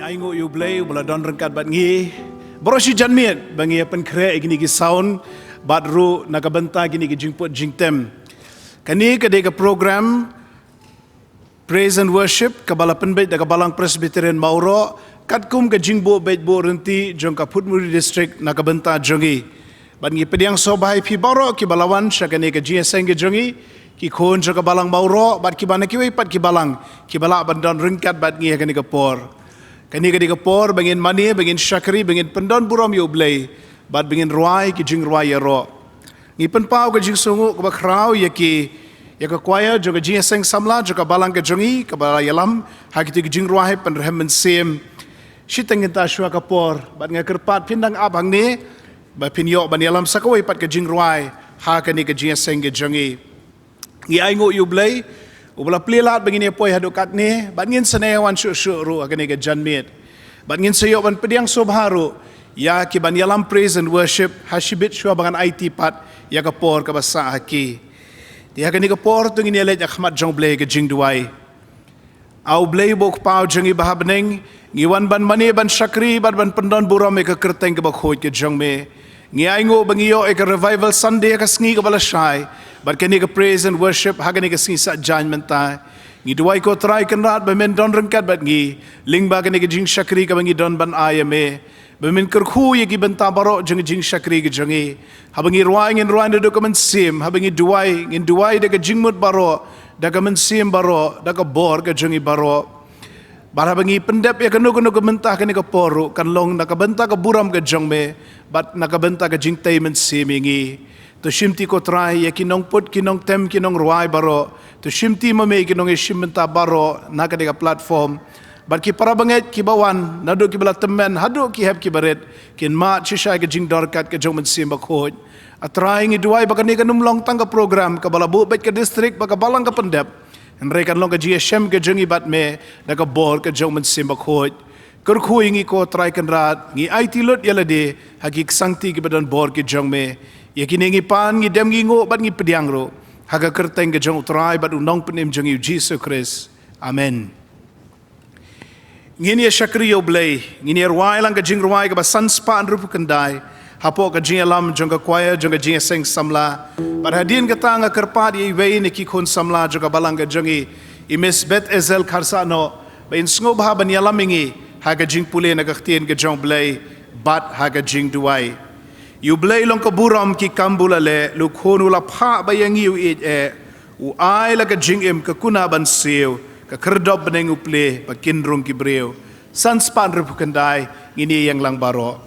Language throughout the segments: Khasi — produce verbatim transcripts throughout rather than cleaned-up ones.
Ai nguh ïa U Blei uba la don ryngkat bad ngi baroh shi janmiet ba ngi ïa pynkhreh ïa kine ki sound bad ruh na ka bynta kine ki jingput jingtem. Kane ka dei ka program Praise and Worship kaba la pynbeit da ka Balang Presbyterian Mawroh katkum ka jingbuh beit buh ryntih jong ka Phutmuri District na ka bynta jong ngi. Bad ngi pdiang sngewbha ïa phi baroh kiba la wan sha kane ka jingïaseng ka jong ngi, ki khun jong ka Balang Mawroh bad kiba na kiwei pat ki balang kiba lah ban don ryngkat bad ngi ha kane ka por. Kane ka dei ka por ba ngin mane, ba ngin shakri, ba ngin pyndon burom ïa U Blei bad ba ngin rwai ki jingrwai ïaroh. Ngi pynpaw ka jingsngewnguh kaba khraw ïa ki, ïa ka choir jong ka jingïaseng samla jong ka balang ka jong ngi kaba la ïalam ha kito ki jingrwai pynrhem mynsiem. Shiteng kynta shuwa ka por bad nga kyrpad phin dang ap hangne ba phin ïoh ban ïalam sa kawei pat ka jingrwai ha kane ka jingïaseng ka jong ngi. Ngi ai nguh ïa U Blei uba la plie lad ba ngin ïa poi haduh katne bad ngin sa neh wan shuh shuh ruh ha kane ka janmiet. Bad ngin sa ïoh ban pdiang sngewbha ruh ïa ki ban ïalam praise and worship ha shibit shuwa ba ngan aiti pat ïa ka por kaba sah ha ki. Te ha kane ka por to ngin ïaleit ha khmat jong U Blei ka jingduwai. A U Blei uba U Kpa jong ngi ba ha bneng, ngi wan ban mane ban shakri bad ban pyndon burom ïa ka kyrteng kaba khuid ka jong me. Ngi ai nguh ba ngi ïoh ïa ka Revival Sunday ha ka sngi kaba la shai bad kane ka praise and worship ha kane ka sngi Saitjaiñ mynta. Ngi duwai ko Trai Kynrad ba men don ryngkat bad ngi lyngba kane ka jingshakri kaba ngi don ban ai ïa me. Ba men kyrkhu ïa ki bynta baroh jong ka jingshakri ka jong ngi. Haba ngi rwai ngin rwai naduh ka mynsiem, haba ngi duwai ngin duwai da ka jingmut baroh, da ka mynsiem baroh, da ka bor ka jong ngi baroh. Bad haba ngi pyndep ïa kano kano ka bynta ha kane ka por ruh kan long na ka bynta ka burom ka jong me bad na ka bynta ka jingtei mynsiem ïa ngi. To shimti ko Trai ïa ki nongput, ki nongtem, ki nongrwai baroh. To shimti ma me ïa ki nongïashim bynta baroh na kane ka platform. Bad ki para bangeit kiba wan naduh kiba la tymmen haduh ki hep kiba rit kin mad shisha ïa ka jingdorkat ka jong U Mynsiem Bakhuid. A Trai ngi duwai ba kane kan ym long tang ka program kaba la buh beit ka district bad ka balang ka pyndep. Hynrei kan long ka jingïashem ka jong ngi bad me da ka bor ka jong U Mynsiem Bakhuid. Kyrkhu ïa ngi ko Trai Kynrad, ngi aiti lut ïa lade ha ki ksangti kiba don bor ki jong me. Ïa kine ngi pan, ngi dem, ngi nguh bad ngi pdiang ruh ha ka kyrteng ka jong U Trai bad U Nongpynim jong ngi U Jisu Khrist. Amen. Ngin ïa shakri ïa U Blei, ngin ïa rwai lang ka jingrwai kaba san spah hynriewphew khyndai hapoh ka jingïalam jong ka choir jong ka jingïaseng samla. Bad hadien kata nga kyrpad ïa iwei na ki khun samla jong ka balang ka jong ngi, i Miss Beth Ezel Kharsahnoh, ba in sngewbha ban ïalam ïa ngi ha ka jingpule na ka ktien ka jong U Blei bad ha ka jingduwai. Ïa U Blei long ka burom ki kam ba u la leh, la u Khun u la phah ba ïa ngi u ïeit eh. U ai la ka jingim, ka kuna ban siew, ka khyrdop bneng u plie ba kin rung ki briew. San spah hynriewphew khyndai, ngin ïeng lang baroh.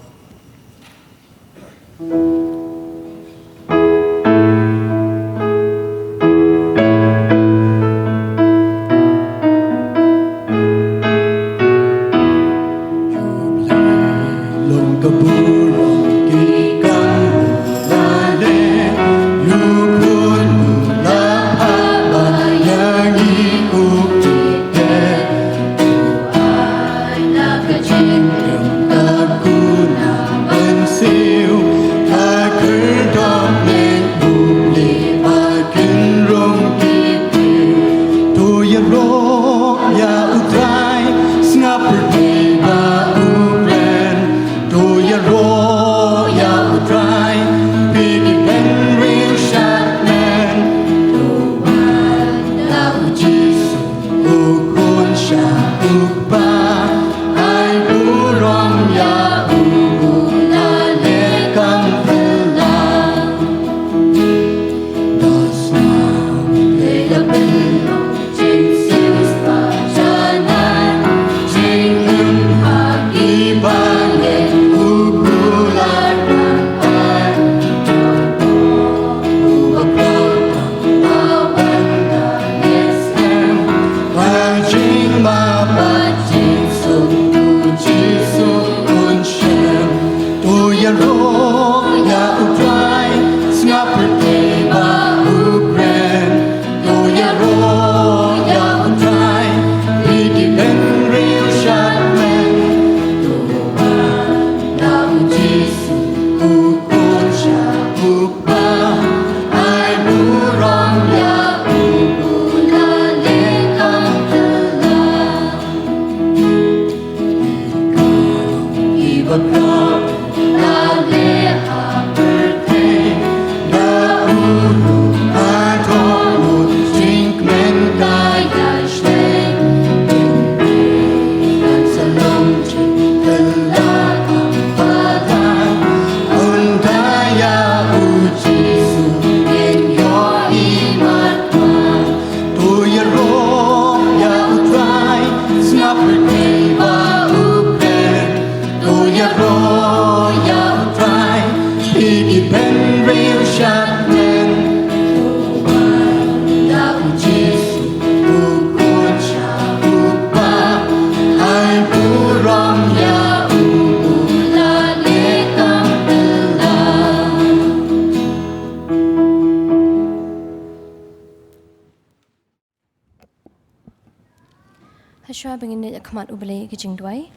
Hashwa ba ngin leit ha khmat U Blei ki jingduwai,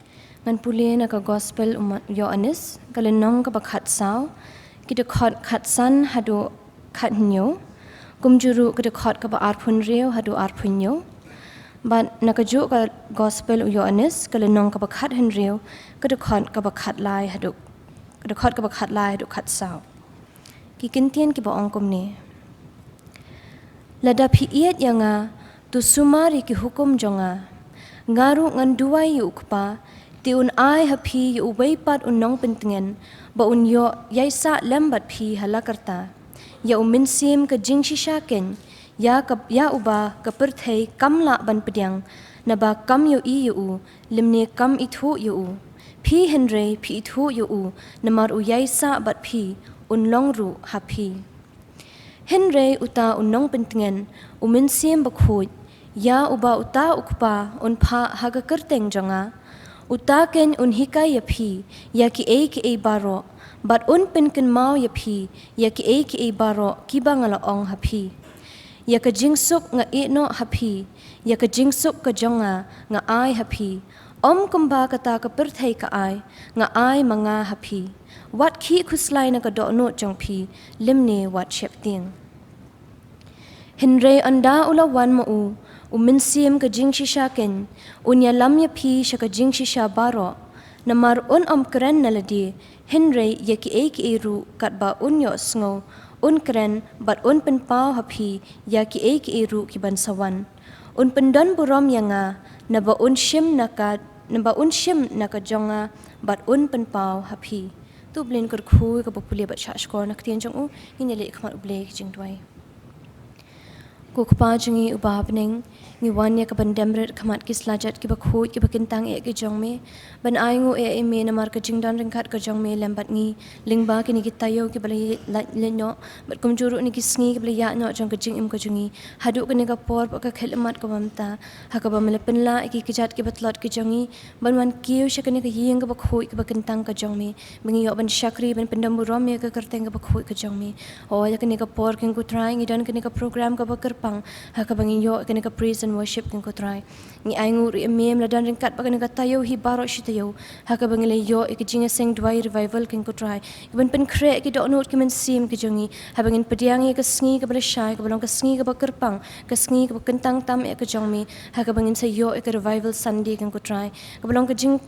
ngan pule na ka Gospel u Ma-, Ïoannis, ka lynnong kaba khatsaw, ki dkhot khatsan haduh khathynñiew, kumjuh ruh ka dkhot kaba arphew hynriew haduh arphew hynñiew. Bad na kajuh ka Gospel u Ïoannis, ka lynnong kaba khathynriew, ka dkhot kaba khatlai haduh, ka dkhot kaba khatlai haduh khatsaw. Ki kyntien kiba ong kumne. Lada phi ïeit ïa nga, to sumar ïa ki hukum jong nga. Nga ruh ngan duwai ïa u Kpa, te un ai ha phi ïa uwei pat u nongpyntngen, ba un ïoh ïaisah lem bad phi ha la karta. Ïa u Mynsiem ka jingshisha keiñ, ïa ka, ïa uba ka pyrthei kam lah ban pdiang, naba kam ïohi ïa u, lymne kam ithuh ïa u. Phi hynrei phi ithuh ïa u, namar u ïaisah bad phi, un long ruh ha phi. Hynrei uta u nongpyntngen, u Mynsiem Bakhuid, ïa uba uta u Kpa un phah ha ka kyrteng jong nga, uta keiñ un hikai ïa phi ïa kiei kiei baroh, bad un pynkynmaw ïa phi ïa kiei kiei baroh kiba nga la ong ha phi. Ïa ka jingsuk nga ïehnoh ha phi, ïa ka jingsuk ka jong nga nga ai ha phi. Ym kumba kata ka pyrthei ka ai, nga ai ma nga ha phi. Wat khih khuslai na ka dohnud jong phi, lymne wat sheptieng. Hynrei ynda u la wan ma u, u Mynsiem ka jingshisha keiñ, un ïalam ïa phi sha ka jingshisha baroh. Namar un ym kren na lade, hynrei ïa kiei kiei ruh katba un ïohsngew, un kren bad un pynpaw ha phi ïa kiei kiei ruh kiban sa wan. Un pyndon burom ïa nga, naba un shim na ka, naba un shim na ka jong nga, bad un pynpaw ha phi. To U Blei un kyrkhu ïa kaba pule bad shahshkor na ka ktien jong u, ngin ïaleit ha khmat U Blei ki jingduwai. Ko Kpa jong ngi uba ha bneng, ngi wan ïa kaban dem rit ha khmat ki slajat kiba khuid kiba kyntang eh ki jong me, ban ainguh eh ïa me namar ka jingdon ryngkat ka jong me lem bad ngi, lyngba kine ki taïew kiba la ïa-, la ïaid noh, bad kumjuh ruh kine ki sngi kiba la ïaid noh jong ka jingim ka jong ngi, haduh kane ka por bad ka khyllipmat kaba mynta, ha kaba me la pynlah ïa ki kjat kiba tlot ki jong ngi, ban wan kiew sha kane ka ïing kaba khuid kaba kyntang ka jong me, ba ngi ïoh ban shakri ban pyndon burom ïa ka kyrteng kaba khuid ka jong me. Hooid, ïa kane ka por keiñ ko Trai, ngi don kane ka program kaba kyrpang, ha kaba ngi ïoh kane ka praise and worship keiñ ko Trai. Ngi ainguh ruh ïa me, me la don ryngkat bad kane ka taïew hi baroh shi taïew, ha kaba ngi la ïoh ïa ka jingïaseng duwai revival keiñ ko Trai, kaban pynkhreh ïa ki dohnud ki mynsiem ki jong ngi, haba ngin pdiang ïa ka sngi kaba lashai, kaba long ka sngi kaba kyrpang, ka sngi kaba kyntang tam eh ka jong me, ha kaba ngin sa ïoh ïa ka revival Sunday keiñ ko Trai, kaba long ka jing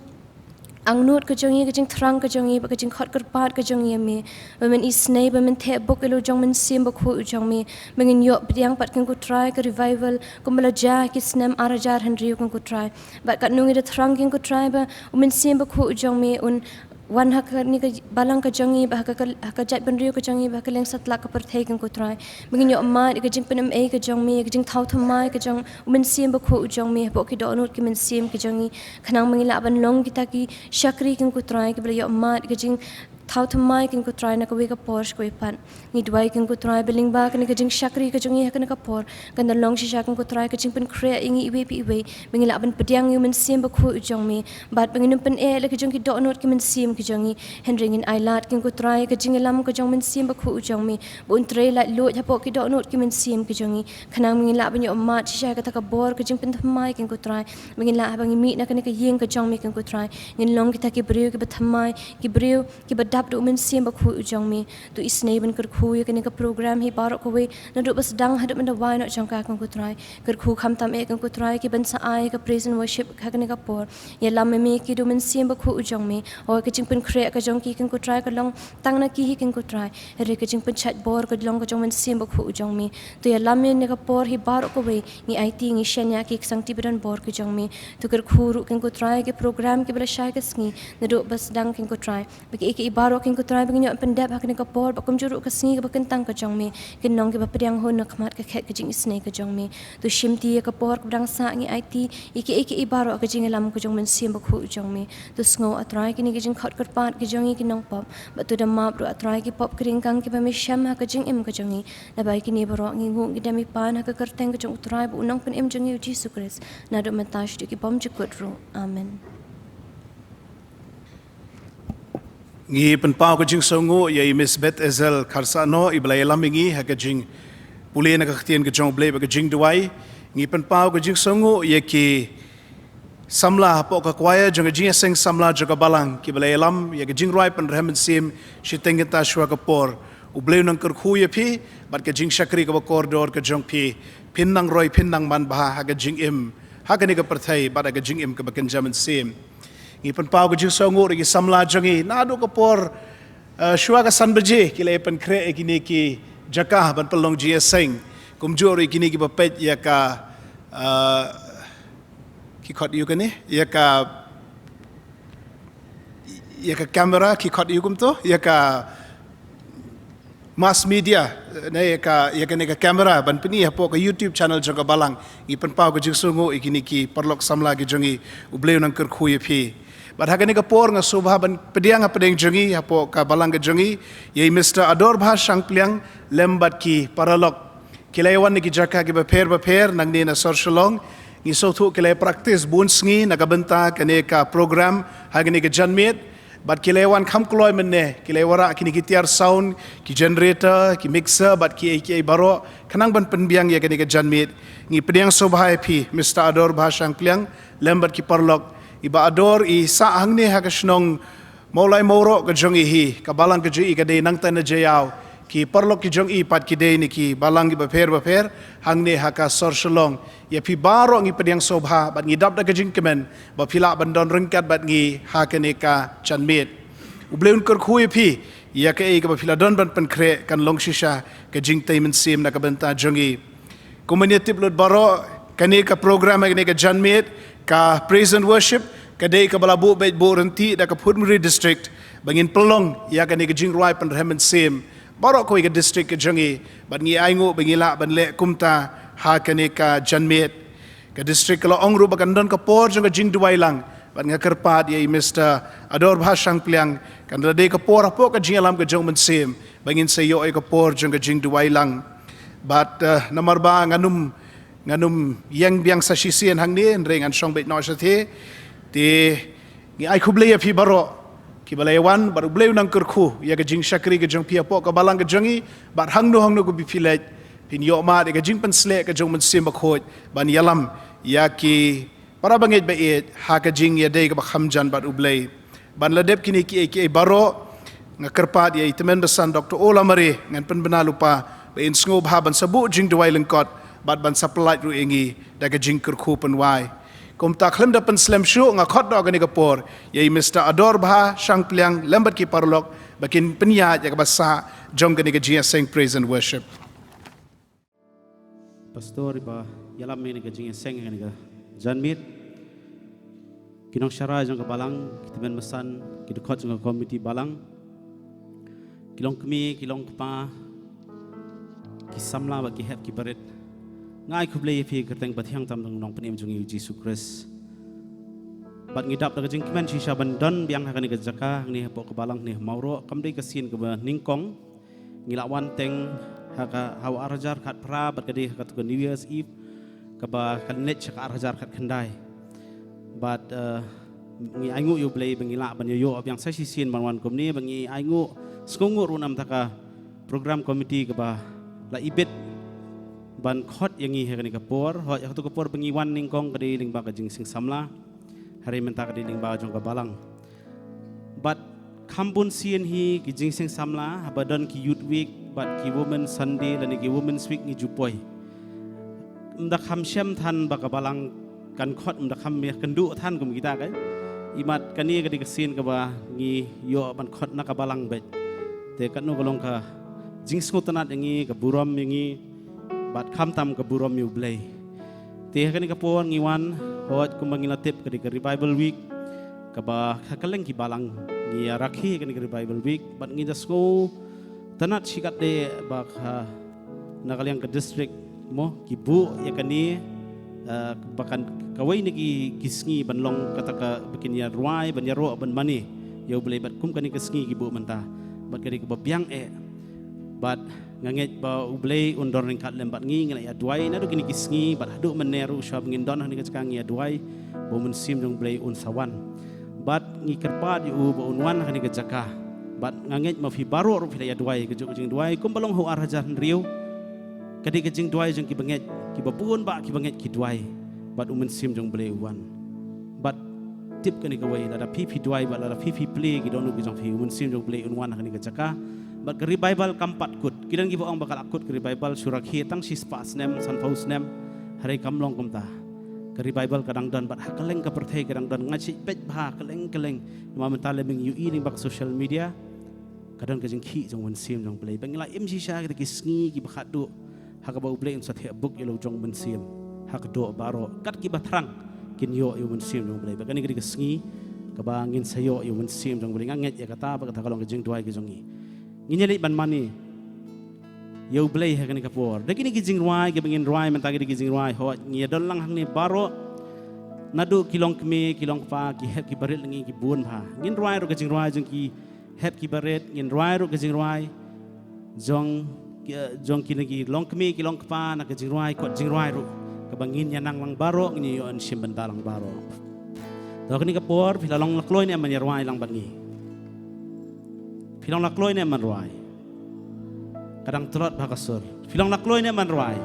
angnud ka jong ngi, ka jingthrang ka jong ngi, bad ka jingkhot kyrpad ka jong ngi ïa me. Ba men isynei, ba men theh buk ïa la u jong u Mynsiem Bakhuid u jong me, ba ngin ïoh pdiang pat keiñ ko Trai ka revival, kumba la jia ha ki snem ar hajar hynriew keiñ ko Trai. Bad katno ngi da thrang keiñ ko Trai ba u Mynsiem Bakhuid u jong me un wan ha kane ka balang ka jong ngi, bad ha ka, ha ka jaitbynriew ka jong ngi, bad ha ka lyngsatlak ka pyrthei keiñ ko Trai. Ba ngin ïoh mad ïa ka jingpynim ei ka jong me, ïa ka jingthaw thymmai ka jong u Mynsiem Bakhuid u jong me, hapoh ki dohnud ki mynsiem ki jong ngi. Khnang ba ngin lah ban long kita ki shakri keiñ ko Trai, kiba la ïoh mad ïa ka jingthaw thymmai keiñ ko Trai na kawei ka por sha kawei pat. Ngi duwai keiñ ko Trai ba lyngba kane ka jingshakri ka jong ngi ha kane ka por, kan da long shisha keiñ ko Trai ka jingpynkhreh ïa ngi iwei pa iwei, ba ngin lah ban pdiang ïa u Mynsiem Bakhuid u jong me, bad ba ngin ym pyneh la ki jong ki dohnud ki mynsiem ki jong ngi. Hynrei ngin ailad keiñ ko Trai ka jingïalam ka jong u Mynsiem Bakhuid u jong me, ba un trei laitluid hapoh ki dohnud ki mynsiem ki jong ngi, khnang ba ngin lah ban ïoh mad shisha ïa kata ka bor ka jingpynthymmai keiñ ko Trai, ba ngin lah haba ngi mih na kane ka ïing ka jong me keiñ ko Trai, ngin long kita ki briew kiba thymmai, ki briew kiba dap da u Mynsiem Bakhuid u jong me. To isynei ban kyrkhu ïa kane ka program hi baroh kawei, naduh ba sdang haduh mynta wai noh jong ka, ko Trai. Kyrkhu khamtam eh, ko Trai, ki ban sa ai ka praise and worship ha kane ka por. Ïalam ïa me ki da u Mynsiem Bakhuid u jong me. Hoi ka jingpynkhreh ka jong ki, ko Trai, ka long tang na ki hi, ko Trai. Hynrei ka jingpynshait bor ka long ka jong u Mynsiem Bakhuid u jong me. To ïalam ïa kane ka por hi baroh kawei, ngi aiti, ngi shaniah ki, ki sangti ba don bor ki jong me. To kyrkhu ruh, ko Trai, ki program kiba la shai ka sngi, naduh ba sdang, ko Trai. Ba kiei kiei baroh, ko Trai, ba ngin ïoh pyndep ha kane ka por, bad kumjuh ruh ka sngi kaba kyntang ka jong me, kin long kiba pdiang hun na khmat ka khet ka jingisynei ka jong me. To shimti ïa ka por kaba dang sah, ngi aiti, ïa kiei kiei baroh ha ka jingïalam ka jong u Mynsiem Bakhuid u jong me. To sngew, A Trai, kine ki jingkhot kyrpad ki jong ngi ki nongpop, bad to da map ruh, A Trai, ki pop ki ryngkang kiba me shem ha ka jingim ka jong ngi. Naba ïa kine baroh ngi nguh, ngi dem, ngi pan ha ka kyrteng ka jong U Trai bad U Nongpynim jong ngi, U Jisu Khrist, naduh mynta shaduh ki bymjukut ruh. Amen. Ngi pynpaw ka jingsngewnguh ïa i Miss Beth Ezel Kharsahnoh, iba la ïalam ïa ngi ha ka jingpule na ka ktien ka jong U Blei bad ka jingduwai. Ngi pynpaw ka jingsngewnguh ïa ki samla hapoh ka choir jong ka jingïaseng samla jong ka balang, kiba la ïalam ïa ka jingrwai pynrhem mynsiem shiteng kynta shuwa ka por. U Blei un nang kyrkhu ïa phi bad ka jingshakri kaba kordor ka jong phi. Phin nang roi, phin nang manbha ha ka jingim, ha kane ka pyrthei bad ha ka jingim kaba kynja mynsiem. Ngi pynpaw ka jingsngewnguh ruh ïa ki samla jong ngi naduh ka por, eh, shuwa ka san baje, ki la pynkhreh ïa kine ki jaka ban pynlong jingïaseng. Kumjuh ruh ïa kine kiba peit ïa ka, eh, ki khot aiu kane, ïa ka, ïa ka camera, ki khot aiu kumto, ïa ka mass media, eh, ne ïa ka, ïa kane ka camera ban pyni hapoh ka YouTube channel jong ka balang. Ngi pynpaw ka jingsngewnguh ïa kine ki paralok samla ki jong ngi. U Blei un nang kyrkhu ïa phi. Bad ha kane ka por nga sngewbha ban pdiang hapdeng jong ngi hapoh ka balang ka jong ngi ïa i Mister Adorbha Shangpliang lem bad ki paralok. Ki la ïawan na ki jaka kiba pher bapher nangne na sor Shillong. Ngi sngewthuh ki la practice bun sngi na ka bynta kane ka program ha kane ka janmiet. Bad ki la ïawan kham kloi mynne, ki la ïawarah kine ki tiar sound, ki generator, ki mixer bad kiei kiei baroh, khnang ban pynbiang ïa kane ka janmiet. Ngi pdiang sngewbha ïa phi Mister Adorbha Shangpliang lem bad ki paralok. I Bah Ador i sah hangne ha ka shnong Mawlai Mawroh ka jong i hi, ka balang ka jong i ka dei nangta na Jaïaw. Ki paralok ki jong i pat ki dei na ki balang kiba pher bapher hangne ha ka sor Shillong. Ïa phi baroh ngi pdiang sngewbha bad ngi dap da ka jingkmen ba phi lah ban don ryngkat bad ngi ha kane ka janmiet. U Blei un kyrkhu ïa phi, ïa kaei kaba phi la don ban pynkhreh kan long shisha ka jingtei mynsiem na ka bynta jong ngi. Kum ban ïatip lut baroh, kane ka program, kane ka janmiet, ka praise and worship, ka dei kaba la buh beit buh ryntih da ka Phutmri District ba ngin pynlong ïa kane ka jingrwai pynrhem mynsiem baroh kawei ka district ka jong ngi, bad ngi ainguh ba ngi lah ban leh kumta ha kane ka janmiet. Ka district ka la ong ruh ba kan don ka por jong ka jingduwai lang, bad nga kyrpad ïa i Mister Adorbha Shangpliang, kan da dei ka por hapoh ka jingïalam ka jong u Mynsiem ba ngin sa ïoh ïa ka por jong ka jingduwai lang. Bad, eh, namar ba ngan ym, ngan ym ïeng biang sa shisien hangne, hynrei ngan shong beit noh shatei. Te ngi ai khublei ïa phi baroh kiba la ïawan, bad U Blei un nang kyrkhu ïa ka jingshakri ka jong phi hapoh ka balang ka jong ngi, bad hangno hangno kaba phi leit phin ïoh mad ïa ka jingpynsleh ka jong u Mynsiem Bakhuid ban ïalam ïa ki para bangeit ba ïeit ha ka jingïadei kaba kham jan bad U Blei. Ban la dep kine kiei kiei baroh, nga kyrpad ïa i Tymmen Basan Doctor O. Lamare, ngan pynbna lypa ba in sngewbha ban sa buh jingduwai lyngkot bad ban sa pyllait ruh ïa ngi da ka jingkyrkhu pynwai. Kumta khlem da pynslem shuh, nga khot noh kane ka por ïa i Mister Adorbha Shangpliang lem bad ki paralok ba kin pynïaid ïa kaba sah jong kane ka jingïaseng praise and worship. Pastor iba ïalam ïa kane ka jingïaseng, ïa kane ka janmiet. Ki nongshakri jong ka balang, ki tymmen basan, ki dkhot jong ka komiti balang, ki longkmie, ki longkpa, ki samla bad ki hep ki barit. Nga ai khublei ïa phi ha ka kyrteng bathiang tam jong u Nongpynim jong ngi u Jisu Khrist. Bad ngi dap da ka jingkmen shisha ban don biang ha kane ka jaka, hangne hapoh ka balang, hangne ha Mawroh, kam dei ka sien kaba nyngkong. Ngi la wan teng ha ka, ha u ar hajar khatphra, bad ka dei ha katu ka New Year's Eve kaba kan leit sha ka ar hajar khatkhyndai. Bad, eh, ngi ainguh ïa U Blei ba ngi lah ban ïoh biang sa shisien ban wan kumne, ba ngi ainguh sngewbha ruh namar ka program committee kaba la ibit ban khot ïa ngi ha kane ka por. Hooid, ha katu ka por ba ngi wan nyngkong ka dei lyngba ka jingseng samla, hynrei mynta ka dei lyngba jong ka balang. Bad Kham bun sien hi ki jingseng samla, haba don ki Youth Week bad ki Women Sunday lane ki Women's Week ngi ju poi. Ym da kham shem than ba ka balang kan khot, ym da kham ïa kynduh than kum kita kai. Imat kane ka dei ka sien kaba ngi ïoh ban khot na ka balang beit. Te katno ka long ka jingsngewtynnat ïa ngi, ka burom ïa ngi, bad khamtam ka burom ïa U Blei. Te ha kane ka por ngi wan, hooid kumba ngi la tip ka dei ka Revival Week, kaba ha kylleng ki balang ngi ïa rakhe kane ka Revival Week, bad ngi da sngewtynnat shikatdei ba ka na ka liang ka district mo, ki buh ïa kane, eh, ba kan kawei na ki, ki sngi ban long kata kaba kin ïa rwai, ban ïaroh, ban mane ïa U Blei, bad kum kane ka sngi ki buh mynta. Bad ka dei kaba biang eh. Bad nga ngeit ba U Blei un don ryngkat lem bad ngi, ngi la ïa duwai naduh kine ki sngi, bad haduh mynne ruh shuwa ba ngin don ha kane ka jaka ngi ïa duwai ba U Mynsiem jong U Blei un sa wan. Bad ngi kyrpad ïa U ba un wan ha kane ka jaka. Bad nga ngeit ma phi baroh ruh phi la ïa duwai kajuh ka jingduwai kumba long ha u ar hajar hynriew. Ka dei ka jingduwai jong ki bangeit, kiba bun bah ki bangeit ki duwai. Bad U Mynsiem jong U Blei u wan. Bad tip kane kawei, lada phi phi duwai bad lada phi phi plie ki dohnud ki jong phi, U Mynsiem jong U Blei un wan ha kane ka jaka. Bad ka revival kam pat kut. Ki don kiba ong ba ka la kut ka revival, shu rakhe tang shispah snem, sanphew snem. Hynrei kam long kumta. Ka revival ka dang don bad ha kylleng ka pyrthei ka dang don, nga shait peit bha kylleng kylleng. Namar mynta lem ngi ïohi lyngba ka social media, ka don ka jingkhih jong U Mynsiem jong U Blei. Ba ngi la im shisha kita ki sngi kiba khatduh ha kaba U Blei un sa theh buk ïa la u jong U Mynsiem ha ka doh baroh. Kat kiba thrang kin ïoh ïa U Mynsiem jong U Blei. Ba kane ka dei ka sngi kaba ngin sa ïoh ïa U Mynsiem jong U Blei. Nga ngeit ïa kata, ba kata ka long ka jingduwai ka jong ngi. Ngin ïa leit ban mane ïa U Blei ha kane ka por. Da kine ki jingrwai kiba ngin rwai mynta, ki dei ki jingrwai, hooid, ngi ïa don lang hangne baroh. Naduh ki longkmie, ki longkpa, ki hep ki barit, la ngi ki bun bha. Ngin rwai ruh ka jingrwai jong ki hep ki barit, ngin rwai ruh ka jingrwai jong ki, jong kine ki longkmie ki longkpa, na ka jingrwai kot jingrwai ruh kaba ngin ïa nang lang baroh, ngin ïa ïoh shim bynta lang baroh. To ha kane ka por phi la long la kloi ne em ban ïa rwai lang bad ngi? Phi long la kloi ne em ban rwai? Ka dang tlot bha ka sur. Phi long la kloi ne em ban rwai?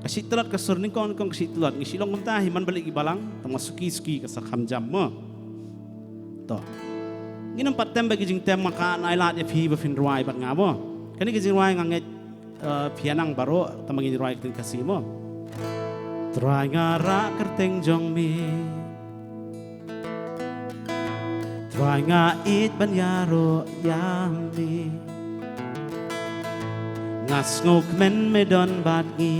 Ka shait tlot ka sur, nyngkong nyngkong ka shait tlot. Ngi shu long kumta hi man ba leit ki balang, tang ma suki suki ka sa kham jam mo. To. Ngin ym pat tem bad ki jingtem, nga kwah ai lad ïa phi ba phin rwai bad nga mo. Kane ka jingrwai nga ngeit, eh, phi ïa nang baroh, tang ba ngin rwai ka ktien Khasi mo. Trai, nga rah kyrteng jong me. Trai, nga ïeit ban ïaroh ïa me. Nga sngewkmen me don bad ngi.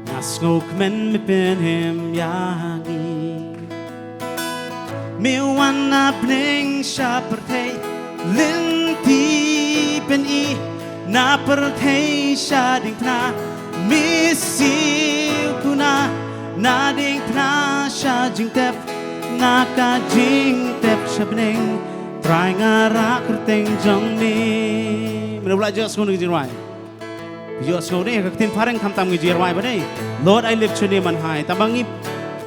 Nga sngewkmen me pynhim ïa ngi. Me wan na bneng sha pyrthei, lynti pyni na pyrthei sha diengphna. Me siew kuna na diengphna sha jingtep, na ka jingtep sha bneng. Trai, nga rah kyrteng jong me. Mano ba la ïohsngew na ka jingrwai? Ïohsngew ne, ka ktien phareng khamtam ngi ju rwai ba ne. Lord, I lift your name on high. Tang ba ngi,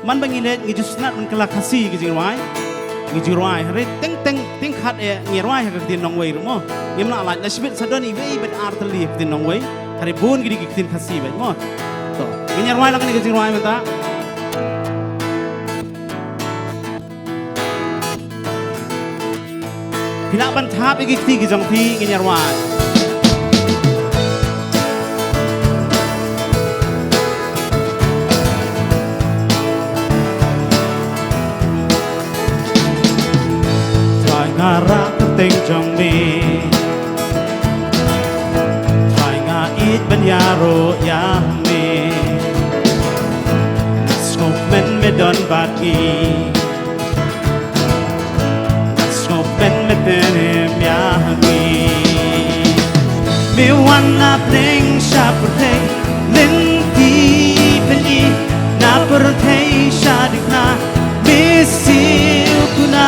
man ba ngi leit ngi ju sngap ban kylla Khasi ka jingrwai. Ngi ju rwai, hynrei teng teng, teng khat eh ngi rwai ha ka ktien nongwei ruh mo. Ngim lah lait, la shibit sa don iwei bad ar tylli ha ka ktien nongwei. Hynrei bun ki dei ki ktien Khasi bad mo. To, ngin ïa rwai lang kane ka jingrwai mynta. Phi lah ban thap ïa ki kti ki jong phi, ngin ïa rwai. Trai, nga rah kyrteng jong me. Trai, nga ïeit ban ïaroh ïa me. Nga sngewkmen me don bad ngi. Nga sngewkmen me pynhim ïa ngi. Me wan na bneng sha pyrthei, lynti pyni na pyrthei sha diengphna. Me siew kuna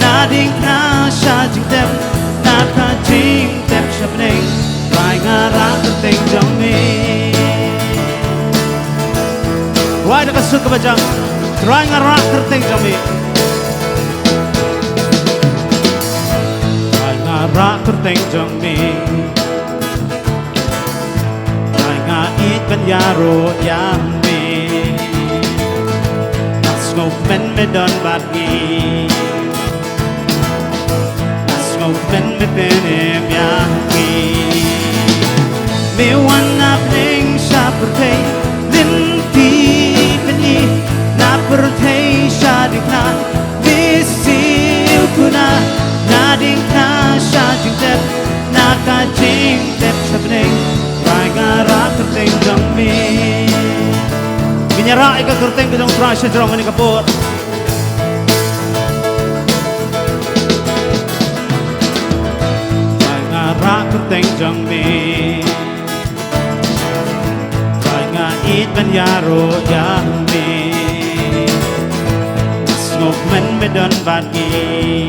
na diengphna sha jingtep, na ka jingtep sha bneng. Trai, nga rah kyrteng jong me. Rwai da ka sur kaba jam. Trai, nga rah kyrteng jong me. Trai, nga rah kyrteng jong me. Trai, nga ïeit ban ïaroh ïa me. Nga sngew Kmen me don bad ngi. Nga sngewkmen me pynim ïa ngi. Me wan na bneng sha pyrthei, lynti bneng na pyrthei sha diengphna. Me siew kuna na diengphna sha jingtep, na ka jingtep sha bneng. Bai nga rah kyrteng jong me. Ngin ïa rah ïa ka kyrteng ka jong U Trai sha jrong kane ka por. Bai nga rah kyrteng jong me. Bai nga ïeit ban ïaroh ïa me. Sngewkmen me don bad ngi.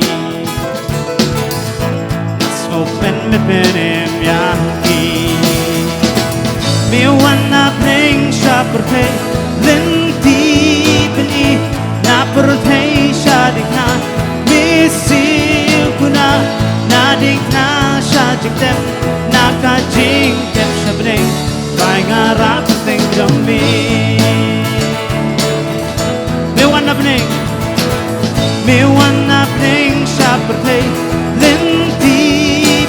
Sngewkmen me pynim ïa ngi. Me wan na bneng sha pyrthei, lynti bneng na pyrthei sha diengphna. Me siew kuna na diengphna sha jingtep, na ka jingtep sha bneng. Bai nga rah kyrteng jong me. Me wan na bneng. Me wan na bneng sha pyrthei, lynti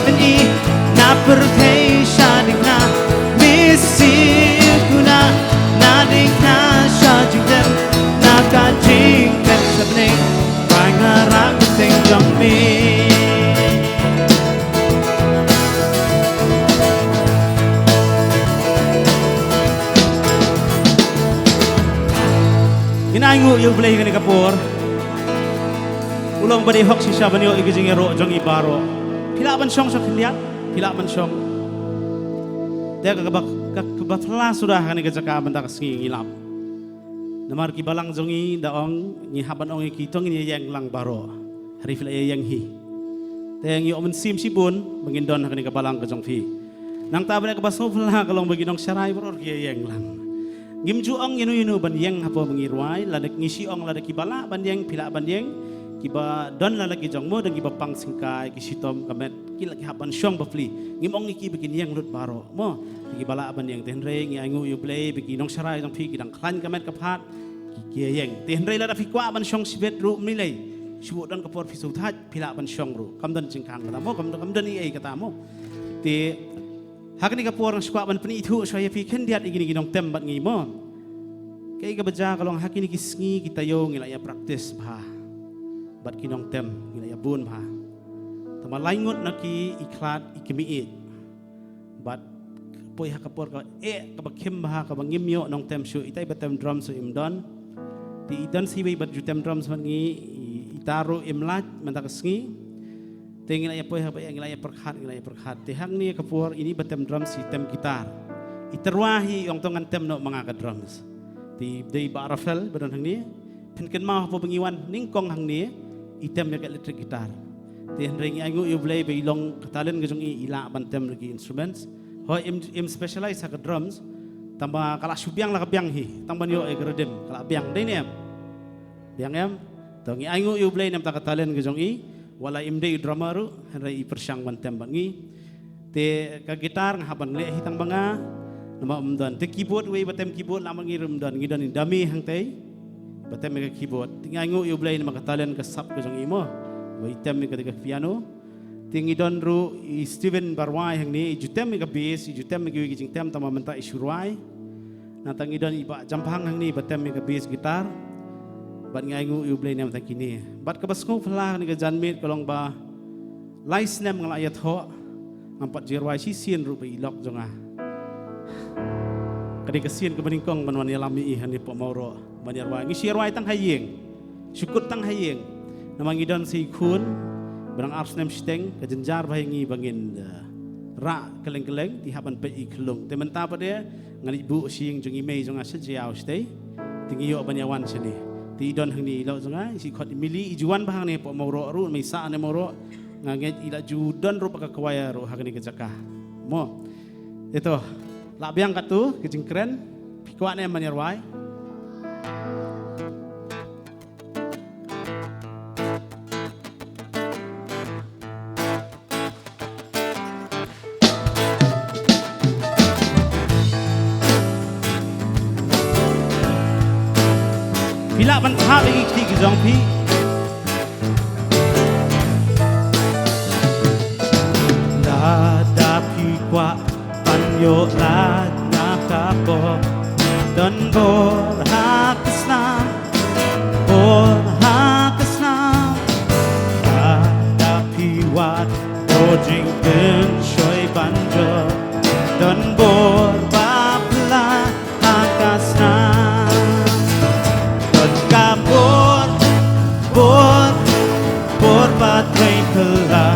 bneng na pyrthei sha diengphna. Me siew kuna na diengphna sha jingtep, na ka jingtep sha bneng. Bai nga rah kyrteng jong me. Ngin ainguh ïa U Blei kane ka por. U long ba dei hok shisha ban ïoh ïa ka jingïaroh jong ngi baroh. Phi lah ban shong sha khyndiat, phi lah ban shong. Te ka kaba, ka kaba phylla suda ha kane ka jaka mynta ka sngi ngi lap. Namar ki balang jong ngi da ong ngi hap ban ong ïa ki to ngin ïa ïeng lang baroh. Hynrei phi la ïa ïeng hi. Te ngi ïoh mynsiem shibun ba ngin don ha kane ka balang ka jong phi. Nangta ba dei kaba sngewphylla ka long ba ki nongsharai baroh ki ïa ïeng lang. Ngim ju ong ïano ïano ban ïeng hapoh ba ngi rwai, lada ngi shu ong lada kiba lah ban ïeng phi lah ban ïeng, kiba don la la ki jong mo don kiba pang syngkai ki shitom ka met ki la ki hap ban shong bapli. Ngim ong ïa ki ba kin ïeng lut baroh mo. Kiba lah ban ïeng te hynrei ngi ainguh ïa U Blei ba ki nongsharai jong phi ki dang khlaiñ ka met ka phad. Ki, ki ïeng. Te hynrei lada phi kwah ban shong shibit ruh ym lei. Shu don ka por phi shu thait phi lah ban shong ruh. Kam don jingkhang kata mo, kam don, kam don ei ei kata mo. Te ha kane ka por nga shu kwah ban pynithuh shuwa ïa phi khyndiat ïa kine ki nongtem bad ngi mo. Kaei kaba jia ka long ha kine ki sngi ki taïew ngi la ïa practice bha. Bad ki nongtem ngi la ïa bun bha. Tangba lai ngut na ki i khlad i kmie. Bad poi ha ka por kaba eh kaba khim bha kaba ngim ïoh nongtem shuh, itai ba tem drum shuh im don. Te i don sa iwei ba ju tem drum shuh ngi, i, ita ruh im lait mynta ka sngi. Te ngi la ïa poi ha ba eh ngi la ïa pyrkhat, ngi la ïa pyrkhat. Te hangne ka por ini ba tem drum shuh tem gitar. I tyrwa hi i ong to ngan tem noh ma nga ka drums. Te dei Bah Rafael ba don hangne. Phin kynmaw hapoh ba ngi wan nyngkong hangne i tem ïa ka electric guitar. Te hynrei ngi ainguh ïa U Blei ba i long ka talent ka jong i, i lah ban tem ïa ki instruments. Hooid im, im specialize ha ka drums. Tangba ka la shu biang la ka biang hi, tang ban ïoh ïa ka rhythm ka la biang, dei ne em? Biang em? To ngi ainguh ïa U Blei namar ka talent ka jong i. Wat la im dei drummer ruh hynrei i pyrshang ban tem bad ngi. Te ka guitar nga hap ban leh hi tang ba nga. Namar ym don. Te keyboard wei ba tem keyboard namar ngi ym don, ngi don i dame hangtei ba tem ïa ka keyboard. Te ngi ainguh ïa U Blei namar ka talent ka sap ka jong i mo. Wei tem ïa ka, ka piano. Te ngi don ruh i Steven ba rwai hangne, i ju tem ïa ka bass, i ju tem ïa kiwei ki jingtem tangba mynta i shu rwai. Nangta ngi don i Bah Jamphang hangne ba tem ïa ka bass guitar. Bad ngi ainguh ïa U Blei namar kine. Bad kaba sngewphylla kane ka janmiet ka long ba lai snem nga la ïathoh, ngam pat ju rwai shisien ruh bad i lok jong nga. Ka dei ka sien kaba nyngkong ban wan ïalam ïa i hangne hapoh Mawroh ban ïarwai. Ngi shu ïarwai tang ha ïing, shu kut tang ha ïing. Namar ngi don sa i khun ba dang ar snem shiteng, ka jynjar bha ïa ngi ba ngin, eh, rah kylleng kylleng, te i hap ban peit i khyllung. Te mynta pat de ngan leit buh sha ïing jong i mei jong nga sha Jaïaw shatei. Te ngi ïoh ban ïawan shane. Te i don hangne i lok jong nga, i shu khot i Mili, i ju wan bha hangne hapoh Mawroh ruh, mei sah hangne Mawroh. Nga ngeit i la ju don ruh bad ka choir ruh ha kane ka jaka. Mo. Te to, lah biang katto ka jingkren, phi kwah ne em ban ïarwai? Phi la Ban thap ïa ki kti ki jong phi. Lada phi kwah ban ïoh lad na ka pop, don bor ha ka snam, bor ha ka snam. Lada phi wad bor jingpynshoi ban jop, don bor ba pla ha ka snam. Don ka bor, bor, bor ba trei pla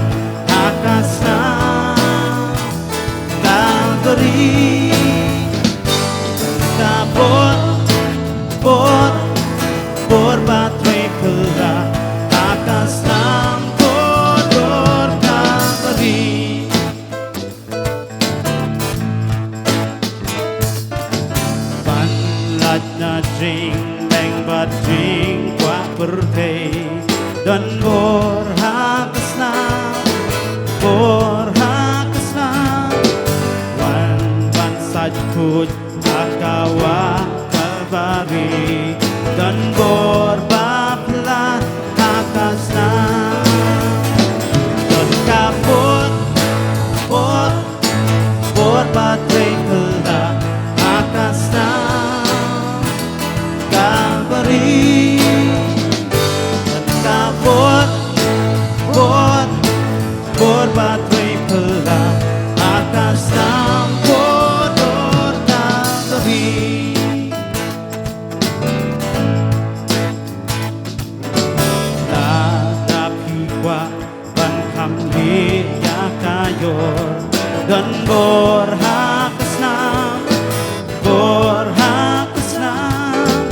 ha ka snam Kalbari. Don ka bor, bor, bor ba trei pla ha ka snam kordor Kalbari. Ban lait na jingbeng bad jingkwah pyrthei, don bor ha ka snam, bor ha ka snam. Wan ban sait khuid ha ka wah Kalbari, don bor ba pla ha ka snam. Don ka bor, bor, bor ba trei pla ha ka snam Kalbari. Don ka bor, bor, bor ba trei pla ha ka snam kordor Kalbari. Lada phi kwah ban kham ïa ka ïor, don bor ha ka snam, bor ha ka snam.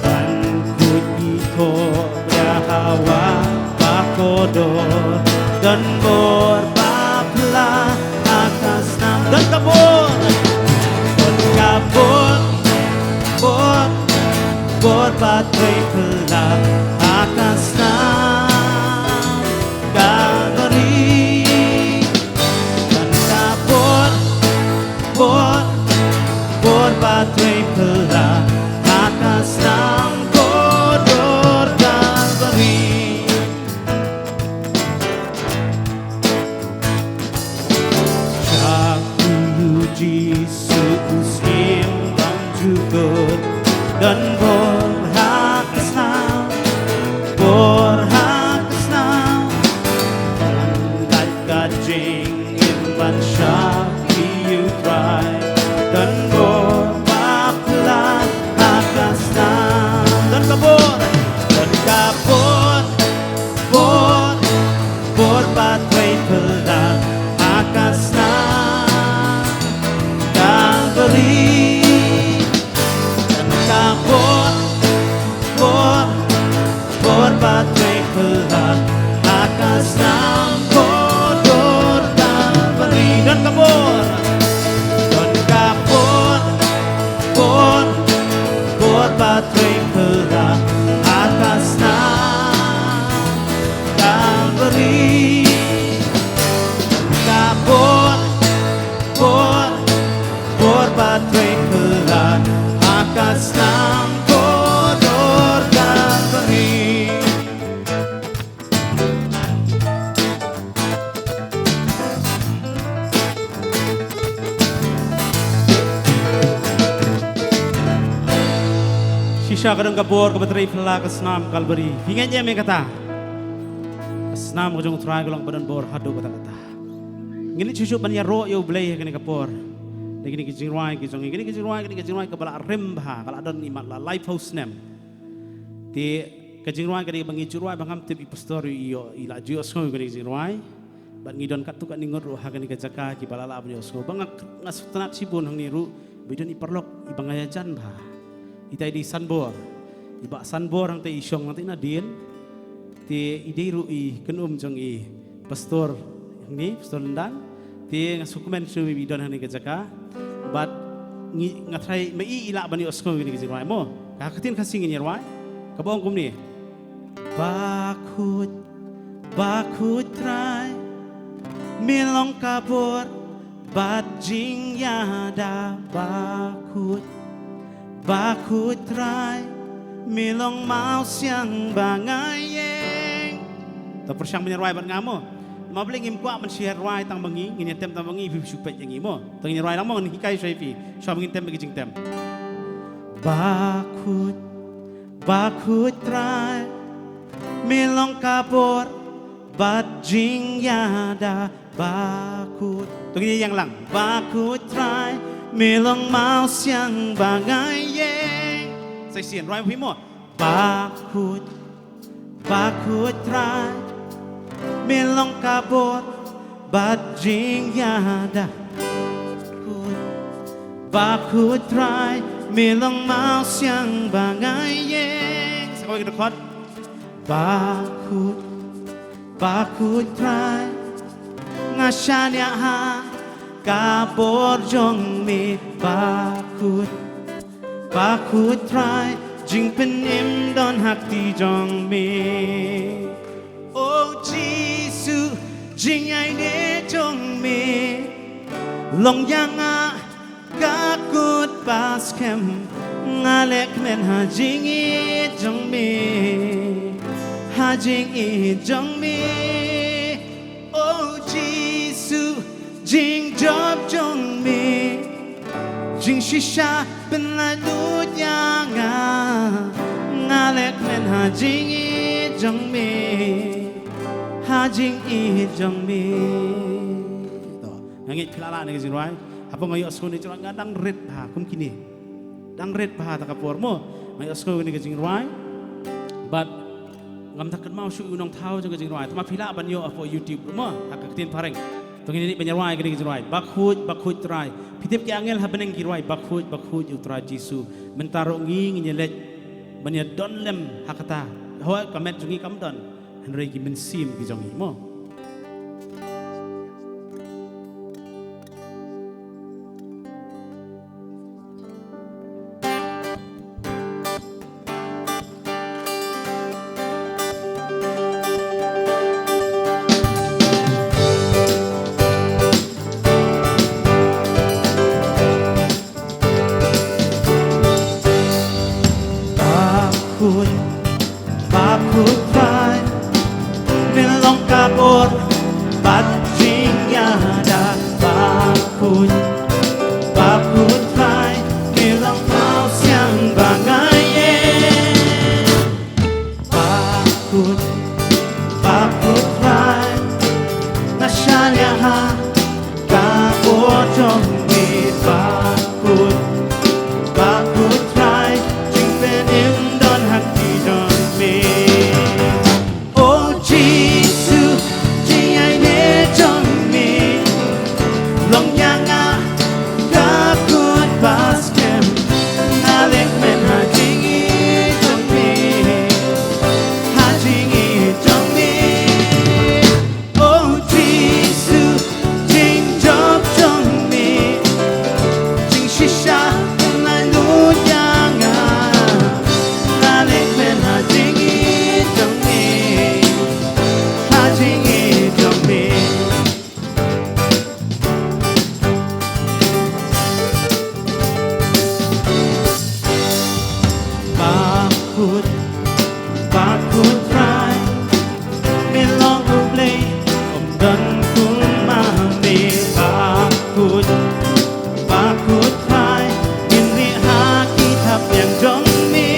Ban khuid i thoh ïa hawa ba kordor, don bor ba pla ha ka snam. Don ka bor, don ka bor, bor, bor ba trei pla ha ka snam Kalbari. Don ka bor, bor, bor ba trei pla ha ka snam kordor Kalbari. Sha u Jisu u sngewbha jukut, don bor ha ka snam, bor ha ka snam. Ban lait ka jingim ban shakri ïa u Trai, don bor ba pla ha ka snam. Don ka bor, don ka bor, bor, bor ba trei pla ha ka snam Kalbari. Don ka bor, bor, bor ba trei pla ha ka snam kordor Kalbari. Don ka bor, don ka bor, bor, bor ba trei pla ha ka snam Kalbari. Don ka bor, bor, bor ba trei pla ha ka snam kordor Kalbari. Shisha ka don ka bor kaba trei pla ka snam Kalbari. Phi ngeit ïa me kata? Ka snam ka jong u Trai ka long ba don bor haduh katta katta. Ngin ïa shu shu ban ïaroh ïa u Blei ha kane ka por. Da kine ki jingrwai ki jong ngi, kine ki jingrwai, kine ki jingrwai kaba la rim bha, ka la don i mat la laiphew snem. Te ka jingrwai ka dei ba ngi ju rwai ba ngam tip i pastor i ïoh, i la ju ïohsngew kane ka jingrwai. Bad ngi don katto katne ngut ruh ha kane ka jaka kiba la lah ban ïohsngew. Ba nga, nga sngewtynnat shibun hangne ruh ba i don i paralok iba nga ïajan bha. Ita i dei Sanbor. I Bah Sanbor hangta i shong hangta i nadien. Te i dei ruh i kynum jong i pastor hangne, Pastor Lyndan. Te nga sngewkmen shuh ba i don hangne ka jaka. Bad ngi, nga tharai ma i i lah ban ïohsngew ïa kane ka jingrwai mo. Ka ktien Khasi ngin ïa rwai. Kaba ong kumne. Bakhuid, bakhuid Trai, me long ka bor bad jingïada. Bakhuid, bakhuid Trai, Me long mawsiang ba nga ïeng. To pyrshang ban ïa rwai bad nga mo. Ma bli ngim kwah ban share rwai tang ba ngi, ngin ïa tem tang ba ngi, phi shu peit ïa ngi mo. To ngin ïa rwai lang mo, ngin hikai shuwa ïa phi. Shuwa ba ngin tem bad ki jingtem. Bakhuid, bakhuid Trai, me long ka bor bad jingïada. Bakhuid. To ngin ïeng lang. Bakhuid Trai, me long mawsiang ba nga ïeng. Sa shisien, rwai phi mo. Bakhuid, bakhuid Trai, me long ka bor bad jingïada. Bakhuid, bakhuid Trai, me long mawsiang ba nga ïeng. Sa kawei ka dkhot. Bakhuid, bakhuid Trai, nga shaniah ha ka bor jong me. Bakhuid, bakhuid Trai, jingpynim don ha kti jong me. O Jisu, jingïaineh jong me long ïa nga ka kut ba skhem, nga leh kmen ha jingïeit jong me, ha jingïeit jong me. O Jisu, jingjop jong me, jingshisha pynlait lut ïa nga, nga leh kmen ha jingïeit jong me, ha jingïeit jong me. To, nga ngeit phi la lah ïa kane ka jingrwai. Hapoh nga ïohsngew ne jrong nga dang rit bha kum kine. Dang rit bha ta ka por mo. Nga ïohsngew ïa kane ka jingrwai. Bad ngam da kynmaw shuh ïa u nongthaw jong ka jingrwai. Te ma phi lah ban ïoh hapoh YouTube mo. Ha ka ktien phareng. To ngin ïa leit ban ïa rwai ïa kane ka jingrwai. Bakhuid, bakhuid Trai. Phi tip ki angel ha bneng ki rwai. Bakhuid, bakhuid ïa u Trai Jisu. Mynta ruh ngi ngin ïa leit ban ïa don lem ha kata. Hooid ka met jong ngi kam don. Hynrei ki mynsiem ki jong ngi mo. Bakhuid, bakhuid Trai, me long ka bor bad jingïada. Bakhuid, bakhuid Trai, me long mawsiang ba nga ïeng. Bakhuid, bakhuid Trai, nga shaniah ha ka bor jong me. Bakhuid, bakhuid Trai, jingpynim don ha kti jong me. O Jisu, jingïaineh jong me long ïa nga ka kut ba skhem, nga leh kmen ha jingïeit jong me, ha jingïeit jong me. O Jisu, jingjop jong me, jingshisha pynlait lut ïa nga, nga leh kmen ha jingïeit jong me, ha jingïeit jong me. Bakhuid, bakhuid Trai, me long U Blei, ym don kum ma me. Bakhuid, bakhuid Trai, ngin rieh ha ki thapniang jong me.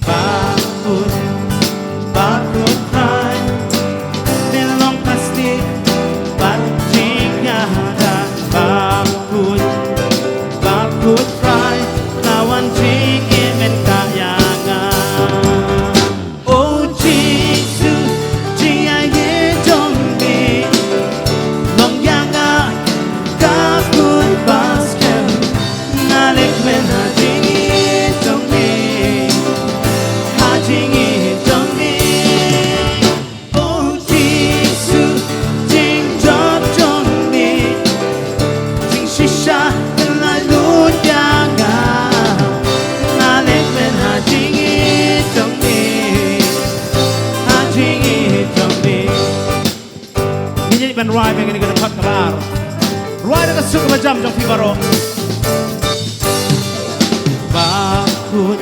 Bakhuid, bakhuid Trai, me long ka stieh bad jingïada. Bakhuid, bakhuid Trai, la wan jingim mynta ïa nga. O Jisu, jingïaineh jong me long ïa nga ka kut ba skhem, nga leh kmen ha jingïeit jong me, ha jingïeit jong me. O Jisu, jingjop jong me, jingshisha pynlait lut ïa nga, nga leh kmen ha jingïeit jong me, ha jingïeit jong me. Ngin ïa ban rwai bad kane ka dkhot kaba ar. Rwai da ka sur kaba jam jong phi baroh. Bakhuid,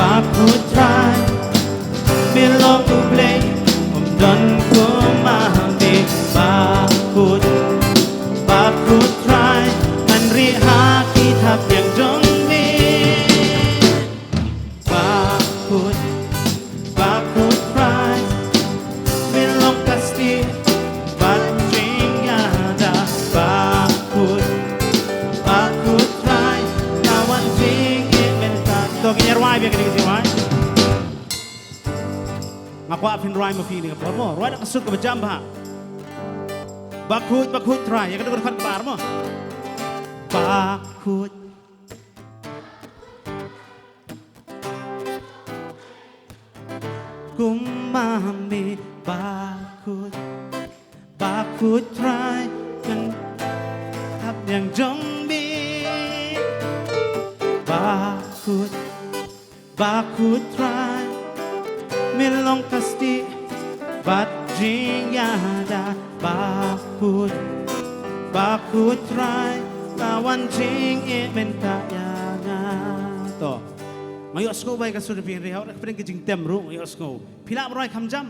Bakhuid Trai, me long U Blei, ym don kum ma me. Bakhuid, bakhuid Trai, ngan rieh ha ki thapniang jong me. Bakhuid, bakhuid Trai, me long ka stieh bad jingïada. Bakhuid, bakhuid Trai, la wan jingïeit mynta. To ngin ïa rwai biang kane ka jingrwai. Nga kwah phin rwai ma phi kane ka por mo. Rwai da ka sur kaba jam bha. Bakhuid, bakhuid Trai, ïa kane ka dkhot kaba ar mo. Bakhuid. Kum ma me bakhuid, bakhuid Trai, ngan thapniang jong me. Bakhuid, bakhuid Trai, me long ka stieh bad jingïada. Bakhuid, bakhuid Trai, la wan jingïeit mynta ïa nga. To. Nga ïohsngew ba ïa ka sur phi hynrei haba phi don ka jingtem ruh nga ïohsngew phi lah ban rwai kham jam.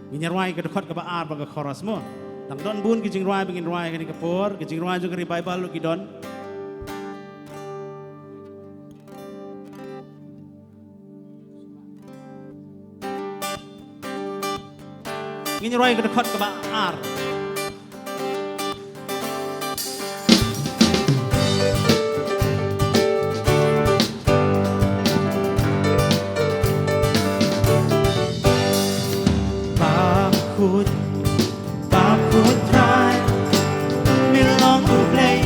Ngin ïa rwai ka dkhot kaba ar bad ka chorus mo. Dang don bun ki jingrwai ba ngin rwai kane ka por, ki jingrwai jong ka revival ruh ki don. Ngin rwai ka dkhot kaba ar. Bakhuid, bakhuid Trai, me long U Blei,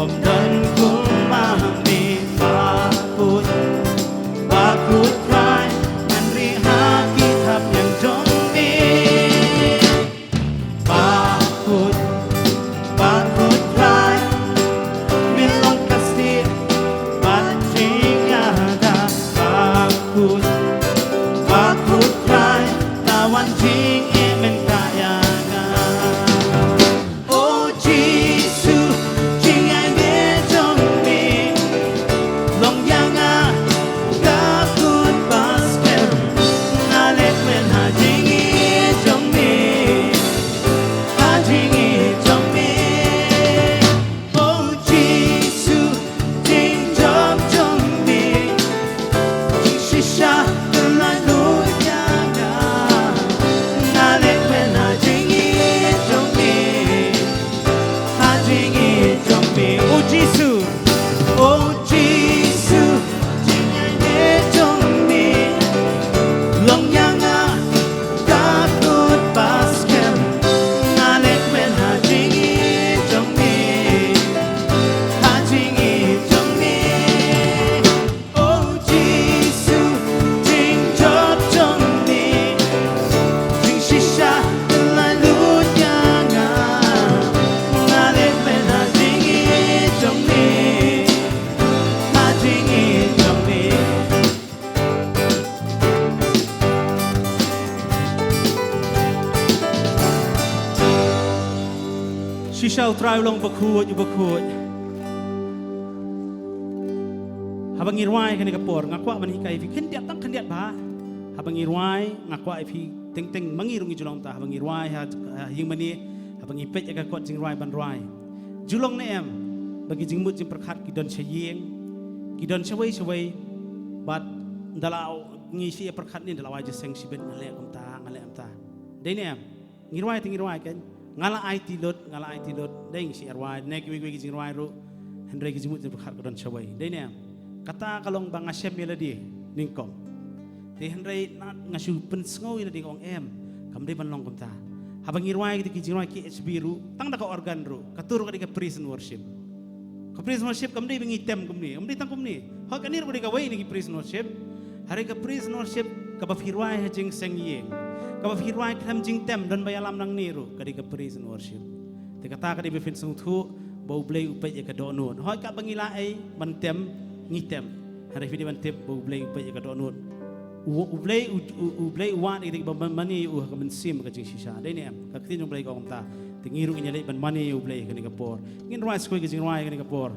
ym don kum ma me. Bakhuid, bakhuid Trai, ngan rieh ha ki thapniang jong me. Bakhuid, bakhuid Trai, me long ka stieh bad jingïada. Bakhuid, bakhuid Trai, la wan jingïeit mynta ïa nga. O Jisu, jingïaineh jong me long ïa nga ka kut ba skhem. Nga leh kmen ha jingïeit jong me, ha jingïeit jong me. O Jisu, jingjop jong me, jingshisha ka la lut ïa nga. Nga leh kmen ha jingïeit jong me, ha jingïeit jong me. O Jisu, O Jisu, jingïaineh jong me long ïa nga ka kut ba skhem. Nga leh kmen ha jingïeit jong me, ha jingïeit jong me. O Jisu, jingjop jong me, jingshisha ka la lut ïa nga. Nga leh kmen ha jingïeit jong me, ha jingïeit jong me. Shisha U Trai u long bakhuid, u bakhuid. Haba ngi rwai kane ka por, nga kwah ban hikai ïa phi khyndiat, tang khyndiat bha. Haba ngi rwai, nga kwah ïa phi teng teng ma ngi ruh ngi ju long kumta. Haba ngi rwai ha, ha ïing mane, haba ngi peit ïa ka kot jingrwai ban rwai, ju long ne em ba ki jingmut jingpyrkhat ki don sha ïing, ki don shawei shawei, bad ynda la ngi shu ïa pyrkhat ne, ynda la wai jingïaseng shibit, nga leh kumta, nga leh kumta. Dei ne em? Ngi rwai te ngi rwai kan. Nga la aiti lut, nga la aiti lut. Dei, ngi shu ïa rwai ne kiwei kiwei ki jingrwai ruh. Hynrei ki jingmut jingpyrkhat ka don shawei. Dei ne em? Kata ka long ba nga shem ïa lade nyngkong. Te hynrei na nga shu pynsngew ïa lade, nga ong em, kam dei ban long kumta. Haba ngi rwai kito ki jingrwai K H B ruh, tang da ka organ ruh, kato ruh ka dei ka praise and worship. Ka praise and worship kam dei ba ngi tem kumne, kam dei tang kumne. Hooid, kane ruh ka dei kawei na ki praise and worship. Hynrei ka praise and worship kaba phi rwai ha jingïaseng ïing, kaba phi rwai khlem jingtem, don ba ïalam nangne ruh, ka dei ka praise and worship. Te kata ka dei ba phin sngewthuh ba U Blei u peit ïa ka dohnud. Hooid, katba ngi la ei ban tem, ngi tem. Hynrei phi dei ban tip ba U Blei u peit ïa ka dohnud. U, U Blei, U, U, U Blei u wad ïa ki ba man-, mane ïa u ha ka mynsiem ka jingshisha. Dei ne em? Ka ktien jong U Blei ka ong kumta. Te ngi ruh ngin ïaleit ban mane ïa U Blei kane ka por. Ngin rwai sa kawei ka jingrwai kane ka por.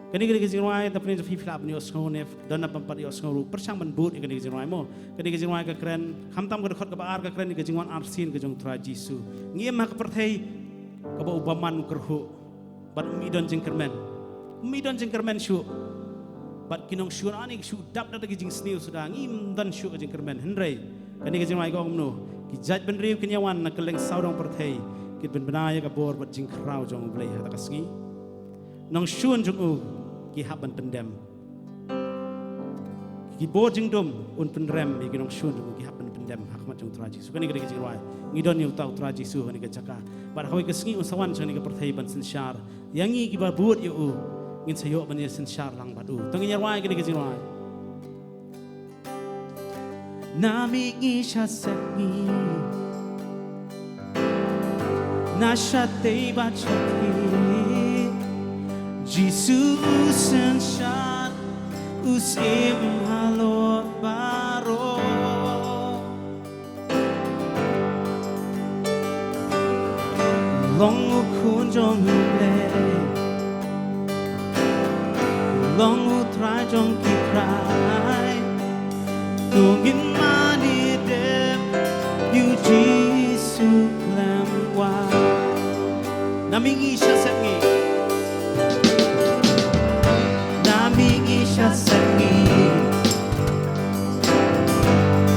Kane ka dei ka jingrwai, da pynban phi phi lah ban ïohsngew ne don na pynban ïohsngew ruh, pyrshang ban bud ïa kane ka jingrwai mo. Kane ka jingrwai ka kren, khamtam ka dkhot kaba ar ka kren ïa ka jingwan arsien ka jong U Trai Jisu. Ngi im ha ka pyrthei kaba u bymman u kyrhuh bad um i don jingkyrmen. Um i don jingkyrmen shuh. Bad ki nongshun ani ki shu dap da ki jingsniew suda, ngim don shuh ka jingkyrmen. Hynrei kane ka jingrwai ka ong kumno? Ki jaitbynriew kin ïawan na kylleng sawdong pyrthei, kin pynbna ïa ka bor bad jingkhraw jong U Blei ha kata ka sngi. Nongshun jong u ki hap ban pyndem. Ki bor jingdum un pynrem ïa ki nongshun jong u, ki hap ban pyndem ha khmat jong U Trai Jisu. Kane ka dei ka jingrwai. Ngi don ïa uta U Trai Jisu ha kane ka jaka. Bad ha kawei ka sngi un sa wan sha kane ka pyrthei ban synshar ïa ngi kiba bud ïa u. Ngin sa ïoh ban ïa synshar lang bad u. To ngin ïa rwai kane ka jingrwai. Na mihngi sha sepngi, na shatei bad shathie, Jisu u synshar, u syiem halor baroh. Long u Khun jong U Blei, long U Trai jong ki trai. To ngin mane dep ïa U Jisu khlem wad. Na mihngi sha sepngi, na mihngi sha sepngi,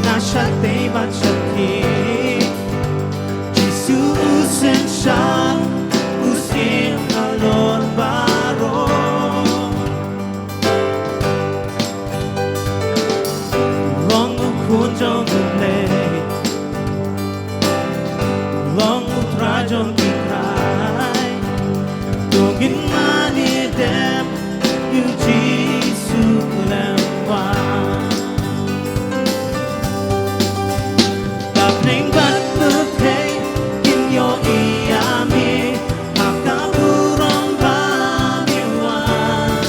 na shatei bad shathie, Jisu u synshar, u syiem halor baroh. Long u Khun jong U Blei, long U Trai jong ki trai. To ngin mane dep ïa U Jisu khlem wad. Bapneng bad pyrthei kin ïohi ïa me ha ka burom ba me wan.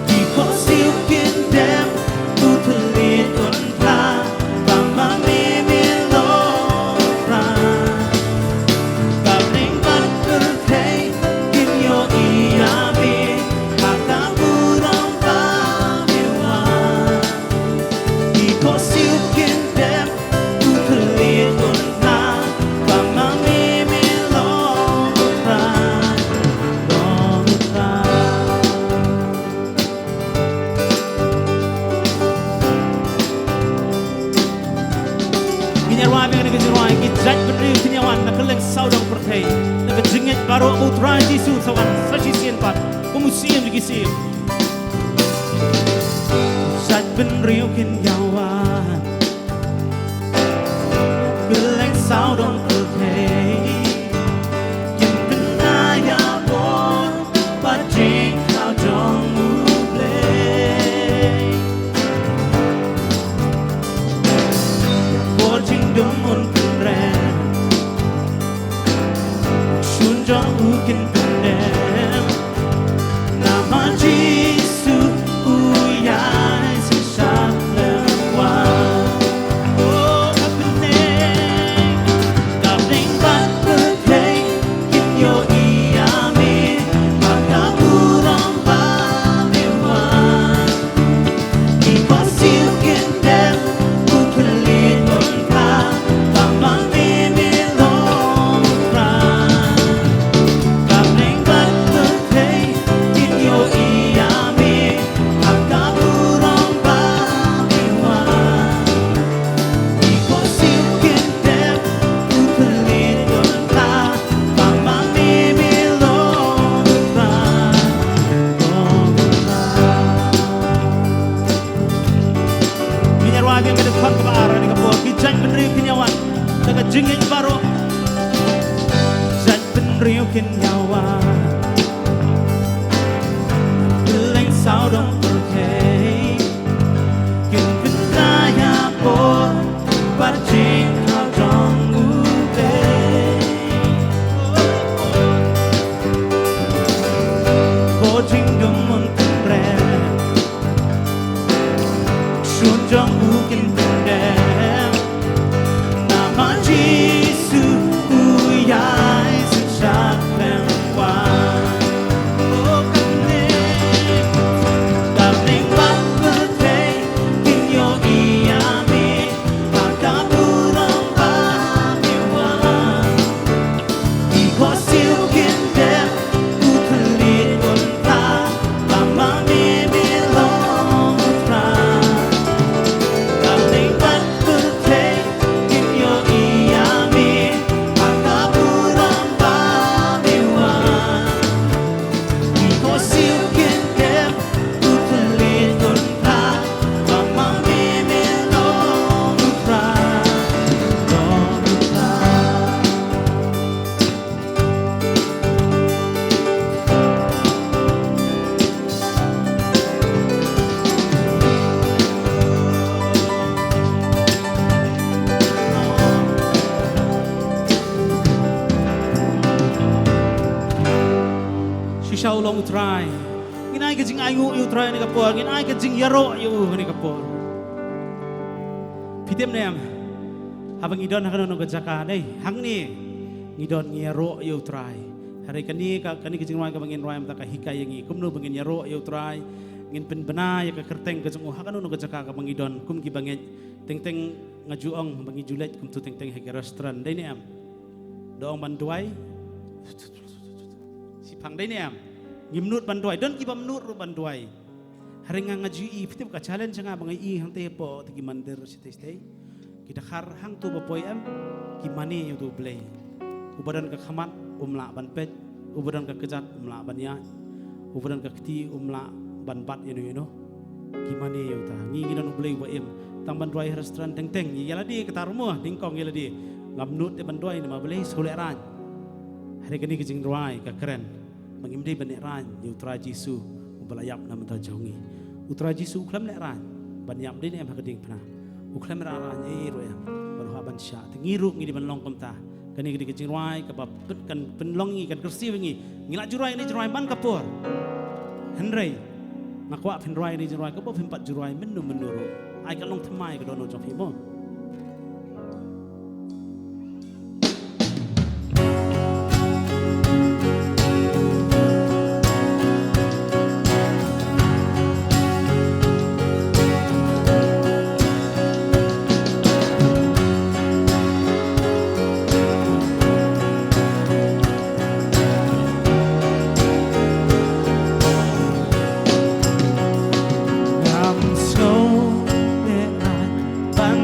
Ki khohsiew kin dem, u thylliej un phla, ba ma me me long u Trai. Bapneng bad pyrthei kin ïohi ïa me ha ka burom ba me wan. Ki khohsiew kin dem, u thylliej un phla, ba ma me me long u Trai, long u Trai. Ngin ïa rwai biang kane ka jingrwai, ki jaitbynriew kin ïa wan na kylleng sawdong pyrthei. Na ka jingngeit baroh ba U Trai Jisu sa wan sa shisien pat kum u Syiem jong ki syiem. Jaitbynriew kin ïa wan kylleng sawdong pyrthei, kin pynbna ïa bor bad jingkhraw jong U Blei. Ïa bor jingdum un pynrem, shun jong u kin pyndem. Namar Jisu u ïai synshar lem wan. O, ka bneng, ka bneng bad pyrthei kin ïohi ïa me ha ka burom ba me wan. Ki khohsiew kin dem, u thylliej un phla, ba ma me me long u Trai. Bapneng bad pyrthei kin ïohi ïa me ha ka burom ba me wan. Ki khohsiew kin dem, u thylliej un phla, ba ma me me long u Trai, long u Trai. Ngin ïa rwai biang ka dkhot kaba ar ha kane ka por. Ki jaitbynriew kin ïa wan da ka jingngeit baroh. Jaitbynriew kin ïa wan kylleng sawdong pyrthei, kin pynbna ïa bor bad jingkhraw jong U Blei. Bor jingdum un pynrem, shun jong u kin pyndem. Namar Jisu u ïai synshar lem wan. O, ka bneng, Long u Trai. Ngin ai ka jingainguh ïa u Trai kane ka por. Ngin ai ka jingïaroh ïa u kane ka por. Phi tip ne em? Haba ngi don ha kano kano ka jaka, dei hangne ngi don, ngi ïaroh ïa u Trai. Hynrei kane ka, kane ka jingrwai kaba ngin rwai mynta ka hikai ïa ngi kumno ba ngin ïaroh ïa u Trai. Ngin pynbna ïa ka kyrteng ka jong u ha kano kano ka jaka kaba ngi don, kum ki bangeit. Teng teng nga ju ong ba ngi ju leit kumto teng teng ha ki restaurant, dei ne em? Da ong ban duwai, shiphang, dei ne em? Ngim nud ban duwai, don ki bym nud ruh ban duwai. Hynrei nga, nga ju ïohi, phi tip ka challenge nga ba nga ïohi hangtei hapoh te ki mandir shatei shatei. Ki dkhar hangto ba poi em, ki mane ïa uto u Blei. Uba don ka khmat um lah ban peit, uba don ka kjat um lah ban ïaid, uba don ka kti um lah ban bat ïano ïano. Ki mane ïa uta. Ngi, ngi don u Blei uba im. Tang ban duwai ha restaurant teng teng, ngi ïa lade kata ruh mo, nyngkong ïa lade. Ngam nud te ban duwai namar balei, shu lehraiñ. Hynrei kane ka jingrwai ka kren ba ngim dei ban lehraiñ ïa u Trai Jisu uba la ïap na bynta jong ngi. U Trai Jisu u khlem lehraiñ ban ïap, dei ne em, ha ka diengphna. U khlem lehraiñ ei ruh em ban hap ban shah. Te ngi ruh ngi dei ban long kumta. Kane ka dei ka jingrwai kaba pyn-, kan pynlong ngi, kan kyrsiew ngi. Ngi la ju rwai kane ka jingrwai man ka por. Hynrei nga kwah phin rwai kane ka jingrwai kaba phim pat ju rwai mynno mynno ruh. Ai ka long thymmai ka dohnud jong phi mo. Ngam sngewbha ban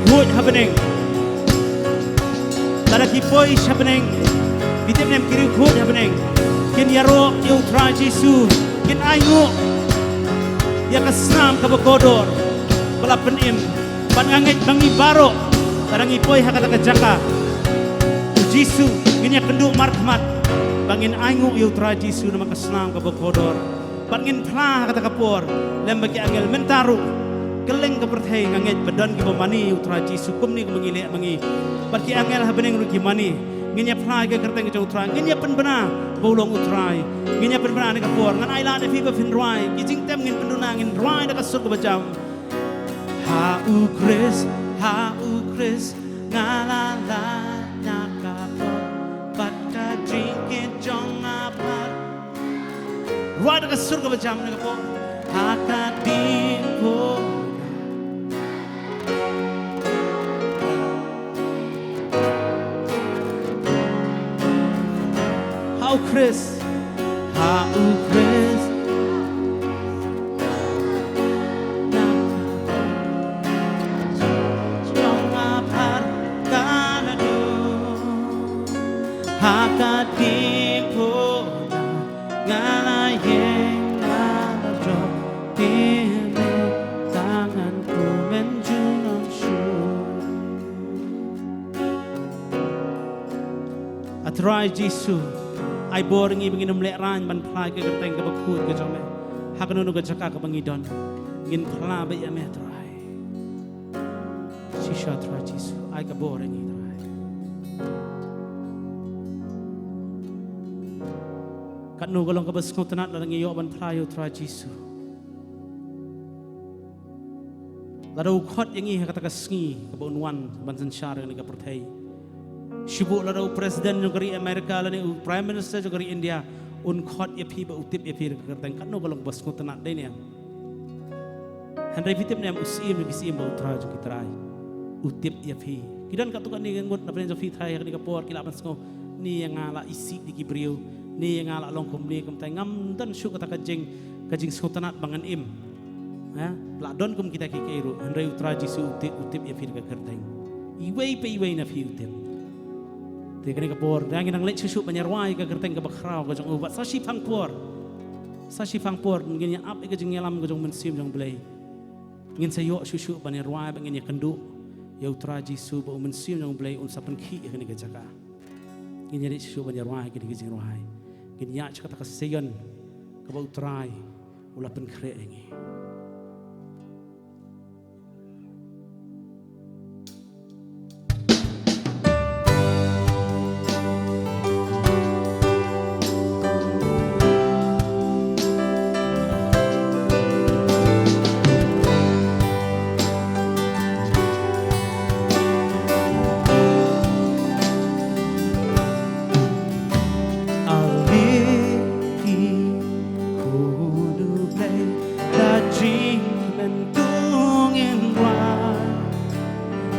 Khuid ha bneng. Lada ki poi sha bneng, ki tip ne em, ki riewkhuid ha bneng kin ïaroh ïa U Trai Jisu, kin ainguh ïa ka snam kaba kordor ba la pynim. Bad nga ngeit ba ngi baroh, lada ngi poi ha kata ka jaka U Jisu, ngin ïakynduh markhmat ba ngin ainguh ïa U Trai Jisu namar ka snam kaba kordor. Bad ngin phla ha kata ka por lem bad ki angel. Mynta ruh, kylleng ka pyrthei nga ngeit ba don kiba mane ïa U Trai Jisu kumne kumba ngi leh ma ngi. Bad ki angel ha bneng ruh ki mane. Ngin ïa phla ïa ka kyrteng ka jong U Trai, ngin ïa pynbna ba u long U Trai. Ngin ïa pynbna ha kane ka por. Ngan ailad ïa phi ba phin rwai. Ki jingtem ngin pynduna, ngin rwai da ka sur kaba jam. Ha U Khrist, ha U Khrist, nga la lait na ka bor, bad ka jingkit jong nga phar. Rwai da ka sur kaba jam ha kane ka por. Ha ka diengphna. Ha U Khrist, ha U Khrist. Na ka jong nga phar ka la dum. Ha ka diengphna nga la ïeng, nga la jop, te ne tang ngan kmen junom shuh. A Trai Jisu, ai bor ïa ngi ba ngin ym lehraiñ ban phla ïa ka kyrteng kaba khuid ka jong me ha kano kano ka jaka kaba ngi don. Ngin phla beit ïa me, Trai. Shisha, Trai Jisu, ai ka bor ïa ngi, Trai. Katno ka long kaba sngewtynnat lada ngi ïoh ban phla ïa U Trai Jisu. Lada u khot ïa ngi ha kata ka sngi kaba un wan ban synshar ïa kane ka pyrthei. Shu buh lada u President jong ka ri America lane u Prime Minister jong ka ri India un khot ïa phi ba u tip ïa phi da ka kyrteng, katno ka long kaba sngewtynnat, dei ne em? Hynrei phi tip ne em, u Syiem jong ki syiem bad u Trai jong ki trai, u tip ïa phi. Ki don katto katne ka ngut na pdeng jong phi, Trai, ha kane ka por ki lah ban sngew, ne ïa nga la isih da ki briew, ne ïa nga la long kumne kumtai, ngam don shuh kata ka jing, ka jingsngewtynnat ba ngan im. Ha? Lah don kum kita kiei kiei ruh, hynrei U Trai Jisu u tip, u tip ïa phi da ka kyrteng. Iwei pa iwei na phi u tip. Te kane ka por, te ngi nang leit shuh shuh ban ïa rwai ka kyrteng kaba khraw ka jong u, bad sa shiphang por. Sa shiphang por ngin ïa ap ïa ka jingïalam ka jong U Mynsiem jong U Blei. Ngin sa ïoh shuh shuh ban ïa rwai, bad ngin ïa kynduh ïa U Trai Jisu ba U Mynsiem jong U Blei un sa pynkhih ïa kane ka jaka. Ngin ïa leit shuh shuh ban ïa rwai kine ki jingrwai. Ngin ïa sha kata ka seion kaba U Trai u la pynkhreh ïa ngi. Aliphi khun U Blei, da jingkmen to ngin rwai,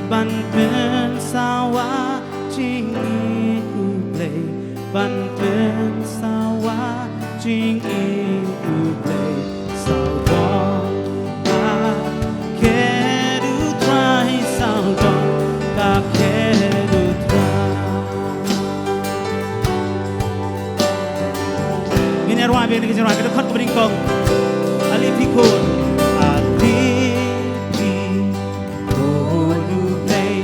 ban pynsawa jingïeit U Blei, ban pynsawa jingïeit U Blei. Sawdong ka khet U Trai, sawdong ka khet U Trai. Ngin ïa rwai biang ïa ka jingrwai, ka dkhot kaba nyngkong. Aliphi khun, aliphi khun U Blei,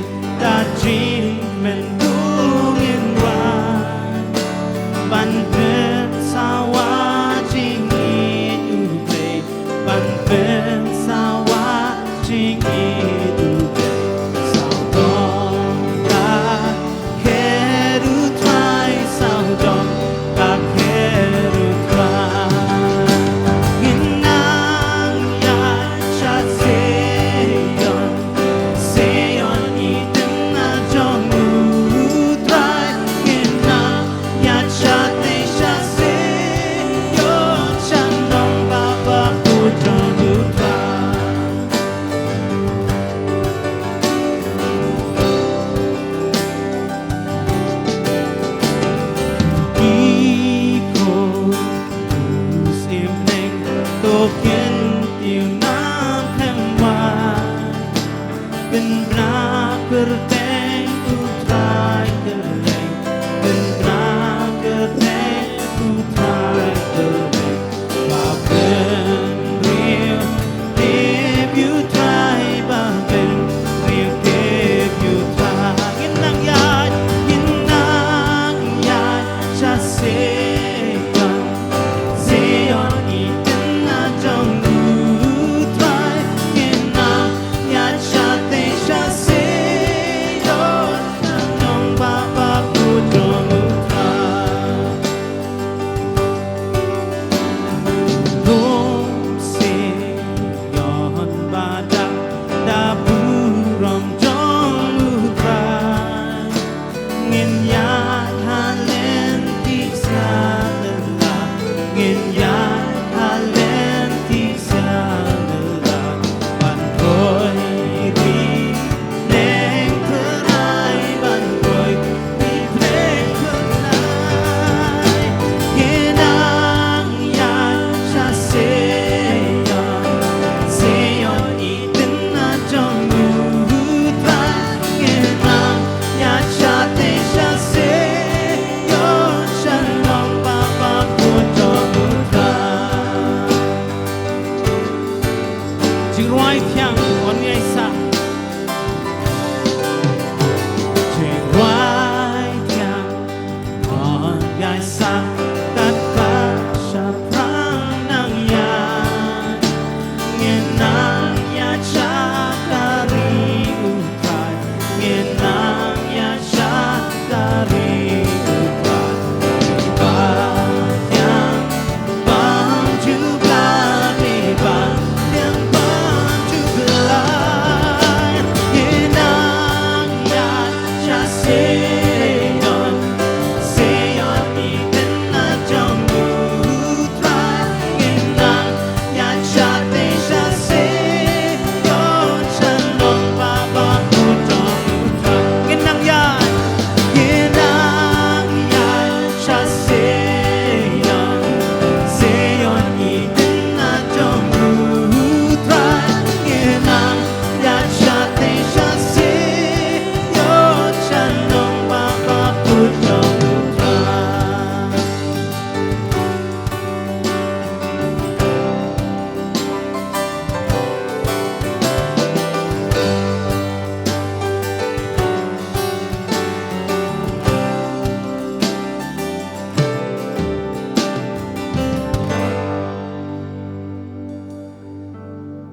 da jingkmen to ngin rwai, ban pynsawa jingïeit Jingrwai thiang, on ngai sa. Jingrwai thiang, on ngai sa. Kat ka shaphrang nang ïa. Ngin nang ïa cha ka ri u Trai. Ngin nang ïa cha ka ri u Trai. Ba thiang,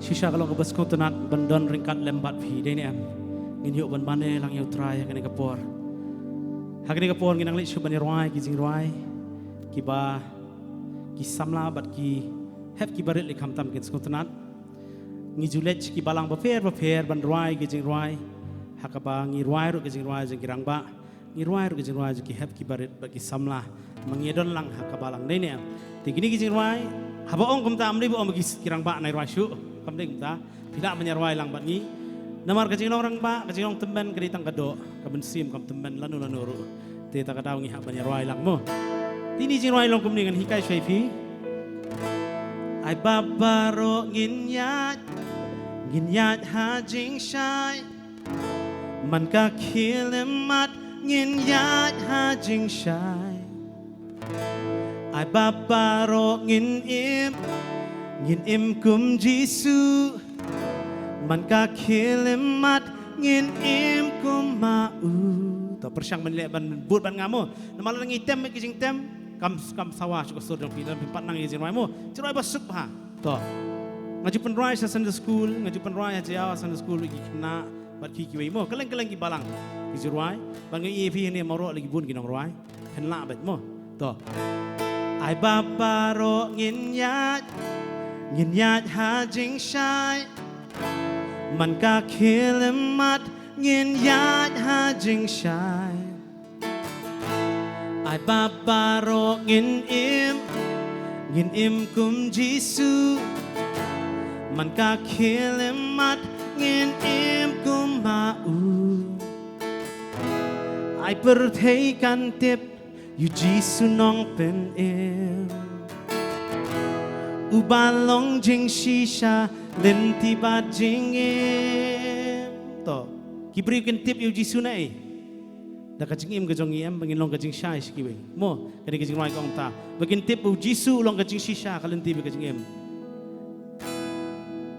Shisha ka long kaba sngewtynnat ban don ryngkat lem bad phi, dei ne em? Ngin ïoh ban mane lang ïa u Trai ha kane ka por. Ha kane ka por ngin nang leit shuh ban ïarwai ki jingrwai kiba ki samla bad ki hep kiba rit lei khamtam kin sngewtynnat. Ngi ju leit ki balang bapher bapher ban rwai ki jingrwai. Ha kaba ngi rwai ruh ki jingrwai jong ki rangbah. Ngi rwai ruh ki jingrwai jong ki hep kiba rit bad ki samla. Ma ngi don lang ha ka balang, dei ne em? Te kine ki jingrwai, haba ong kumta, ym dei ba ong ba ki, ki rangbah nai rwai shuh. Kam dei kumta. Phi lah ban ïarwai lang bad ngi. Namar ka jinglong rangbah, ka jinglong tymmen ka dei tang ka doh, ka mynsiem kam tymmen lano lano ruh. Te ta ka daw ngi hap ban ïarwai lang mo. Te ine i jingrwai long kumne, ngan hikai shuwa ïa phi. Ai ba baroh ngin ïaid, ngin ïaid ha jingshai. Man ka khlieh mat ngin ïaid ha jingshai. Ai ba baroh ngin im, ngin im kum Jisu. Man ka khlieh mat ngin im kum ma u. To pyrshang ban leh ban bud bad nga mo. Namar lada ngi tem ki jingtem, kam, kam sawa shuh ka sur jong phi, lada phim pat nang ïa jingrwai mo. Jingrwai ba suk bha. To. Nga ju pynrwai sha Sunday school, nga ju pynrwai ha jia Sunday school ki khynnah bad ki kiwei mo. Kylleng kylleng ki balang ki ju rwai. Bad nga ïohi phi hangne ma baroh la ki bun ki nongrwai. Khynnah bad mo. To. Ai ba baroh ngin ïaid, ngin ïaid ha jingshai. Man ka khlieh mat ngin ïaid ha jingshai. Ai ba baroh ngin im, ngin im kum Jisu. Man ka khlieh mat ngin im kum ma u. Ai pyrthei kan tip ïa u Jisu nongpynim. Uba long jingshisha lynti bad jingim. To, ki briew kin tip ïa u Jisu na ei? Da ka jingim ka jong ngi em, ba ngin long ka jingshai sha kiwei. Mo, kane ka jingrwai ka ong ta. Ba kin tip ba u Jisu u long ka jingshisha ka lynti bad ka jingim.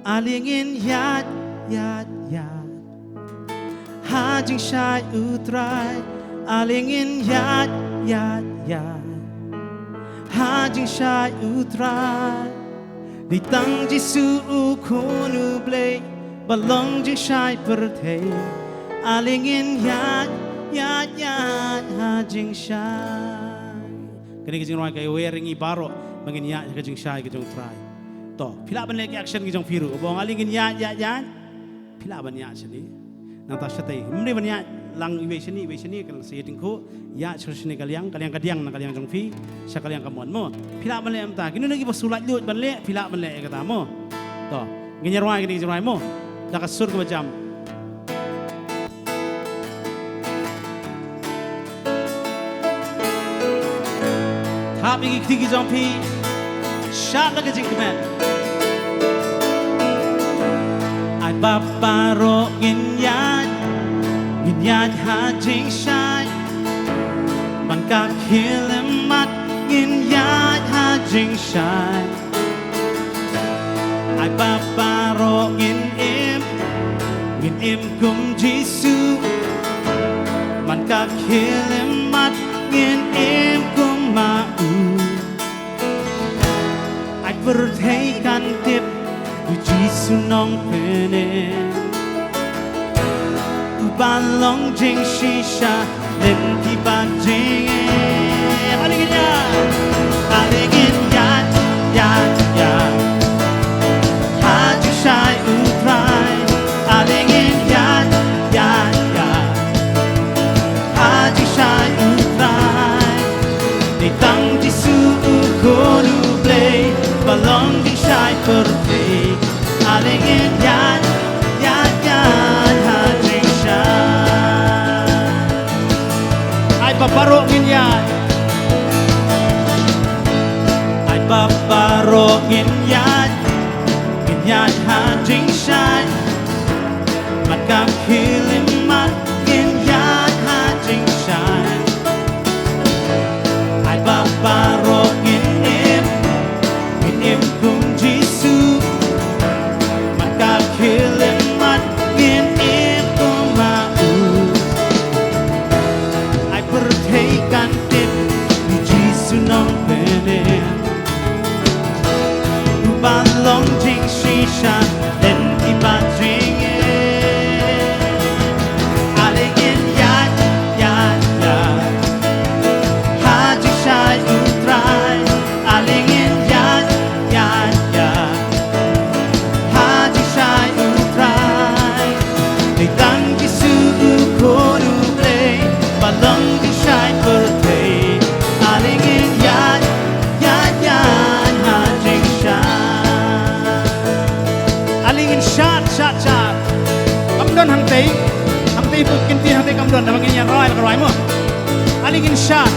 Ale ngin ïaid, ïaid, ïaid. Ha jingshai u Trai. Ale ngin ïaid, ïaid, ïaid. Ha jingshai u Trai. Dei tang Jisu u Khun u Blei ba long jingshai pyrthei. Ale ngin ïaid, ïaid, ïaid ha jingshai. Kane ka jingrwai ka ïawer ïa ngi baroh ba ngin ïaid ha ka jingshai ka jong u Trai. To, phi lah ban leh ki action ki jong phi ruh. Ba ong ale ngin ïaid, ïaid, ïaid. Phi lah ban ïaid shane. Nangta shatei. Ym dei ban ïaid lang iwei shane, iwei shane, ka la sa ïa tyngkhuh. Ïaid sha shane ka liang, ka liang ka diang na ka liang jong phi, sha ka liang ka mon mo. Phi lah ban leh mynta. Kino kino kiba shu laitluid ban leh, phi lah ban leh ïa kata mo. To, ngin ïa rwai kane ka jingrwai mo. Da ka sur kaba jam. Thap ïa ki kti ki jong phi. Shad la ka jingkmen. Ai ba baroh ngin ïaid, ngin ïaid ha jingshai. Man ka khlieh mat ngin ïaid ha jingshai. Ai ba baroh ngin im, ngin im kum Jisu. Man ka khlieh mat ngin im kum ma u. Ai pyrthei kan tip, u Jisu nongpynim. Uba long jingshisha lynti bad jingim. Ale ngin ïaid, ale ngin ïaid, ïaid, ïaid. Ha jingshai U Trai. Ale ngin ïaid, ïaid, ïaid. Ha jingshai U Trai. Dei tang Jisu u Khun U Blei, ba long jingshai pyrthei. Ale ngin ïaid, ïaid, ïaid ha jingshai. Ai ba baroh ngin ïaid. Ai ba baroh ngin ïaid. Ngin ïaid ha jingshai. Man ka khlieh mat ngin ïaid ha jingshai. Ai ba baroh ngin im, ngin im kum Jisu. Man ka khlieh mat ngin im kum ma u. Ai pyrthei kan tip, u Jisu nongpynim. Uba long jingshisha lynti bad jingim. Ale ngin ïaid, ïaid, ïaid. Ha jingshai U Trai. Ale ngin ïaid, ïaid, ïaid. Ha jingshai U Trai. Dei tang Jisu u Khun U Blei, ba long jingshai pyrthei. Ale ngin ïaid, ïaid, ïaid ha jingshai. Ale ngin shad, shad, shad. Kam don hangtei, hangtei put kynti hangtei kam don, naba ngin ïa rwai la ka rwai mo. Ale ngin shad.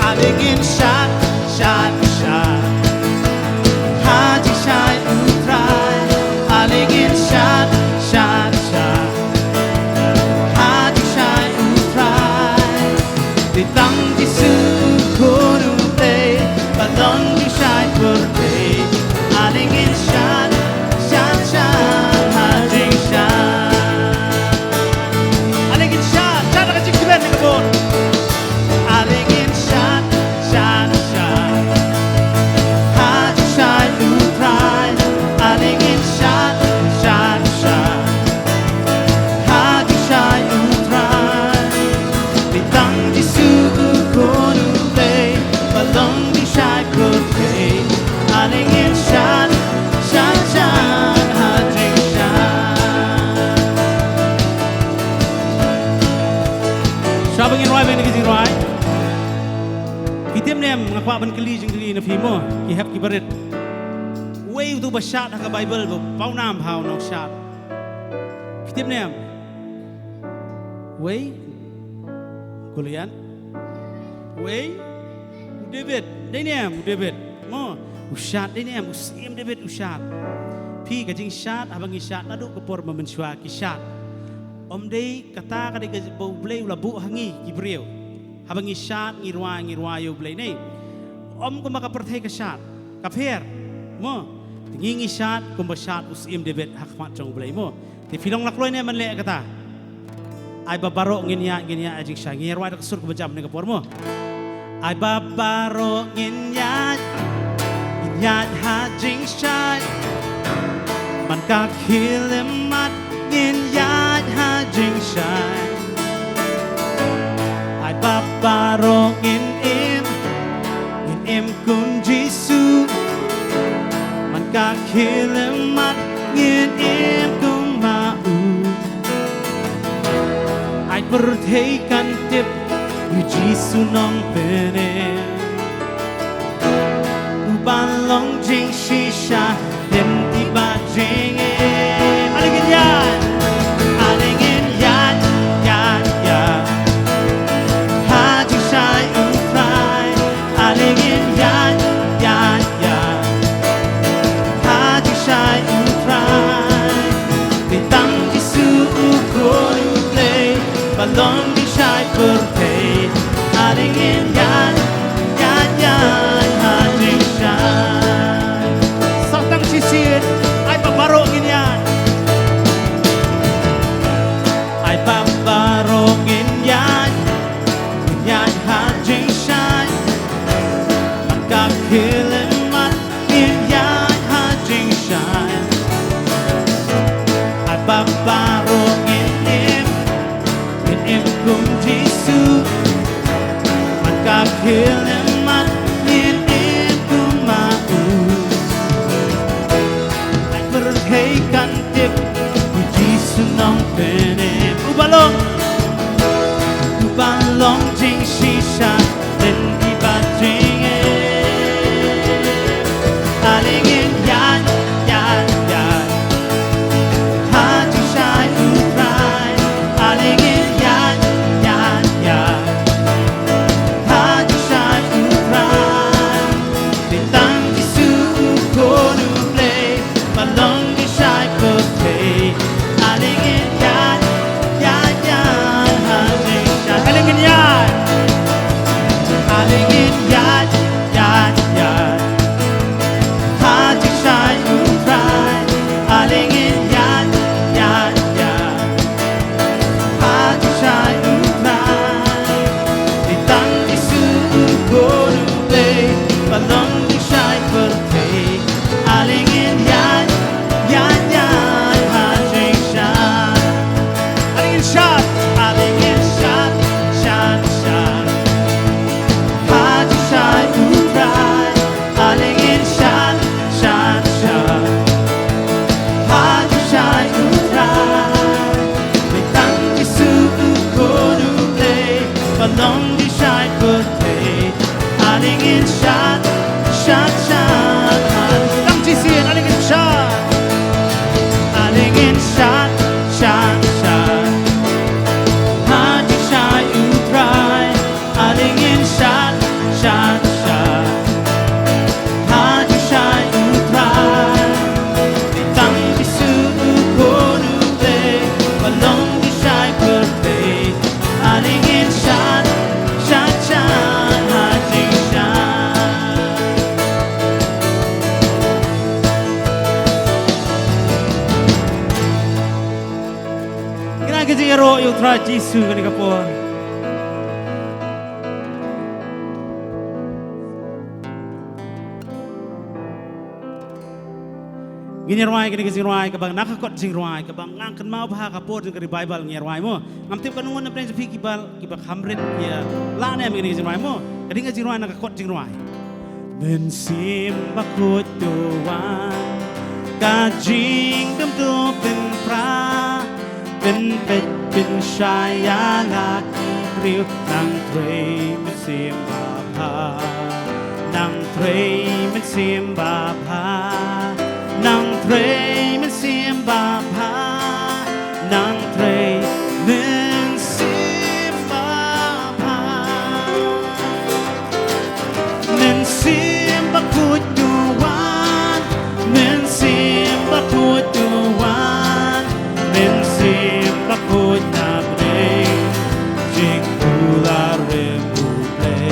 Ale ngin shad, shad, shad. Ha jingshai U Trai. Ale ngin shad, shad, shad. Ha jingshai U Trai. Dei tang Jisu u Khun U Blei, ba long jingshai pyrthei. Ale ngin shad, shad, shad ha jingshai. Ale ngin shad, shad ha ka jingkmen ka bor. Ale ngin shad, shad, shad. Ha jingshai U Trai. Ale ngin shad, shad, shad. Ha jingshai U Trai. Dei tang Jisu u Khun U Blei, ba long jingshai pyrthei. Ale ngin shad, shad, shad ha jingshai. Shwa ba ngin rwai bad ngin rwai. Phi tip ne em, nga kwah ban kylli jingkylli na phi mo, ki hep ki barit. Uwei uto uba shad ha ka Baibl, ba pawnam ha u nongshad. Phi tip ne em? Uwei? Goliath? Uwei? U David. Dei ne em u David? Mo, u shad dei ne em, u Syiem David u shad. Phi, ka jingshad, haba ngi shad naduh ka por ba mynshuwa ki shad. Ym dei kata ka dei kaba U Blei u la buh ha ngi ki briew. Haba ngi shad, ngi rwai, ngi rwai ïa U Blei ne. Ym kumba ka pyrthei ka shad. Ka pher. Mo. Te ngi ngi shad kumba shad u Syiem David ha khmat jong U Blei mo. Te phi long la kloi ne em ban leh kata. Ai ba baroh ngin ïaid, ngin ïaid ha jingshai. Ngin ïa rwai da ka sur kaba jam ne ka por mo. Ai ba baroh ngin ïaid, ngin ïaid ha jingshai. Man ka khlieh mat ngin ïaid ha jingshai. Ai ba baroh ngin im, ngin im kum Jisu. Man ka khlieh mat ngin im kum ma u. Ai pyrthei kan tip, u Jisu nongpynim. Uba long jingshisha, lynti bad jingim. Ale ngin ïaid, ale ngin ïaid, ïaid, ïaid. Ha jingshai U Trai, ale ngin ïaid, ïaid, ïaid. Ha jingshai U Trai, dei tang Jisu u Khun U Blei, ba long jingshai pyrthei. Ale ngin ïaid, ïaid, ïaid ha jingshai. Sa Baroh ngin im, ngin im kum Jisu. Man ka khlieh mat ngin im kum ma u. Ai pyrthei kan tip, u Jisu Nongpynim. Uba long, uba long jingshisha, lynti bad jingim. Ale ngin ïaid, ïaid, ïaid. Ha jingshai U Trai. Ale ngin ïaid, ïaid, ïaid. Ha jingshai U Trai. Dei tang Jisu U Khun U Blei, ba long jingshai pyrthei. Ale ngin ïaid, ïaid, ïaid ha jingshai. Ale ngin ïaid. Ale ngin ïaid, ïaid, ïaid. Ha jingshai U Trai. Ale ngin ïaid, ïaid, ïaid. Ha jingshai U Trai. Dei tang Jisu U Khun U Blei, ba long jingshai pyrthei. Ale ngin ïaid, ïaid, ïaid ha jingshai. Ale ngin shad, ale ngin shad, shad, shad. Ha jingshai U Trai. Ale ngin shad, shad, shad. Ha jingshai U Trai. Dei tang Jisu U Khun U Blei, ba long jingshai pyrthei. Ale ngin shad, shad, shad. Tang Jisu, ale ngin shad. Ale ngin shad, shad, shad. Ha jingshai U Trai. Ale ngin shad, shad, shad. Ha jingshai U Trai. Dei tang Jisu U Khun U Blei, ba long jingshai pyrthei. Ale ngin shad, shad, shad ha jingshai. Ngin ai ka jingïaroh ïa U Trai Jisu kane ka por. Ngin ïa rwai kane ka jingrwai kaba na ka kot jingrwai kaba nga kynmaw bha ha ka por jong ka revival, ngin ïa rwai mo. Ngam tip katno ngut na pdeng jong phi kiba, kiba kham rit ïa la ne em ïa kane ka jingrwai mo. Ka dei ka jingrwai na ka kot jingrwai. Mynsiem Bakhuid to wan, ka jingdum to pynpra, pynpeit pynshai ïa la ki briew, Nongtrei Mynsiem Babha, Nongtrei Mynsiem Babha, Nongtrei Mynsiem Babha, Nongtrei Mynsiem Babha. Mynsiem Bakhuid to wan, Mynsiem Bakhuid to wan, Mynsiem Bakhuid na pdeng jingkular U Blei.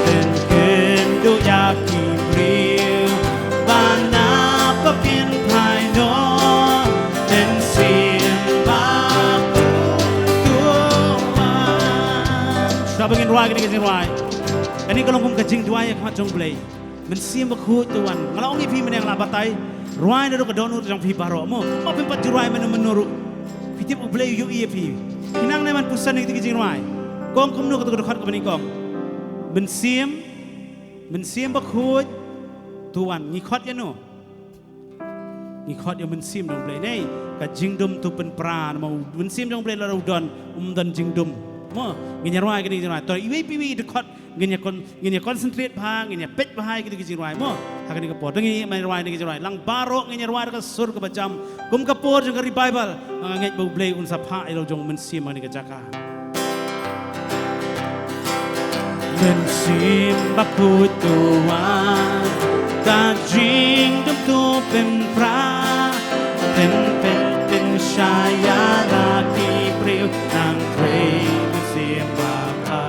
Pynkynduh ïa ki briew ba na pynphai noh, Mynsiem Bakhuid to wan. Shwa ba ngin rwai kane ka jingrwai. Kane ka long kum ka jingduwai ha khmat jong U Blei. Mynsiem Bakhuid to wan. Nga la ong ïa phi mynne, nga la batai. Rwai naduh ka dohnud jong phi baroh mo. Ym pat ju rwai mynno mynno ruh. Phi tip U Blei u ïohi ïa phi. Phi nang ne ban pyrshang ïa kine ki jingrwai. Kong kumno kata ka dkhot kaba nyngkong. Mynsiem, Mynsiem Bakhuid to wan. Ngi khot ïa no? Ngi khot ïa u Mynsiem jong U Blei ne. Ka jingdum to pynpra, namar u Mynsiem jong U Blei lada u don, um don jingdum. Mo, ngin ïa rwai kine ki jingrwai. To iwei pa iwei i dkhot ngin ïa kon-, ngin ïa concentrate bha, ngin ïa peit bha ïa kito ki jingrwai mo. Ha kane ka por. Te ngin ïa rwai kine ki jingrwai. Lang baroh ngin ïa rwai da ka sur kaba jam. Kum ka por jong ka revival. Nga ngeit ba U Blei un sa phah ïa la u jong u Mynsiem ha kane ka jaka. Mynsiem Bakhuid to wan, ka jingdum to pynpra, pynpeit pynshai ïa la ki briew, Nongtrei Mynsiem Babha,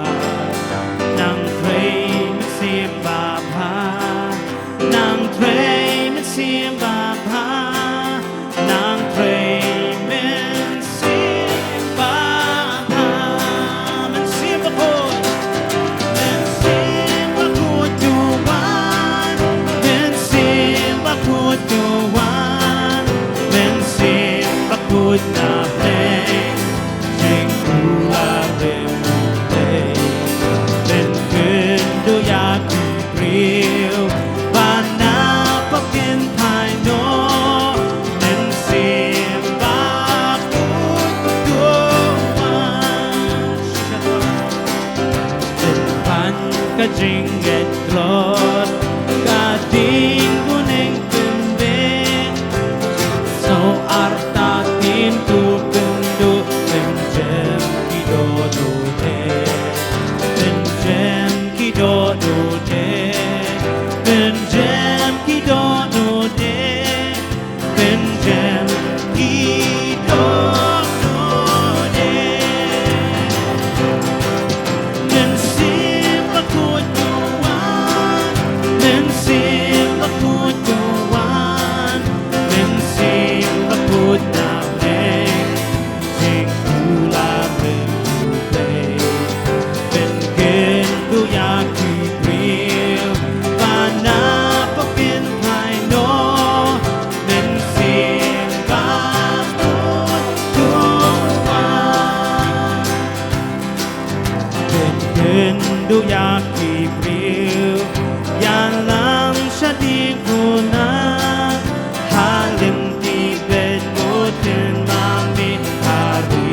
Nongtrei Mynsiem Babha, Nongtrei Mynsiem Babha, Nongtrei Mynsiem Babha. Mynsiem Bakhuid, Mynsiem Bakhuid to wan, Mynsiem Bakhuid to wan, Mynsiem Bakhuid Na pdeng jingkular rim u Blei, men kynduh ïa ki briew ba na pdeng kynthai noh, men siem bakhuid to wan. Pynban ka jingngeit tlot ka ding bun neng pynbeit. Saw arta tin tu kynduh, pynjem ki dohnud eh, pynjem ki dohnud eh, pynjem ki dohnud eh, pynjem ki dohnud eh. Men siem bakhuid to wan, men siem bakhuid to wan, men siem bakhuid na pdeng jingkular rim u Blei. Men kynduh ïa ki briew ba na pdeng kynthai noh, men siem bakhuid to wan. Men kynduh ïa ki briew ïalam shadien khuna, ha lynti bad button ma mih, ha ri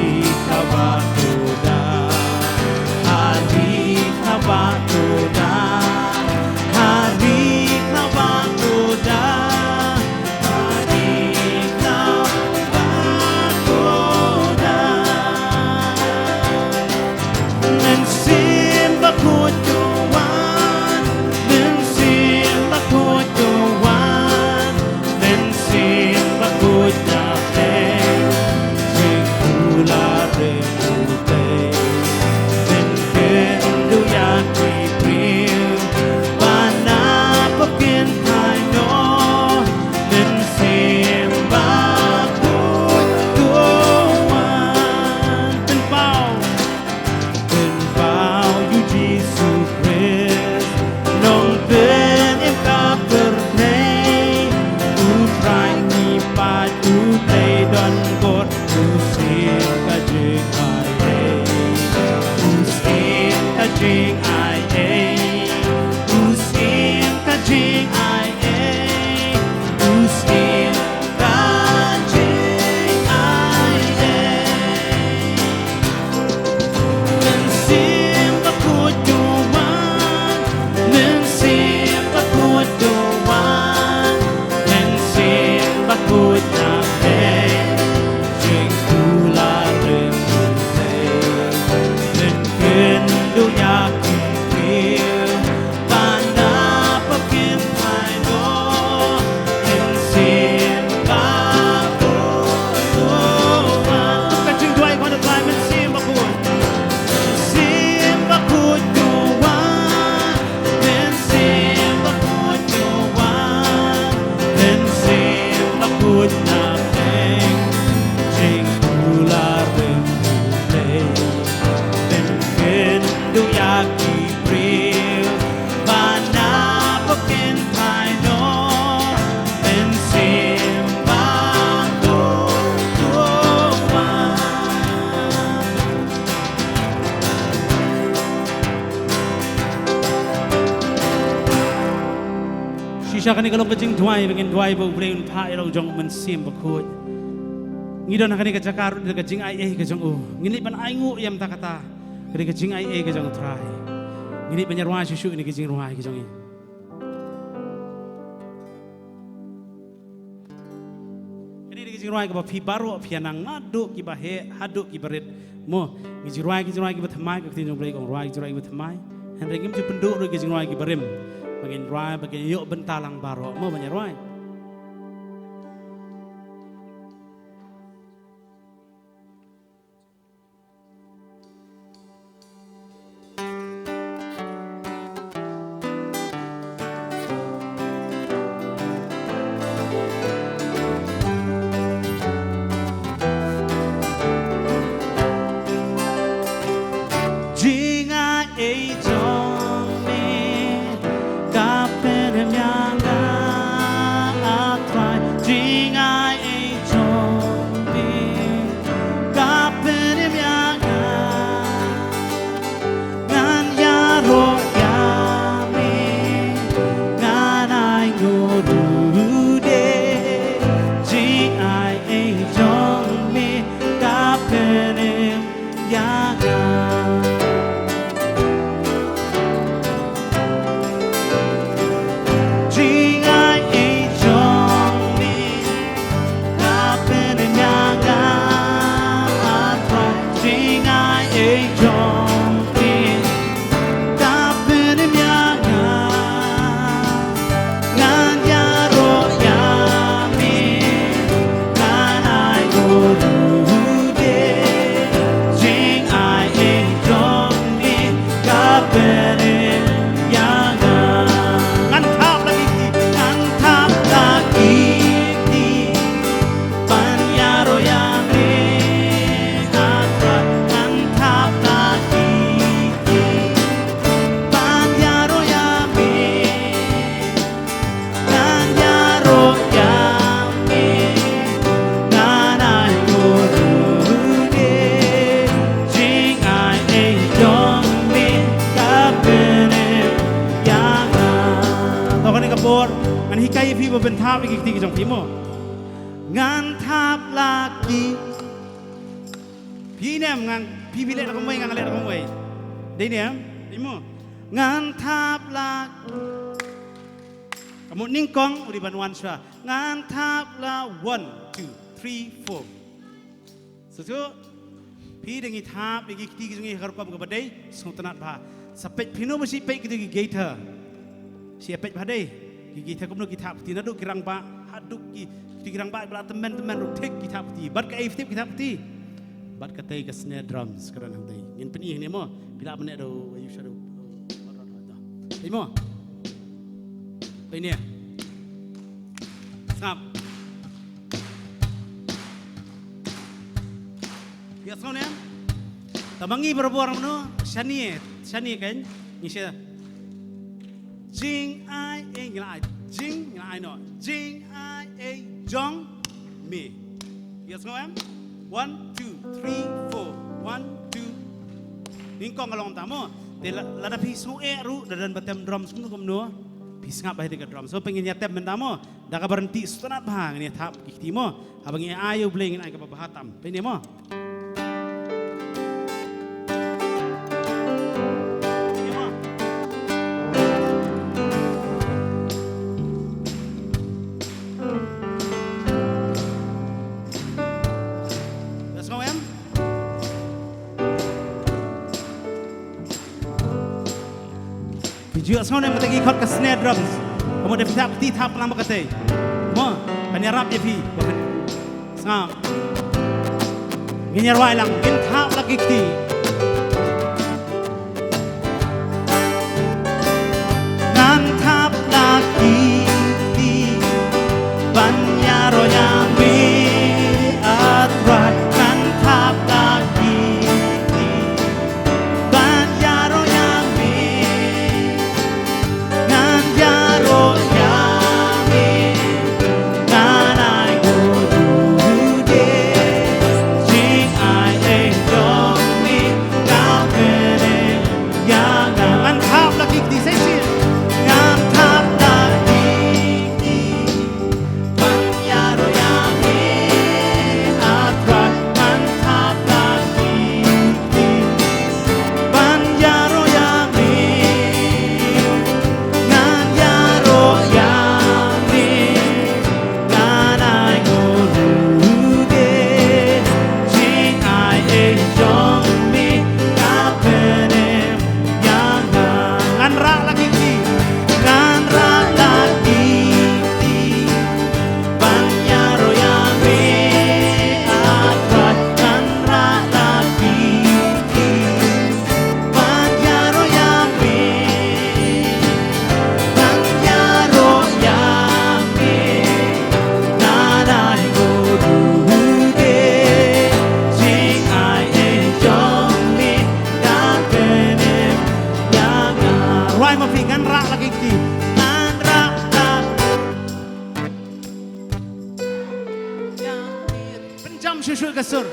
kaba khuda, ha ri kaba khuda, ha ri kaba khuda. Men siem bakhuid to wan, men siem bakhuid to wan, men siem bakhuid na pdeng jingkular rim u Blei. Men kynduh ïa ki briew ba na pdeng kynthai noh, men siem bakhuid to wan. Pynpaw, pynpaw ïa u Jisu Khrist, nongpynim ka pyrthei. U Trai ngi pait, U Blei donkor, u siem ka jingaiei, u siem ka jingaiei, u siem ka jingaiei, u siem ka jingaiei. Men siem bakhuid to wan, men siem bakhuid to wan, men siem bakhuid na pdeng jingkular rim u Blei. Men kynduh ïa ki briew ba na pdeng kynthai noh, men siem bakhuid to wan. Ka jingduwai khun u Trai, men siem bakhuid, siem bakhuid to wan, men siem bakhuid to wan, men siem bakhuid na pdeng jingkular rim u Blei. Men kynduh ïa ki briew ba na pdeng kynthai noh, men siem bakhuid to wan. Shisha kane ka long ka jingduwai ba ngin duwai ba U Blei un phah ïa la u jong u Mynsiem Bakhuid. Ngi don ha kane ka jaka ruh da ka jingaiei ka jong u. Ngin leit ban ainguh ïa mynta kata. Kane ka jingaiei ka jong U Trai. Ngin leit ban ïa rwai shuh shuh ïa kane ka jingrwai ka jong ngi. Kane ka jingrwai kaba phi baroh phi ïa nang, naduh kiba heh haduh kiba rit. Mo, ngi jingrwai ki jingrwai kiba thymmai, ka ktien jong U Blei ka ong rwai ki jingrwai kiba thymmai. Hynrei ngim ju pynduh ruh ki jingrwai kiba rim. Ba ngin rwai, ba ngin ïoh bynta lang baroh. Mo, ban ïa rwai. Jingaiei jong me ka pynrem ïa nga. Ai ei jong me ka pynim ïa nga. Jingai ei jong me ka pynim ïa nga. Ai jingai ei jong me ka pynim ïa nga. Ngan ïaroh ïa me, ngan ai nguh ruh de. Jingai ei jong me ka pynim ïa nga. Ngan thap la ki kti, ngan thap la ki kti. Ban ïaroh ïa me, A Trai, ngan thap la ki kti. Ban ïaroh ïa me, ngan ïaroh ïa me, ngan ai nguh ruh de. Jingai ei jong me ka pynim ïa nga. To kane ka por ngan hikai ïa phi ba phin thap ïa ki kti ki jong phi mo. Ngan thap la ki. Phi ne em, ngan, phi, phi leh da kumwei, ngan leh da kumwei. Dei ne em? Dei mo. Ngan thap la. Ka mut nyngkong u dei ban wan shuwa. Ngan thap la, one, two, three, four. Shuh shuh. Phi dang ïa thap ïa ki kti ki jong ngi ha ka rukom kaba dei, sngewtynnat bha. Sa peit phi, no ba shi peit kito ki guitar. Shi peit bha dei. Ki guitar kumno ki thap kti, naduh ki rangbah haduh ki, kito ki rangbah ba la tymmen tymmen ruh thik ki thap kti. Bad kaei phi tip ki thap kti? Bad katei ka snare drums ka don hangtei. Ngin pyni hangne mo. Phi lah ban neh da u, u sha da u. Peit mo. Peit ne. Sngap. Ïa sngew ne? Tang ba ngi barabor mano, shane, shane kan, ngi sha. Jingai ei, ngi la ai, jing, ngi la ai noh. Jingai ei jong me. Ïa sngew em? One, two, three, four. One, two. Nyngkong ka long ta mo. Te la, lada phi sngew eh ruh, da don ba tem drums kumno kumno. Phi sngap bha ïa ka drum. So phi ngin ïa tem mynta mo. Da kaba ryntih sngewtynnat bha ngin ïa thap ki kti mo. Haba ngin ai ïa U Blei ngin ai kaba bha tam. Peit ne mo. Peit ne mo. Ïa sngew em? Phi ju ïohsngew ne em kata ki chord ka snare drums. Ka mut da phi thap kti, thap lang bad katei. Mo, kan ïarap ïa phi. Sngap. Ngin ïa rwai lang, ngin thap la ki kti. Ngan thap la ki kti. Ban ïaroh ïa me, A Trai, ngan thap la ki kti. Ban ïaroh ïa me, ngan ïaroh ïa me, ngan ai nguh ruh de. Jingai ei jong me ka pynim ïa nga. Ngan thap la ki kti, sa shisien. Ngan thap la ki kti. Ban ïaroh ïa me, A Trai, ngan thap la ki kti. Ban ïaroh ïa me, ngan ïaroh ïa me, ngan ai nguh ruh de. Jingai ei jong me ka pynim ïa nga. Ngan rah la ki kti, ngan rah la ki kti. Ban ïaroh ïa me, A Trai, ngan rah la ki kti. Ban ïaroh ïa me, ban ïaroh ïa me, ngan ai nguh ruh de. Jingai ei jong me ka pynim ïa nga. Rwai ma phi, ngan rah la ki kti, ngan rah la. Pynjam shuh shuh ka sur.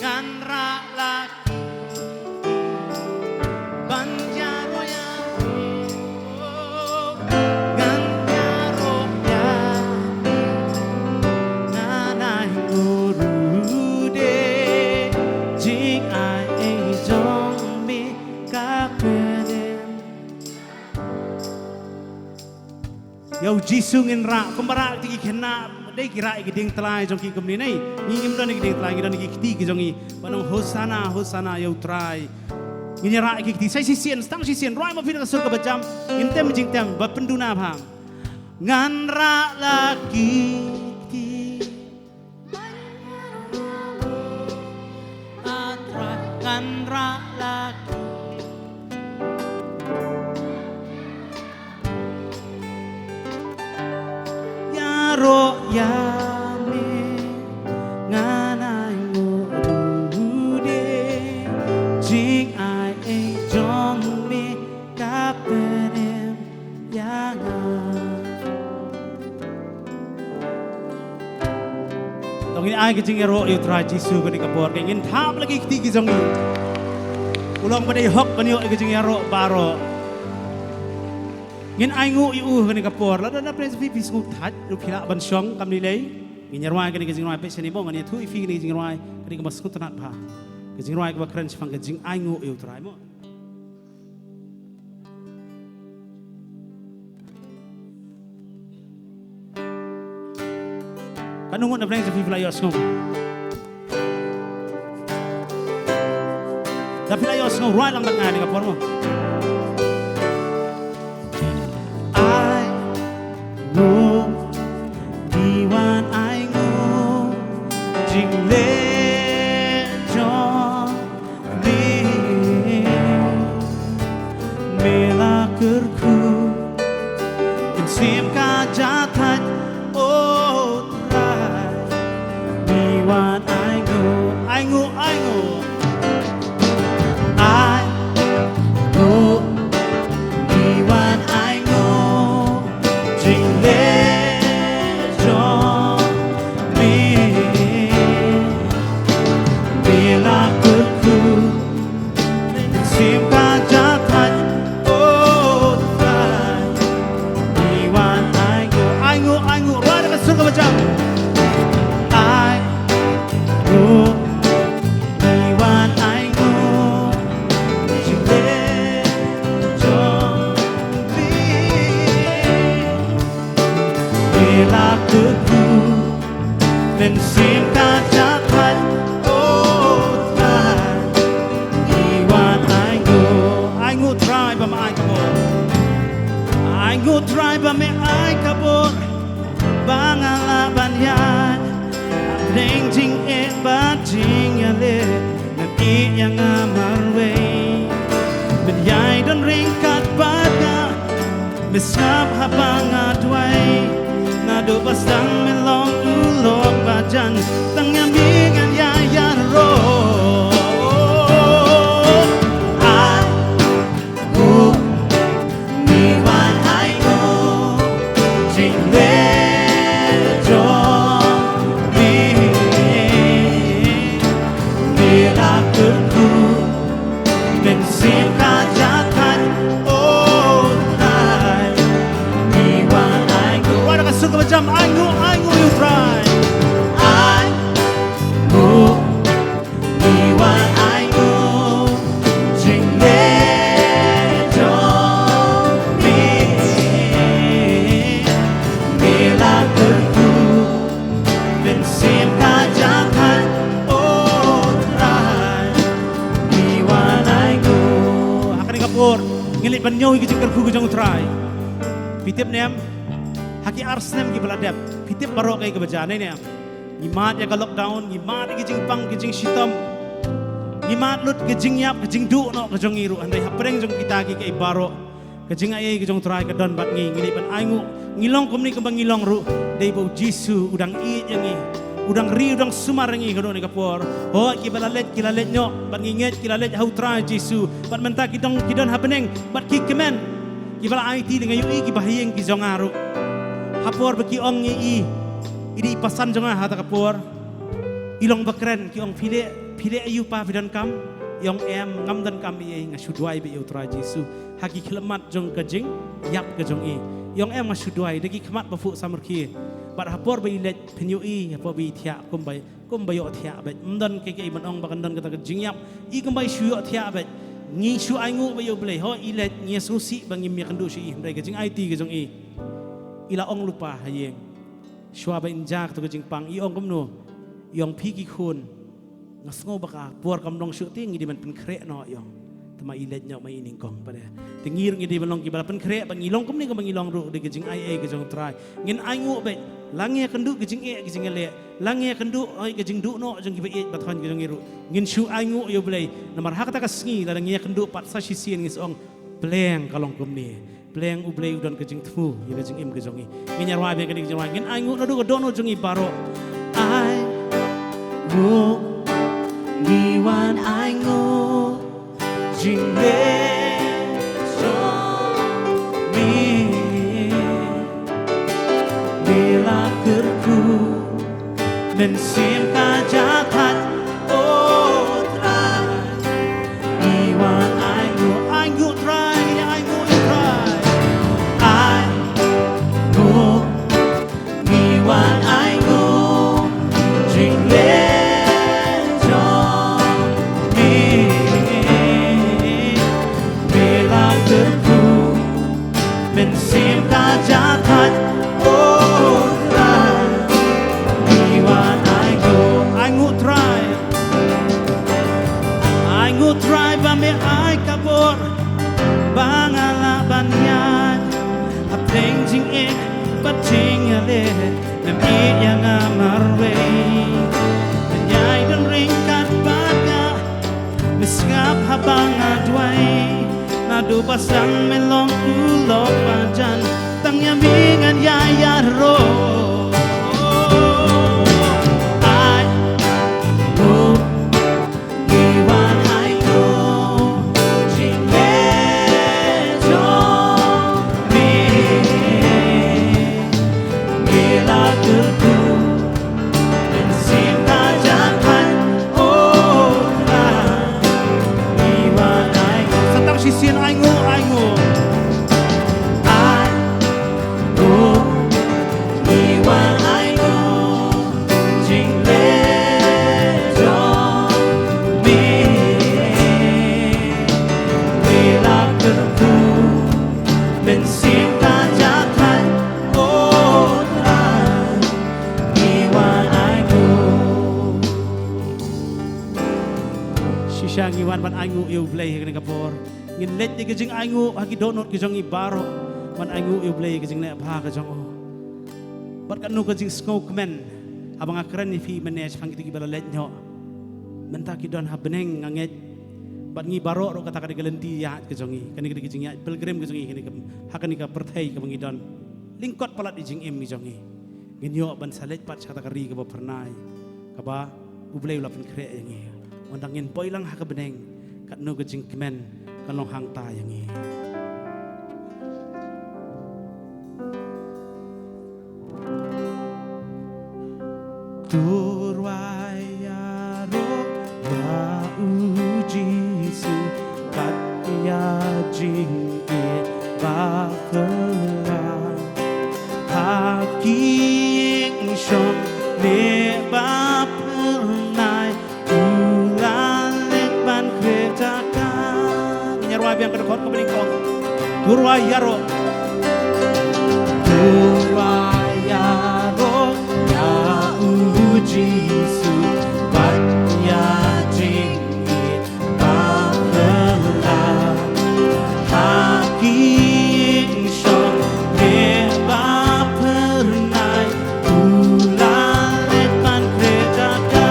Ngan rah la ki kti. Ban ïaroh ïa me. Oh, ngan ïaroh ïa me. Ngan Jisu ngin rah, kumba rah ki khynnah, dei ki rah ki dieng tlai jong ki kumne ne. Ngi ngim don ki dieng tlai, ngi don ki kti ki jong ngi. Ba nong Hosana, Hosana ïa u Trai. Ngin ïa rah ki kti, sa shisien, tang shisien, rwai ma phi na ka sur kaba jam, ngin tem jingtem, ba pynduna bha. Ngan rah la ki kti. Ngan rah la ki Ïaroh ïa me ngan ainguh ruh de, jingai ei jong me ka pynim ïa nga. To ngin ai ka jingïaroh ïa u Trai Jisu kane ka por, ngin thap la ki kti ki jong ngi. U long ba dei hok ban ïoh ïa ka jingïaroh baroh. Ngin ainguh ïa u kane ka por. Lada na pyrshah phi, phi sngewtynnat ruh phi lah ban shong kam lei lei. Ngin ïa rwai kane ka jingrwai peit shane mo, ngan ïathuh ïa phi kane ka jingrwai, kane kaba sngewtynnat bha. Ka jingrwai kaba kren shaphang ka jingainguh ïa u Trai mo. Katno ngut na pdeng jong phi phi la ïohsngew? Da phi la ïohsngew, rwai lang bad nga ha kane ka por mo. Ainguh, ngi wan ainguh, jingleh jong me. Me la kyrkhu, mynsiem ka jahthait, O Trai. Ngi wan ainguh, ainguh, ainguh. Ainguh, ngi wan ainguh, jingleh jong me. Me la kyrkhu, mynsiem ka jahthait, O Trai. Ngi wan ainguh, ainguh, ainguh, rwai da ka sur kaba jam. Ainguh, ngi wan ainguh, jingleh jong me. Me la kyrkhu, mynsiem ka jahthait, O Trai. Ngi wan ainguh, ainguh Trai ba me ai ka bor. Ainguh Trai ba me ai ka bor, ba nga lah ban ïaid hapdeng jingeh bad jingïaleh. Ngan ïeh ïa nga marwei, ban ïai don ryngkat bad nga. Me sngap haba nga duwai, naduh ba sdang me long u lok ba jan. Tang ïa me ngan ïai ïaroh. Ainguh, ngi wan ainguh, jingleh jong me. Me la kyrkhu, mynsiem ka jahthait, O Trai. Ngi wan ainguh. Rwai da ka sur kaba jam, ainguh, ainguh ïa u Trai. Ainguh, ngi wan ainguh, jingleh jong me. Me la kyrkhu, mynsiem ka jahthait, O Trai. Ngi wan ainguh. Ha kane ka por, ngi leit ban ñiew ïa ka jingkyrkhu ka jong u Trai. Phi tip ne em? Ha ki ar snem kiba la dep, phi tip baroh kaei kaba jia ne em? Ngi mad ïa ka lockdown, ngi mad ïa ki jingpang, ki jingshitom. Ngi mad lut ki jingïap, ki jingduh noh ka jong ngi ruh, hynrei hapdeng jong kita kiei kiei baroh, ka jingai ei ka jong u Trai ka don bad ngi, ngi leit ban ainguh, ngi long kumne kumba ngi long ruh, dei ba u Jisu u dang ïeit ïa ngi, u dang ri, u dang sumar ïa ngi haduh kane ka por. Hooid, kiba la leit ki la leit noh, bad ngi ngeit ki la leit ha u Trai Jisu, bad mynta ki dang, ki don ha bneng, bad ki kmen, kiba la aiti, nga ïohi kiba ha ïing ki jong nga ruh. Ha por ba ki ong ïa i, i dei i pasan jong nga ha kata ka por. I long ba kren, ki ong, phi leh, phi leh aïu pa, phi donkam? I ong, em, ngam donkam ei ei, nga shu duwai beit ïa u Trai Jisu ha ki khyllipmat jong ka jingïap ka jong i. I ong, em, nga shu duwai da ki khmat ba phuh samrkhie. Bad ha por ba i leit, phin ïohi ha por ba i thiah kumba, kumba ïoh thiah beit. Ym don kiei kiei ban ong ba kan don kata ka jingïap. I kumba i shu ïoh thiah beit. Ngi shu ainguh beit ïa u Blei. Hooid, i leit, ngi ïa sngewsih ba ngim ïakynduh sha i, hynrei ka jingaiti ka jong i I la ong lypa ha ïing. Shuwa ba in jia kato ka jingpang, i ong kumno? I ong, phi ki khun, nga sngew ba ka por kam long shuh te ngi dei ban pynkhreh noh, i ong. Te ma i leit noh ma i nyngkong pat de. Te ngi ruh ngi dei ban long kiba la pynkhreh, ba ngi long kumne kumba ngi long ruh da ka jingai ei ka jong U Trai. Ngin ainguh beit, la ngi ïakynduh ka jingeh ka jingïaleh, la ngi ïakynduh, oi, ka jingduh noh jong kiba ïeit ba thoh ka jong ngi ruh, ngin shu ainguh ïa U Blei. Namar ha kata ka sngi lada ngi ïakynduh pat sa shisien ngi sa ong, Blei, ka long kumne. Blei, U Blei u don ka jingthmu ïa ka jingim ka jong ngi. Ngin ïa rwai biang kane ka jingrwai, ngin ainguh naduh ka dohnud jong ngi baroh. Ai nguh, ngi wan ainguh jingleh jong me. Me la kyrkhu mynsiem ka jaka, O Trai. Ngi wan ainguh, ainguh Trai, ainguh Trai. Ainguh, ngi wan ainguh jingleh jong me. Me la kyrkhu mynsiem ka jaka, O Trai. Ngi wan ainguh, ainguh Trai. Ainguh Trai ba me ai ka bor ba nga lah ban ïaid hapdeng jingeh bad jingïaleh. Mem ïeit ïa nga marwei, me ïai don ryngkat bad nga, me sngap haba nga duwai. Naduh ba sdang me long u lok ba jan, tang ïa me ngan ïai ïaroh. Ainguh, ngi wan ainguh jingleh jong me. Me la kyrkhu mynsiem ka jaka, O Trai. Ngi wan ainguh, sa tang shisien ainguh, ainguh. Ainguh, ngi wan ainguh jingleh jong me. Me la kyrkhu mynsiem ka jaka, O Trai. Ngi wan ainguh. Shisha ngi wan ban ainguh ïa U Blei ha kane ka por. Ngin leit da ka jingainguh ha ki dohnud ki jong ngi baroh ban ainguh ïa U Blei ha ka jingleh bha ka jong u. Bad katno ka jingsngewkmen haba nga kren ïa phi mynne shaphang kito kiba la leit noh. Mynta ki don ha bneng nga ngeit. Bad ngi baroh ruh kata ka dei ka lynti ïaid ka jong ngi. Kane ka dei ka jingïaid pilgrim ka jong ngi kane ka, ha kane ka pyrthei kaba ngi don. Lyngkot palat ïa jingim ki jong ngi. Ngin ïoh ban sa leit pat sha kata ka ri kaba phyrnai, kaba U Blei u la pynkhreh ïa ngi. Ynda ngin poi lang ha ka bneng, katno ka jingkmen kan long hangta ïa ngi. To rwai ïaroh ïa U Jisu, kat ïa jingïeit ba phylla. Ha ki ïing shong ne ba phyrnai, u la leit ban khreh jaka. Ngin ïa rwai biang ka dkhot kaba nyngkong. To rwai ïaroh. To rwai ïaroh ïa U Jisu, bad ïa jingïeit ba phylla. Ha ki ïing shong ne ba phyrnai, u la leit ban khreh jaka.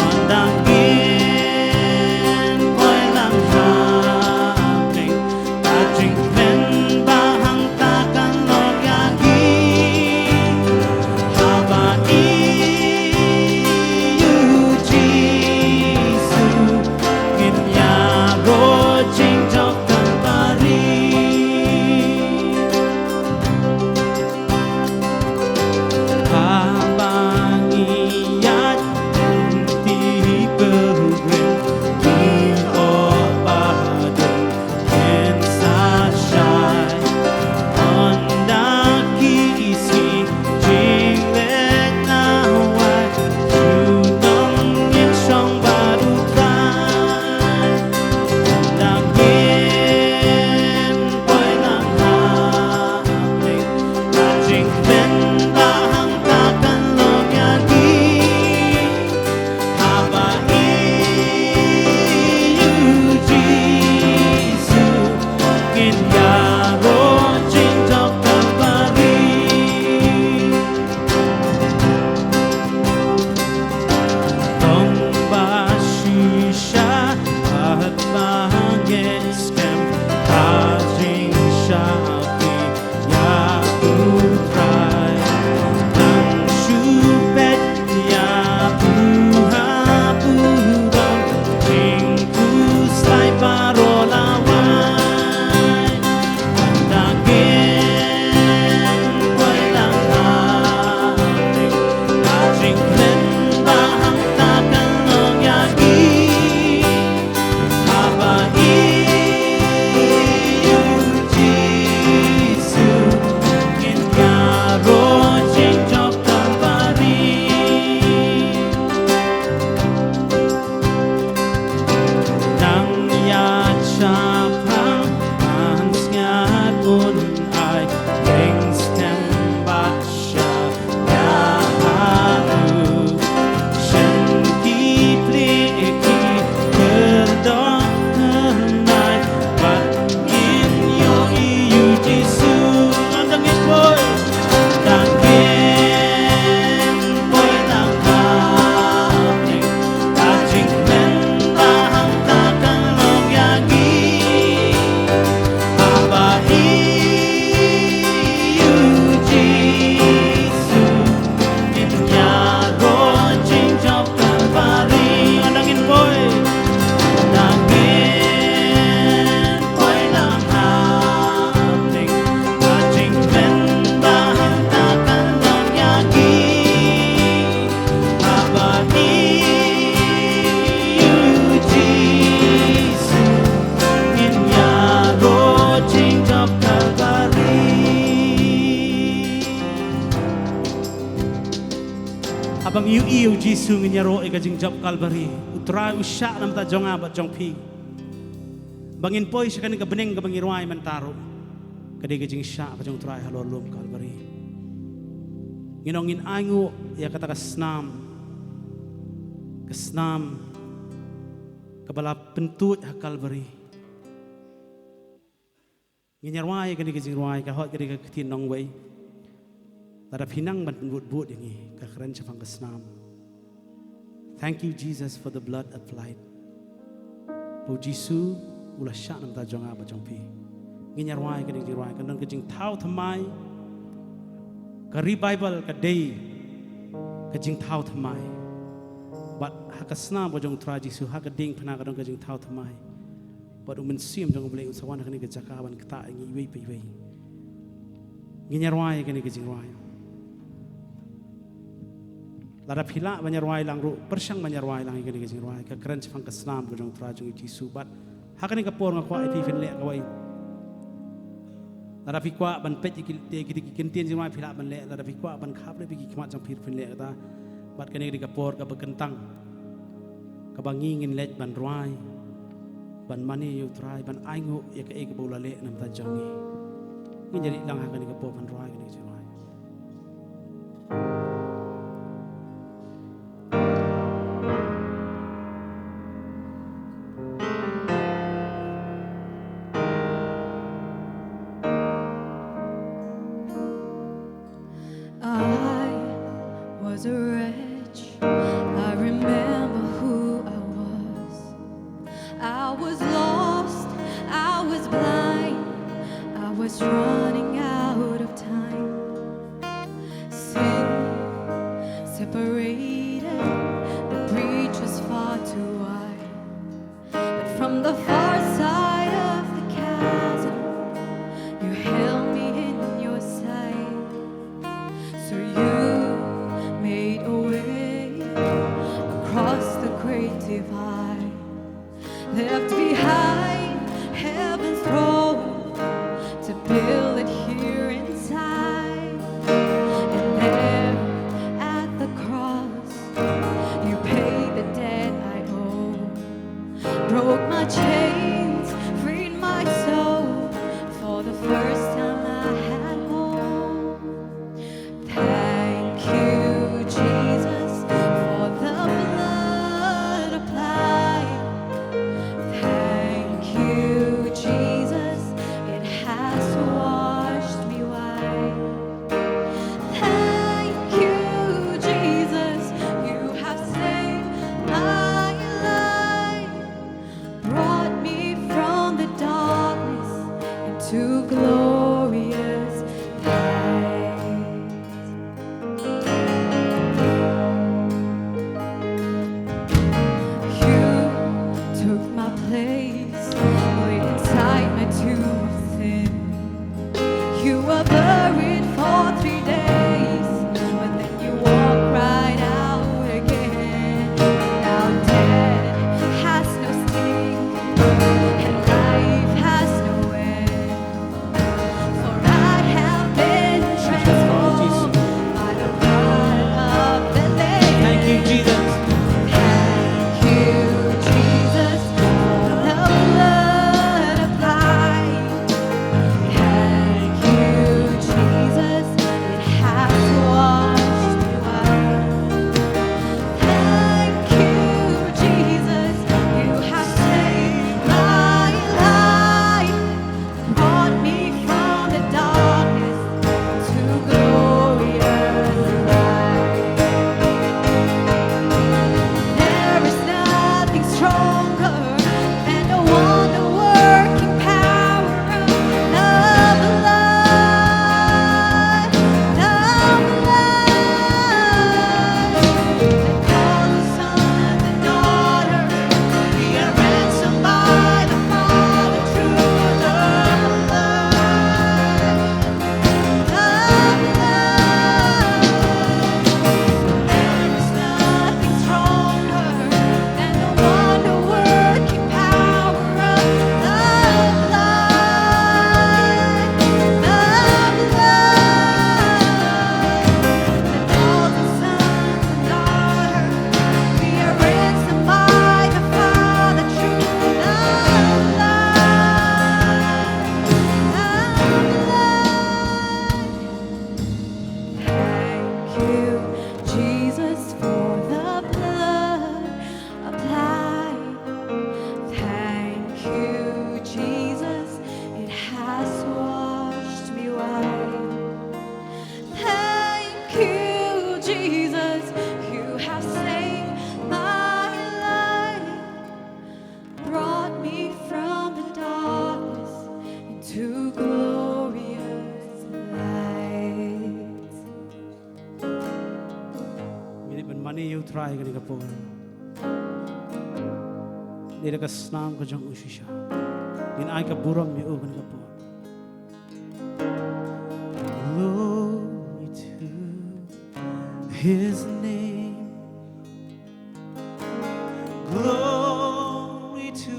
Ynda ngin poi lang ha bneng, ka jingkmen ba hangta ka Haba ngi ïohi ïa u Jisu, ngin ïaroh ïa ka jingjop Kalbari. U Trai u shah na bynta jong nga bad jong phi. Ba ngin poi sha kane ka bneng kaba ngi rwai mynta ruh, ka dei ka jingshah ka jong u Trai halor lum Kalbari. Ngin ong ngin ainguh ïa kata ka snam, ka snam kaba la pyntuid ha Kalbari. Ngin ïa rwai ïa kane ka jingrwai, ka hok ka dei ka ktien nongwei. Lada phi nang ban pynbud bud ïa ngi, ka kren shaphang ka snam. Thank you, Jesus, for the blood applied. Ba u Jisu u la shah na bynta jong nga bad jong phi. Ngin ïa rwai ïa kane ka jingrwai, kan don ka jingthaw thymmai. Ka revival ka dei ka jingthaw thymmai. Bad ha ka snam ka jong u Trai Jisu, ha ka diengphna ka don ka jingthaw thymmai. Bad u Mynsiem jong u Blei un sa wan ha kane ka jaka ban ktah ïa ngi iwei pa iwei. Ngin ïa rwai ïa kane ka jingrwai. Lada phi lah ban ïa rwai lang ruh, pyrshang ban ïa rwai lang ïa kane ka jingrwai. Ka kren shaphang ka snam ka jong u Trai jong ngi u Jisu. Bad ha kane ka por nga kwah ïa phi phin leh kawei. Lada phi kwah ban peit ïa ki, ïa ki, ïa ki kyntien jingrwai, phi lah ban leh. Lada phi kwah ban khapkhleh ïa ki khmat jong phi, phin leh kata. Bad kane ka dei ka por kaba kyntang, kaba ngi ngin leit ban rwai, ban mane ïa u Trai, ban ainguh ïa kaei kaba u la leh na bynta jong ngi. Ngin ïa leit lang ha kane ka por ban rwai kane ka jingrwai. I was a wretch. I remember who I was. I was lost. I was blind. I was running out of time. Sin separated. The breach was far too wide. But from the far side of the chasm, you held me in your sight. So you made a way across the great divide. Left behind heaven's throne to build it here inside. And there at the cross, you paid the debt I owe. Broke my chains, freed my soul. For the first time I had hope. Thank you, Jesus, for the blood applied. Thank you, Jesus, it has washed me white. Thank you, Jesus, you have saved my life. Brought Ani ïa U Trai kane ka por. Dei da ka snam ka jong u shisha ngin ai ka burom ïa u kane ka por. Glory to his name. Glory to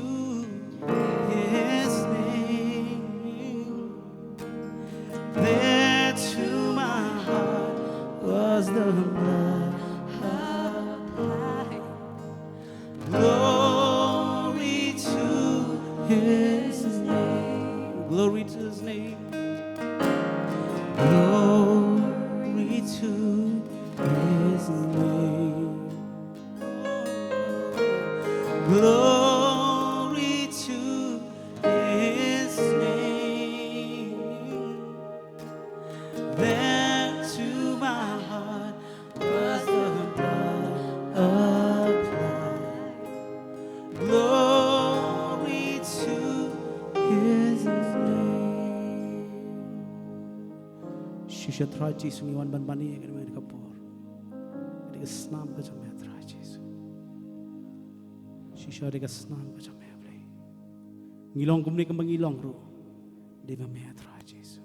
his name. There to my heart was the blood applied. Glory to his name. Glory to his name. Glory to his name. Glory to his name. Then to my heart was the blood applied. Glory to his name. Shisha Trai Jisu ngi wan ban ban ïa kane ka por. Dei ka snam ka jong me Trai Jisu. Shisha dei ka snam ka jong me Blei. Ngi long kumne kumba ngi long ruh. Dei ba me Trai Jisu.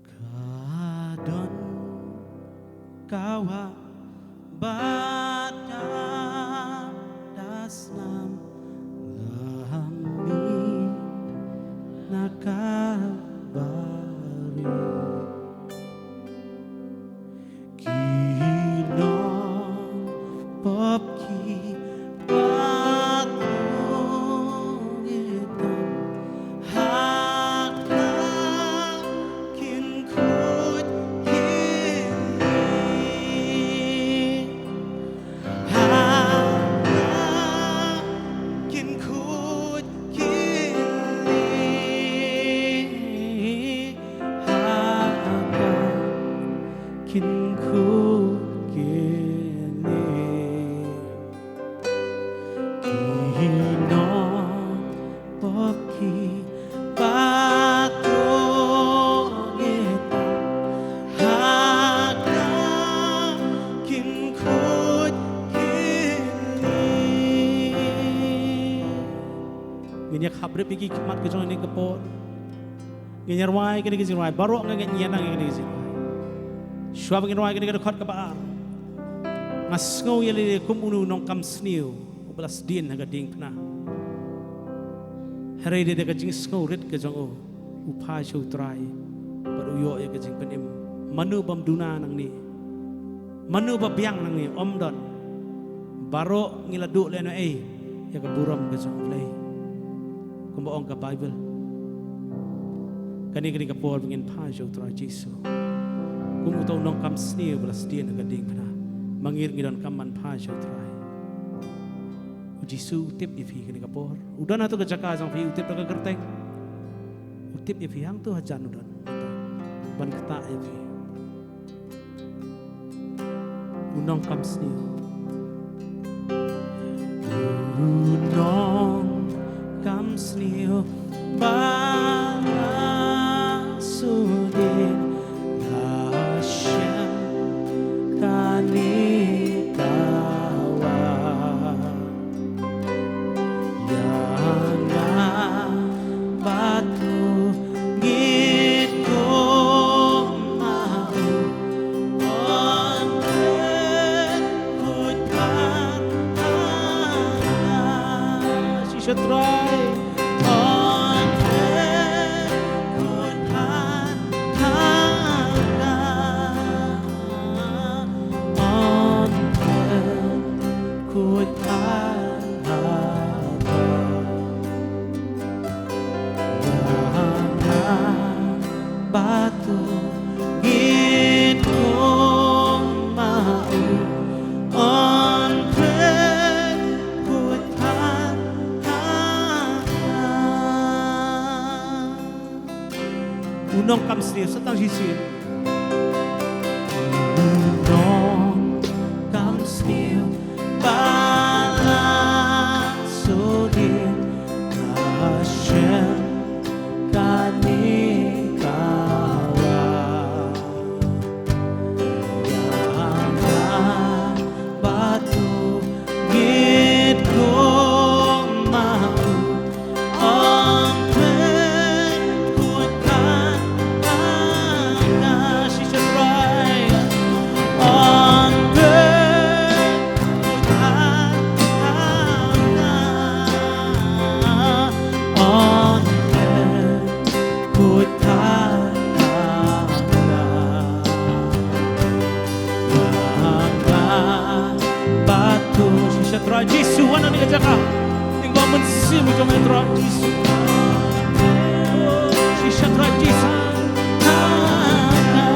Ka don ka wah bad ka da snam la mih na ka bari. Ki nongpop ki ba kong itam ha ka kin kut kin lieh. Ha ka kin kut kin lieh. Ha ka kin kut kin lieh. Ki nongpop ki ba kong itam ha ka kin kut kin lieh. Ngin ïa khapbrip ïa ki khmat ka jong kane ka por. Ngin ïa rwai kane ka jingrwai, baroh nga ngeit ngi ïa nang ïa kane ka jingrwai. Shuwa ba ngin rwai kane ka dkhot kaba ar, nga sngew ïa lade kum uno u nongkam sniew uba la sdien ha ka diengphna. Hynrei dei da ka jingsngewrit ka jong u, u phai sha U Trai bad u ïoh ïa ka jingpynim. Mano bym duna nangne? Mano ba biang nangne? Ym don. Baroh ngi la duh lehnohei ïa ka burom ka jong U Blei. Kumba ong ka Baibl, kane ka dei ka por ba ngin phai sha U Trai Jisu. Kum uto u nongkam sniew ba la sdien ha ka diengphna, ma ngi ruh ngi donkam ban phai sha U Trai. U Jisu u tip ïa phi kane ka por. U don hato ka jaka jong phi, u tip da ka kyrteng. U tip ïa phi, hangto hajan u don ban ktah ïa phi. U nongkam sniew. U nongkam sniew ba la sdien, la shem kane ka wah. Ïa nga bad u ngin kohnguh ma u, un kren kut phan ha nga. Shisha Trai, un kren kut phan ha nga. Un kren kut phan ha nga. Ïa nga bad u ngin kohnguh ma u, un kren kut phan ha nga. U nongkam sniew, sa tang shisien. U nongkam sniew ba Trai Jisu, wan ha kane ka jaka. Ïa u mynsiem jong me Trai Jisu. Shisha Trai Jisu.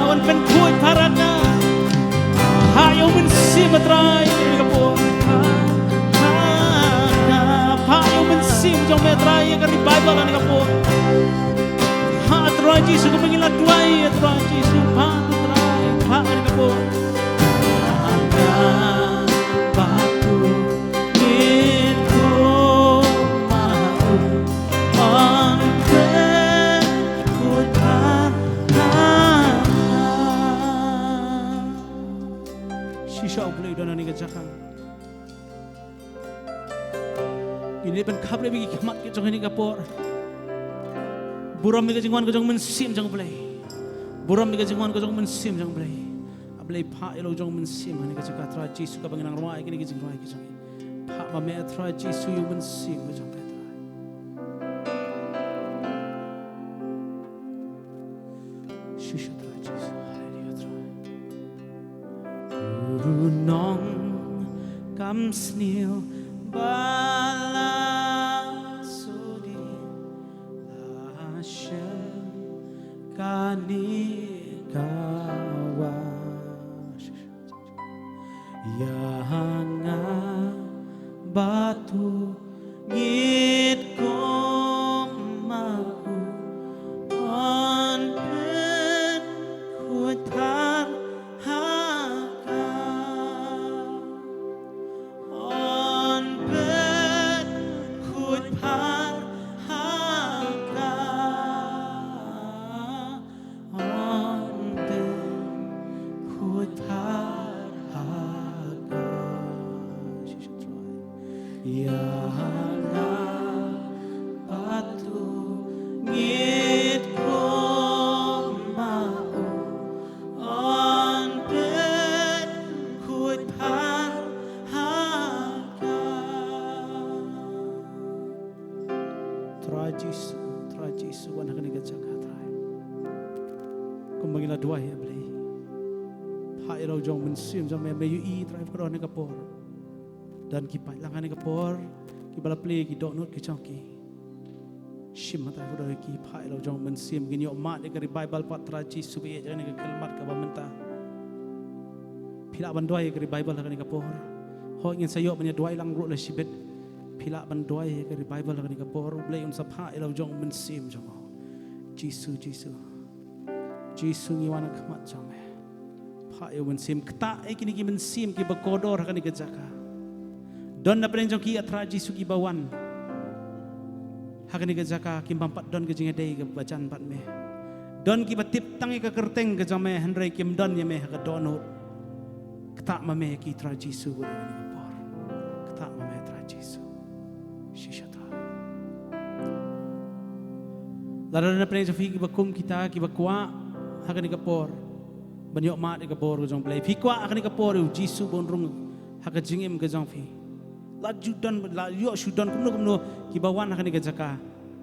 Wan pynkhuid para ka. Phah ïa u mynsiem Trai ha kane ka por. Phah ïa u mynsiem jong me Trai ïa ka revival ha kane ka por. Phah Trai Jisu, kumba ngi la duwai ïa Trai Jisu, phah Trai, phah ha kane ka por. Shisha U Blei u don ha kane ka jaka. Ngin ïa pynkhap lem ïa ki khmat ki jong kane ka por. Burom ïa ka jingwan ka jong u Mynsiem jong U Blei. Burom ïa ka jingwan ka jong u Mynsiem jong U Blei. A Blei phah ïa la u jong u Mynsiem ha kane ka jaka Trai Jisu kaba ngi nang rwai ïa kine ki jingrwai ki jong ngi. Phah ma me Trai Jisu ïa u Mynsiem ka jong me Trai. Shisha Trai Jisu. Haleluya Trai. U nongkam sniew ba la sudien la shem kane ka wah. Ïa nga bad u ngeit kum ma u, yn pynkhuid phar ha ka. Yn pynkhuid phar ha ka. Yn pynkhuid phar ha ka. Ïa nga bad u ngeit kum ma u, yn pynkhuid phar ha ka. Trai Jisu, Trai Jisu, wan ha kane ka jaka Trai. Kumba ngi la duwai ïa Blei. Phah ïa la u jong u Mynsiem jong me, me ïohi Trai kane ka por. Don ki paidlang ha kane ka por kiba la plie ki dohnud ki jong ki. Shim hatai khuda ïa ki, phah ïa la u jong u Mynsiem, ngin ïoh mad ïa ka revival pat Trai Jisu ba ïeit ha kane ka khyllipmat kaba mynta. Phi lah ban duwai ïa ka revival ha kane ka por. Hooid ngin sa ïoh ban ïa duwai lang ruh la shibit. Phi lah ban duwai ïa ka revival ha kane ka por. U Blei un sa phah ïa la u jong u Mynsiem jong u. Jisu, Jisu. Jisu ngi wan ha khmat jong me. Phah ïa u Mynsiem, ktah ïa kine ki mynsiem kiba kordor ha kane ka jaka. Don na pdeng jong ki A Trai Jisu kiba wan ha kane ka jaka, kim bym pat don ka jingïadei kaba jan bad me. Don kiba tip tang ïa ka kyrteng ka jong me hynrei kim don ïa me ha ka dohnud. Ktah ma me ïa ki Trai Jisu ha kane ka por. Ktah ma me Trai Jisu. Shisha Trai. Lada na pdeng jong phi kiba kum kita kiba kwah ha kane ka por ban ïoh mad ïa ka bor ka jong U Blei, phi kwah ha kane ka por ïa u Jisu ba un rung ha ka jingim ka jong phi. La ju don, la ïoh shu don kumno kumno kiba wan ha kane ka jaka.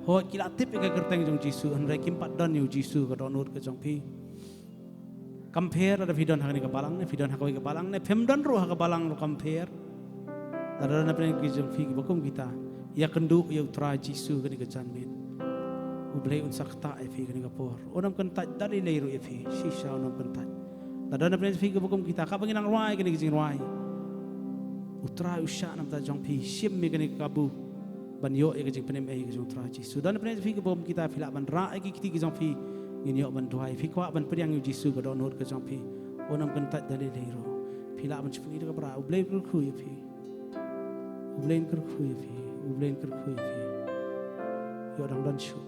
Hooid ki la tip ïa ka kyrteng jong u Jisu hynrei kim pat don ïa u Jisu ha ka dohnud ka jong phi. Kam pher lada phi don ha kane ka balang ne phi don ha kawei ka balang ne phim don ruh ha ka balang ruh kam pher. Lada don na pdeng ki jong phi kiba kum kita, ïakynduh ïa u Trai Jisu ha kane ka janmiet. U Blei un sa ktah ïa phi ha kane ka por. Un ym kyntait da lei lei ruh ïa phi. Shisha un ym kyntait. Lada don na pdeng jong phi kiba kum kita, kaba ngi nang rwai kane ka jingrwai, u Trai u shah na bynta jong phi, shim ïa kane ka kabu ban ïoh ïa ka jingpynim ei ka jong u Trai Jisu. Don na pdeng jong phi kiba kum kita, phi lah ban rah ïa ki kti ki jong phi, ngin ïoh ban duwai. Phi kwah ban pdiang ïa u Jisu ha ka dohnud ka jong phi, un ym kyntait da lei lei ruh. Phi lah ban shu pyni da kaba rah. U Blei un kyrkhu ïa phi. U Blei un kyrkhu ïa phi. U Blei un kyrkhu ïa phi. Ïoh dang don shuh.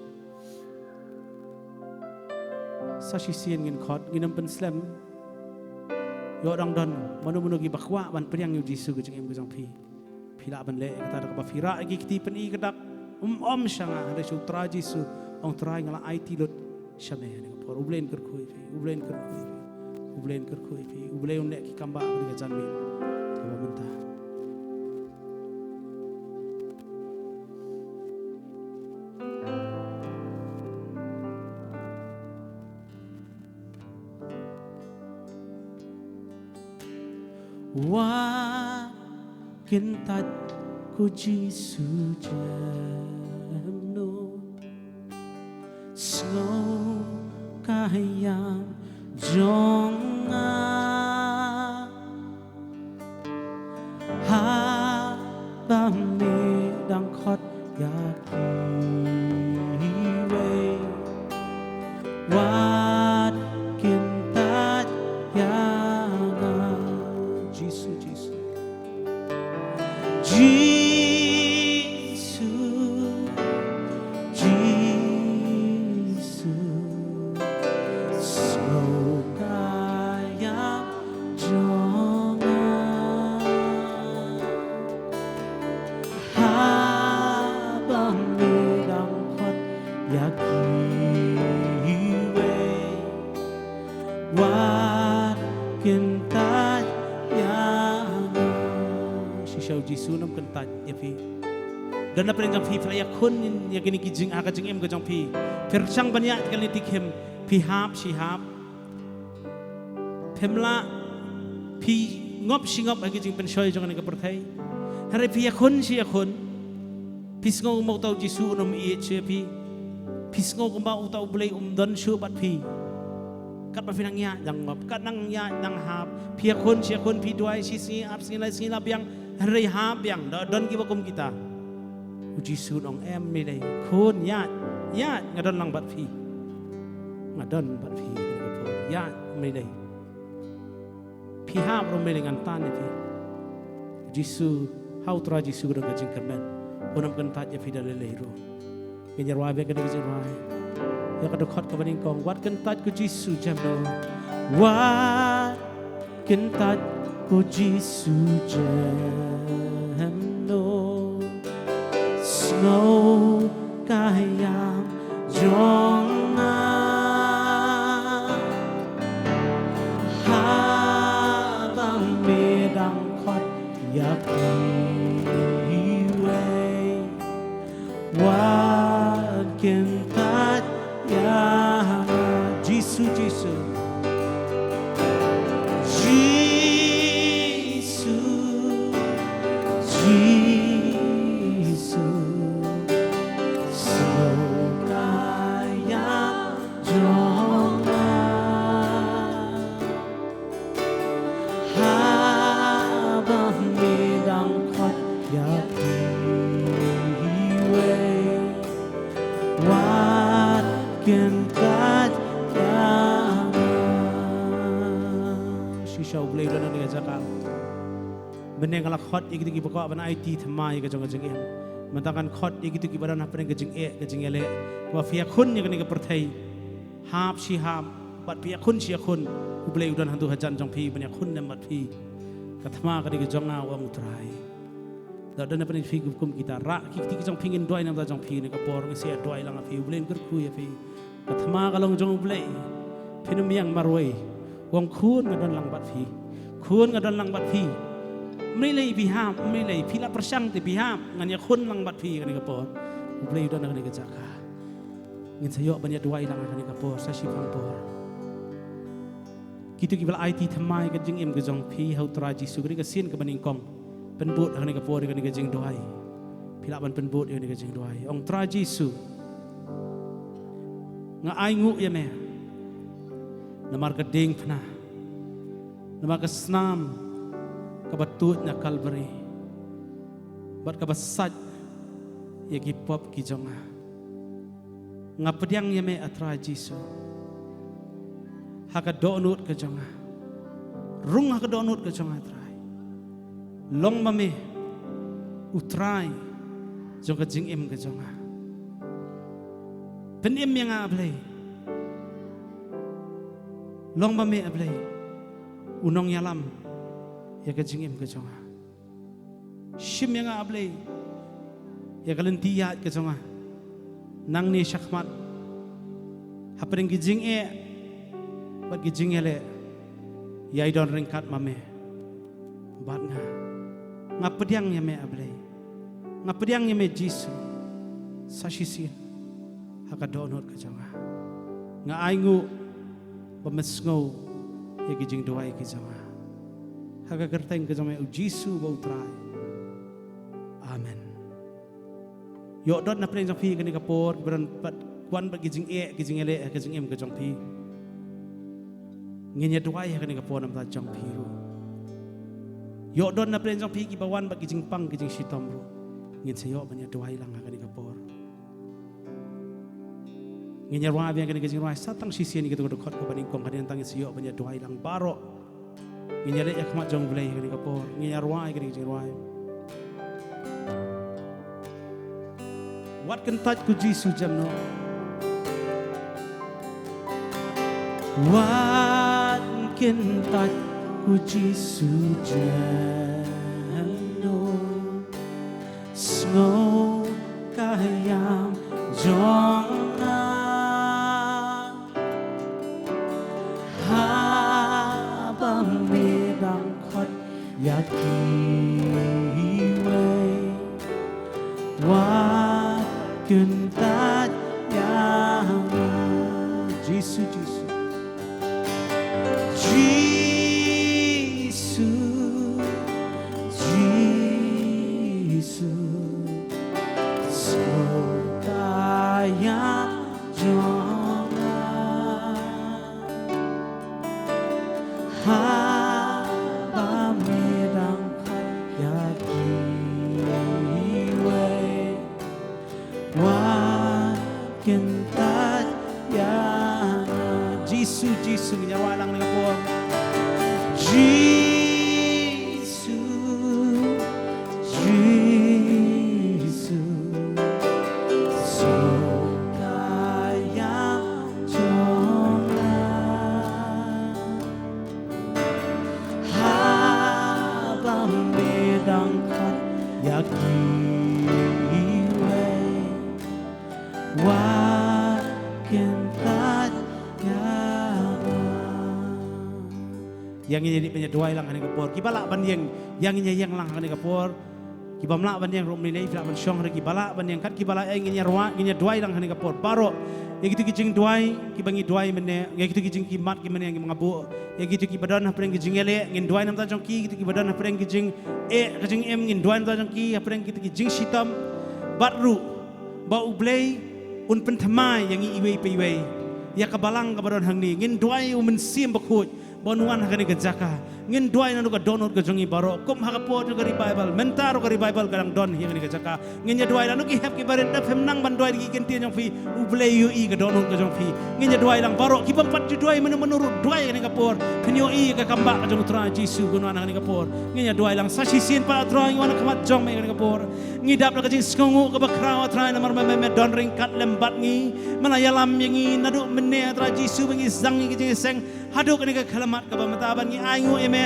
Sa shisien ngin khot, ngin ym pynslem. Ïoh dang don mano mano kiba kwah ban pdiang ïa u Jisu ha ka jingim ka jong phi. Phi lah ban leh ïa kata da kaba phi rah ïa ki kti pyni ka dak, Ym ym sha nga, hynrei sha u Trai Jisu. Ong Trai, nga la aiti lut sha me ha kane ka por. U Blei un kyrkhu ïa phi. U Blei un kyrkhu ïa phi. U Blei un kyrkhu ïa phi. U Blei un leh ki kam ba ha kane ka janmiet kaba mynta. Wan Kyntait ko Jisu jemno, sngew ka ïam jong nga. Haba me dang khot ïa kiwei, wat kyntait ïa nga. Jisu, Jisu. Jisu, Jisu, sngew ka ïam jong nga. Haba me dang khot ïa kiwei, wat kyntait ïa nga. Shisha u Jisu un ym kyntait ïa phi. Don na pdeng jong phi, phi la ïakhun ïa kine ki jing, ha ka jingim ka jong phi. Phi rshang ban ïaid kane ka khim, phi hap shi hap. Phim lah, phi ngop shi ngop ha ki jingpynshoi jong kane ka pyrthei. Hynrei phi ïakhun shi ïakhun. Phi sngew kumba uta u Jisu un ym ïeit shuh ïa phi. Phi sngew kumba uta U Blei um don shuh bad phi. Katba phi nang ïaid nang ngop, kat nang ïaid nang hap, phi ïakhun shi ïakhun, phi duwai shi sngi, ar sngi, lai sngi la biang, hynrei hap biang, da don kiba kum kita. U Jisu un ong, em, ym lei, khun, ïaid, ïaid, nga don lang bad phi. Nga don bad phi, ïaid, ym lei. Phi hap ruh ym lei, ngan tan ïa phi. U Jisu, ha u Trai Jisu ka don ka jingkyrmen. Un ym kyntait ïa phi da lei lei ruh. Ngin ïa rwai beit kane ka jingrwai. Ïa ka dkhot kaba nyngkong. Wat kyntait ko Jisu jemno. Wat kyntait ko Jisu jemno. Sngew ka ïam jong nga. Haba me dang khot ïa kiwei, wat kyntait ïa nga. Jisu, Jisu. Jisu, Jisu. Sngew ka ïam jong nga. Haba me dang khot ïa kiwei, wat kyntait ïa nga. Shisha U Blei u don ha kane ka jaka. Mynne nga la khot ïa kito kiba kwah ban aiti thymmai ïa ka jong ka jingim. Mynta ngan khot ïa kito kiba don hapdeng ka jingeh, ka jingïaleh, ba phi ïakhun ïa kane ka pyrthei. Hap shi hap, bad phi ïakhun shi ïakhun. U Blei u don hangto hajan jong phi ban ïakhun lem bad phi. Ka thma ka dei ka jong nga, ong U Trai. Da don hapdeng phi kum kita, rah ki kti ki jong phi, ngin duwai na ka bynta jong phi kane ka por, ngin sa duwai lang ïa phi, U Blei un kyrkhu ïa phi. Ka thma ka long jong U Blei. Phin ym ïeng marwei. U ong, khun, nga don lang bad phi. Khun, nga don lang bad phi. Ym lei lei phi hap, ym lei lei, phi la pyrshang te phi hap, ngan ïakhun lang bad phi kane ka por. U Blei u don ha kane ka jaka. Ngin sa ïoh ban ïa duwai lang ha kane ka por, sa shiphang por. Kito kiba la aiti thymmai ka jingim ka jong phi ha U Trai Jisu, kane ka sien kaba nyngkong. Pynbud ha kane ka por ïa kane ka jingduwai. Phi lah ban pynbud ïa kane ka jingduwai. Ong, Trai Jisu, nga ainguh ïa me namar ka diengphna, namar ka snam kaba tuid na Kalbari, bad kaba sait ïa ki pop ki jong nga. Nga pdiang ïa me, A Trai Jisu, ha ka dohnud ka jong nga. Rung ha ka dohnud ka jong nga, Trai. Long ma me U Trai jong ka jingim ka jong nga. Pynim ïa nga, A Blei. Long ma me, A Blei, u nongïalam ïa ka jingim ka jong nga. Shim ïa nga, A Blei, ïa ka lynti ïaid ka jong nga nangne shakhmat. Hapdeng ki jingeh bad ki jingïaleh, ïai don ryngkat ma me bad nga. Nga pdiang ïa me, A Blei. Nga pdiang ïa me, Jisu, sa shisien ha ka dohnud ka jong nga. Nga ainguh ba me sngew ïa ki jingduwai ki jong nga. Ha ka kyrteng ka jong me, U Jisu ba U Trai. Ïoh don na pdeng jong phi kane ka por, kiba don pat wan bad ki jingeh, ki jingeh leh, ka jingim ka jong phi. Ngin ïa duwai ha kane ka por namar jong phi ruh. Ïoh don na pdeng jong phi kiba wan bad ki jingpang, ki jingshitom ruh. Ngin sa ïoh ban ïa duwai lang ha kane ka por. Ngin ïa rwai biang kane ka jingrwai sa tang shisien ïa kito ki dkhot kaba nyngkong, hadien tang ngin sa ïoh ban ïa duwai lang baroh. Ngin ïa leit ïa khmat jong U Blei ha kane ka por. Ngin ïa rwai kane ka jingrwai. Wat kyntait ko Jisu jem noh. Wat kyntait ko Jisu jem noh. Sngew ka ïam jong nga. Haba me dang khot ïa kiwei, wat kyntait ïa nga. Jisu, Jisu. Jisu, Jisu, sngew ka ïam jong nga. Haba me dang khot ïa kiwei, wat kyntait ïa nga. Jisu, Jisu, ngin ïa rwai lang ha kane ka por. Jisu, Jisu, sngew ka ïam jong nga. Haba me dang khot ïa kiwei, wat kyntait ïa nga. Ïa ngin ïa dei ban ïa duwai lang ha kane ka por. Kiba lah ban ïeng, ïa ngin ïa ïeng lang ha kane ka por. Kiba ym lah ban ïeng ruh ym lei lei, phi lah ban shong, hynrei kiba lah ban ïeng, kat kiba lah ïeng, ngin ïa rwai, ngin ïa duwai lang ha kane ka por baroh. Ïa kito ki jingduwai kiba ngi duwai mynne, ïa kito ki jingkhmat ki mynne, ngi ma nga buh. Ïa kito kiba don hapdeng ki jingeh leh, ngin duwai namar jong ki. Kito kiba don hapdeng ki jingeh, ka jingim, ngin duwai namar jong ki. Hapdeng kito ki jingshitom, bad ruh ba U Blei un pynthymmai ïa ngi iwei pa iwei ïa ka balang kaba don hangne. Ngin duwai U Mynsiem Bakhuid ba un wan ha kane ka jaka. Ngin duwai naduh ka dohnud ka jong ngi baroh, kum ha ka por jong ka revival, mynta ruh ka revival ka dang don hi ha kane ka jaka. Ngin ïa duwai lang, naduh ki hep kiba rit, lada phim nang ban duwai da ki kyntien jong phi, U Blei u ïohi ka dohnud ka jong phi. Ngin ïa duwai lang baroh, ki bym pat ju duwai mynno mynno ruh, duwai ha kane ka por. Phin ïohi ka kam bah ka jong U Trai Jisu, ka un wan ha kane ka por. Ngin ïa duwai lang. Sa shisien pat, A Trai, ngi wan ha khmat jong me ha kane ka por. Ngi dap da ka jingsngewnguh kaba khraw, A Trai, namar me, me, me don ryngkat lem bad ngi. Me la ïalam ïa ngi naduh mynne, A Trai Jisu, ba ngi sdang ïa ka jingïaseng haduh kane ka khyllipmat kaba mynta, bad ngi ainguh ïa me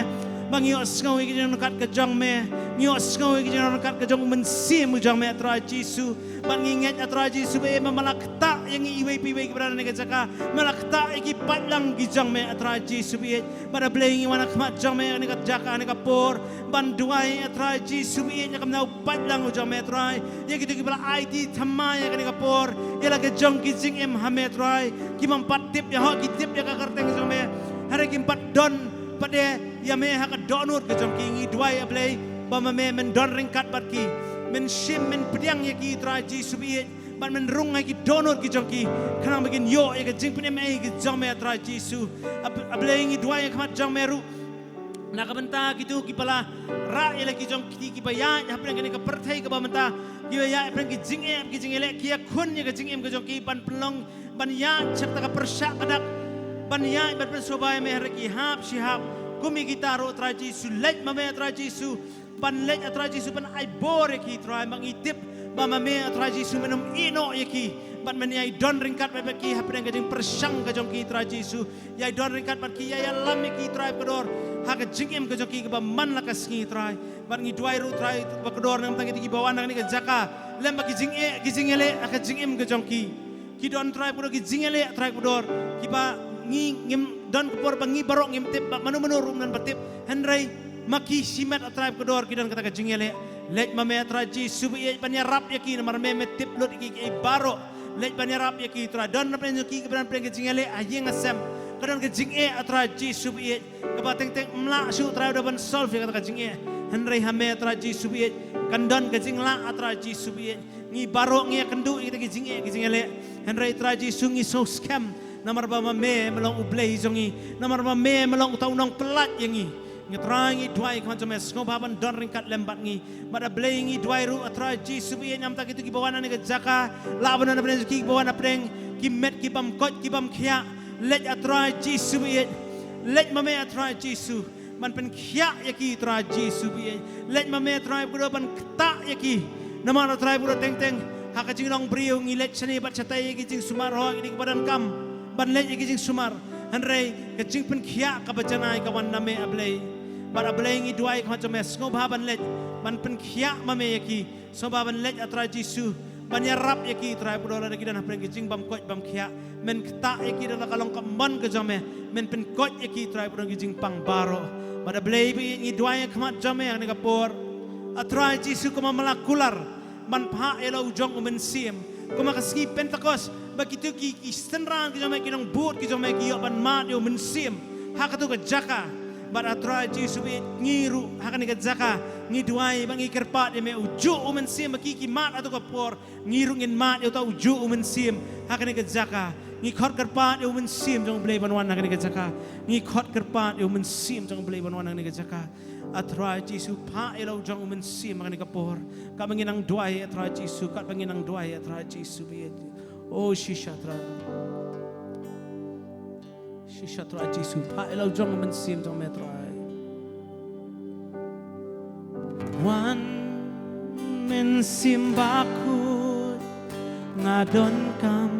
ba ngi ïohsngew ïa ka jingryngkat ka jong me. Ngi ïohsngew ïa ka jingryngkat ka jong U Mynsiem u jong me, A Trai Jisu. Bad ngi ngeit, A Trai Jisu, ba me, me la ktah ïa ngi iwei pa iwei kiba don ha kane ka jaka. Me la ktah ïa ki paidlang ki jong me, A Trai Jisu, ba ïeit. Bad A Blei, ngi wan ha khmat jong me ha kane ka jaka, ha kane ka por, ban duwai, A Trai Jisu, ba ïeit, ïa ka mano paidlang u jong me, A Trai. Ïa kito kiba la aiti thymmai ha kane ka por ïa la ka jong ki jingim ha me, A Trai. Ki bym pat tip ïa, hooid ki tip ïa ka kyrteng jong me, hynrei kim pat don pat ïa me ha ka dohnud ka jong ki. Ngi duwai, A Blei, ba ma me men don ryngkat bad ki. Men shim, men pdiang ïa ki, A Trai Jisu, ba ïeit. Bad men rung ha ki dohnud ki jong ki, khnang ba kin ïoh ïa ka jingpynim ei ka jong me, A Trai Jisu. A, A Blei, ngi duwai ha khmat jong me ruh na ka bynta kito kiba la rah ïa la ki jong ki, kiba ïaid hapdeng kane ka pyrthei kaba mynta, kiba ïaid hapdeng ki jingeh, ki jingeh leh, ki ïakhun ïa ka jingim ka jong ki ban pynlong, ban ïaid sha kata ka pyrshah ka dak, ban ïaid ban pynsngewbha ïa me, hynrei ki hap shi hap. Kum ïa kita ruh, A Trai Jisu, leit ma me, A Trai Jisu, ban leit, A Trai Jisu, ban ai bor ïa ki, Trai, ba ngi tip ba ma me, A Trai Jisu, men ym ïeh noh ïa ki, bad men ïai don ryngkat bad, bad ki hapdeng ka jingpyrshang ka jong ki, Trai Jisu. Ïai don ryngkat bad ki, ïai ïalam ïa ki, Trai bakordor, ha ka jingim ka jong ki kaba man la ka sngi, Trai. Bad ngi duwai ruh, Trai bakordor, na ka bynta kito kiba wan ha kane ka jaka lem bad ki jingeh, ki jingeh leh ha ka jingim ka jong ki. Ki don, Trai bakordor, ki jingeh leh, Trai bakordor, kiba ngi, ngim don ka por ba ngi baroh ngim tip, ba mano mano ruh ym don ba tip. Hynrei ma ki shimet, A Trai bakordor, ki don kata ka jingeh leh. Leit ma me, A Trai Jisu, ba ïeit, ban ïarap ïa ki, namar me, me tip lut ïa ki, ki baroh. Leit ban ïarap ïa ki, Trai. Don na pdeng jong ki kiba don pdeng ka jingeh leh ha ïing ha sem, ka don ka jingeh, A Trai Jisu, ba ïeit, kaba teng teng ym lah shuh, Trai, da ban solve ïa kata ka jingeh. Hynrei ha me, A Trai Jisu, ba ïeit, Kan don ka jinglah, A Trai Jisu baieit. Ngi baroh ngi ïakynduh ïa kita ki jingeh ki jingeh leh. Hynrei Trai Jisu ngi sngewskhem namar ba ma me me long U Blei jong ngi. Namar ba ma me me long uta u nongpyllait ïa ngi. Ngi Trai ngi duwai khmat jong me sngewbha ban don ryngkat lem bad ngi. Bad A Blei ngi duwai ruh A Trai Jisu baieit namar kita kiba wan na kane ka jaka. Lah ban don hapdeng ki kiba wan hapdeng ki met ki bym koit ki bym khiah. Leit A Trai Jisu baieit. Leit ma me A Trai Jisu. Ban pynkhiah ïa ki Trai Jisu baieit. Leit ma me Trai Kordor ban ktah ïa ki. Namar Trai Kordor teng teng ha ka jinglong briew ngi leit shane bad shatei ïa ki jingsumar, hooid ïa ki ba donkam ban leit ïa ki jingsumar. Hynrei ka jingpynkhiah kaba janai ka wan na me A Blei. Bad A Blei ngi duwai khmat jong me sngewbha ban leit ban pynkhiah ma me ïa ki. Sngewbha ban leit A Trai Jisu ban ïarap ïa ki Trai Kordor lada ki don hapdeng ki jingbymkoit bymkhiah. Men ktah ïa ki da la ka long ka mon ka jong me. Men pynkoit ïa ki Trai Kordor ki jingpang baroh. Bad A Blei baieit ngi duwai ïa khmat jong me ha kane ka por. A Trai Jisu kumba me la kular ban phah ïa la u jong U Mynsiem. Kumba ka sngi Pentekost ba kito ki ki synran ki jong me ki nongbud ki jong me ki ïoh ban mad ïa U Mynsiem. Ha kato ka jaka. Bad A Trai Jisu baieit ngi ruh ha kane ka jaka ngi duwai ba ngi kyrpad ïa me ujuh U Mynsiem ba ki ki mad ha kato ka por. Ngi ruh ngin mad ïa uta ujuh U Mynsiem ha kane ka jaka. Ngi khot kyrpad ïa U Mynsiem jong U Blei ban wan ha kane ka jaka. Ngi khot kyrpad ïa U Mynsiem jong U Blei ban wan ha kane ka jaka. A Trai Jisu phah ïa la u jong U Mynsiem ha kane ka por. Katba ngi nang duwai A Trai Jisu, katba ngi nang duwai A Trai Jisu baieit. O shisha Trai. Shisha Trai Jisu phah ïa la u jong U Mynsiem jong me Trai. Wan Mynsiem Bakhuid nga donkam.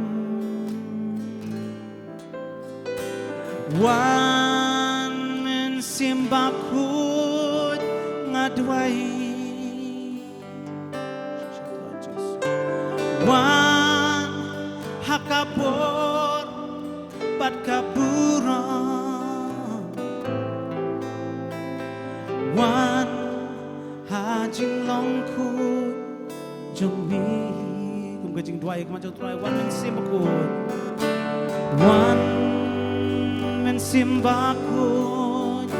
Wan Mynsiem Bakhuid nga duwai. Wan ha ka bor bad ka burom. Wan ha jinglong khuid jong me. Kum ka jingduwai ka ma jong Trai, wan Mynsiem Bakhuid. Wan Mynsiem Bakhuid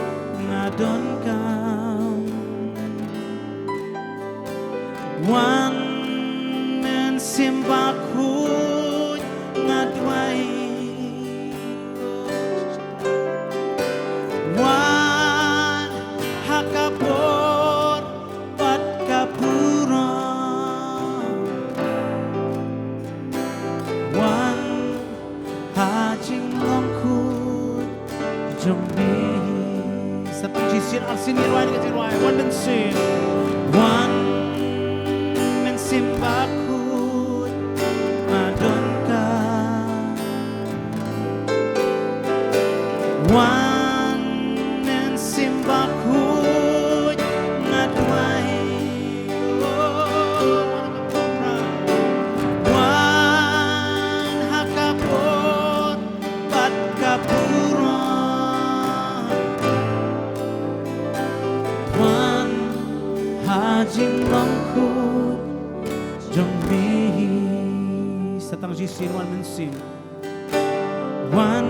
nga donkam. Wan Mynsiem Bakhuid nga duwai. Wan ha ka bor bad ka burom. Wan ha jinglong khuid jong me. Sa tang shisien arsien ngi rwai ka jingrwai. Wan Mynsiem. Wan Mynsiem Bakhuid nga donkam. Wan Mynsiem Bakhuid nga duwai. Wan ha ka bor bad ka burom. Wan ha jinglong khuid jong me. Sa tang shisien, wan Mynsiem. Wan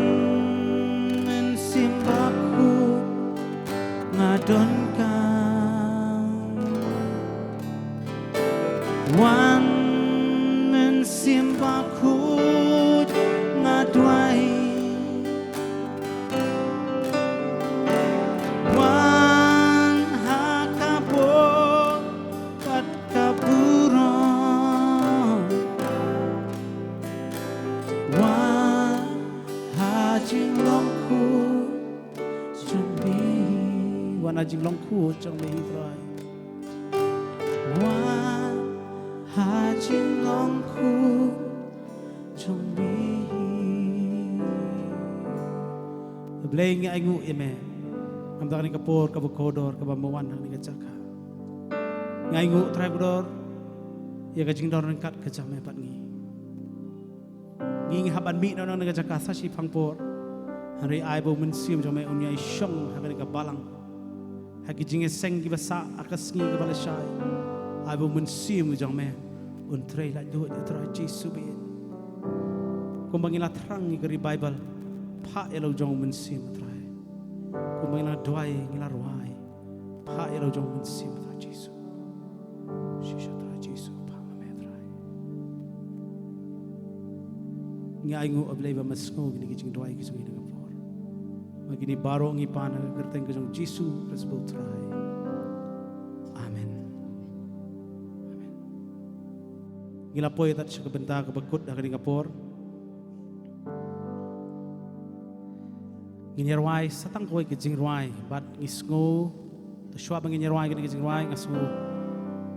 Mynsiem Bakhuid nga donkam. Wan Mynsiem Bakhuid nga duwai. Wan ha ka bor bad ka burom. Wan ha jinglong khuid jong me. Wan ha jinglong khuid jong me Trai. Wan ha jinglong khuid jong me. Blei ngi ainguh ïa me. Namar kane ka por kaba kordor kaba me wan ha kane ka jaka. Ngi ainguh Trai Kordor ïa ka jingdon ryngkat ka jong me bad ngi. Ngi ngi hap ban mih noh na kane ka jaka sa shiphang por. Hynrei ai ba u Mynsiem jong me un ïai shong ha kane ka balang. Ha ki jingïaseng kiba sah ha ka sngi kaba lashai. Ai ba u Mynsiem jong me un trei laitluid, A Trai Jisu baieit. Kumba ngi la thrang ïa ka ri Baibl, phah ïa la u jong u Mynsiem, A Trai. Kumba ngi la duwai, ngi la rwai, phah ïa la u jong u Mynsiem, A Trai Jisu. Ngi ainguh, A Blei, ba men sngew kine ki jingduwai ki jong ngi ha kane ka por. Ba kine baroh ngi pan ha ka kyrteng ka jong U Jisu Khrist U Trai. Amen. Amen. Ngi la poi tad sha ka bynta kaba kut ha kane ka por. Ngin ïa rwai sa tang kawei ka jingrwai bad ngi sngew, te shuwa ba ngin ïa rwai kane ka jingrwai, nga sngew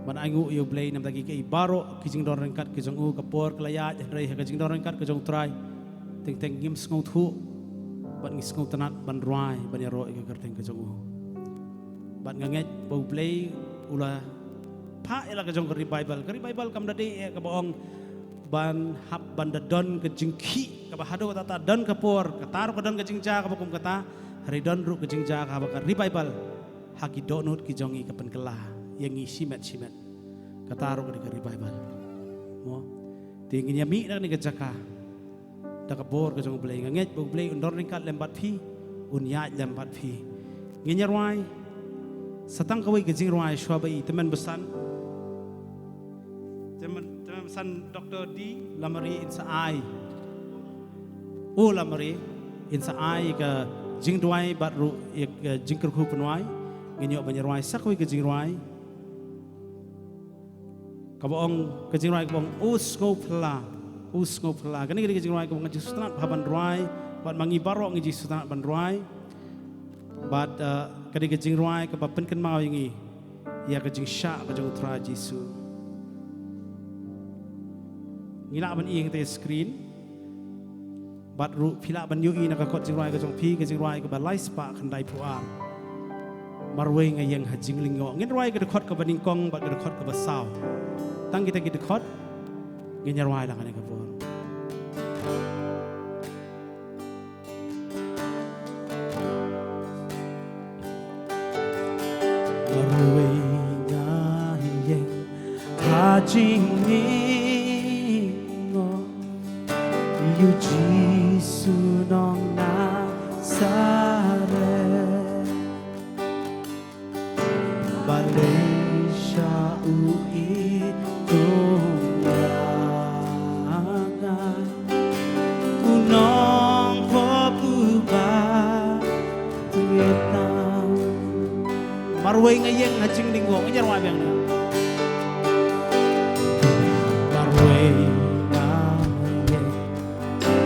ban ainguh ïa U Blei namar ki, ki baroh ki jingdon ryngkat ki jong u. Ka por ka la ïaid, hynrei ha ka jingdon ryngkat ka jong U Trai, teng teng ngim sngewthuh bad ngi sngewtynnat ban rwai, ban ïaroh ïa ka kyrteng ka jong u. Bad nga ngeit ba U Blei u la phah ïa la ka jong ka revival. Ka revival kam da dei ïa kaba ong ban hap ban da don ka jingkhih kaba haduh katta katta don ka por, kata ruh ka don ka jingjia kaba kum kata, hynrei don ruh ka jingjia kaba ka revival ha ki dohnud ki jong ngi, ka pynkylla ïa ngi shimet shimet. Kata ruh ka dei ka revival. Mo. Te ngin ïa mih na kane ka jaka da ka bor ka jong U Blei. Nga ngeit ba U Blei un don ryngkat lem bad phi, un ïaid lem bad phi. Ngin ïa rwai sa tang kawei ka jingrwai shuwa ba i tymmen basan. Tymmen, tymmen basan Doktor D Lamare in sa ai. O Lamare in sa ai ka jingduwai bad ruh ïa ka jingkyrkhu pynwai. Ngin ïoh ban ïa rwai sa kawei ka jingrwai kaba ong, ka jingrwai kaba ong, O Sngewphylla, O Sngewphylla. Kane ka dei ka jingrwai kaba nga jingsngewtynnat bha ban rwai, bad ma ngi baroh ngi jingsngewtynnat ban rwai. Bad, eh, ka dei ka jingrwai kaba pynkynmaw ïa ngi ïa ka jingshah ka jong U Trai Jisu. Ngi lah ban ïeng te screen. Bad ruh phi lah ban ïohi na ka kot jingrwai ka jong phi, ka jingrwai kaba lai spah khyndai phew ar. Marwei nga ïeng ha jinglyngngoh. Ngin rwai ka dkhot kaba nyngkong bad ka dkhot kaba saw. Tang kita ki dkhot ngin ïa rwai la kane ka por. Marwei nga ïeng ha jinglyngngoh, ïa U Jisu nong Nasaret. Balei sha u ithuh ïa nga, u nongpop uba tngit tam. Marwei nga ïeng ha jinglyngngoh, ngin ïa rwai biang. Marwei nga ïeng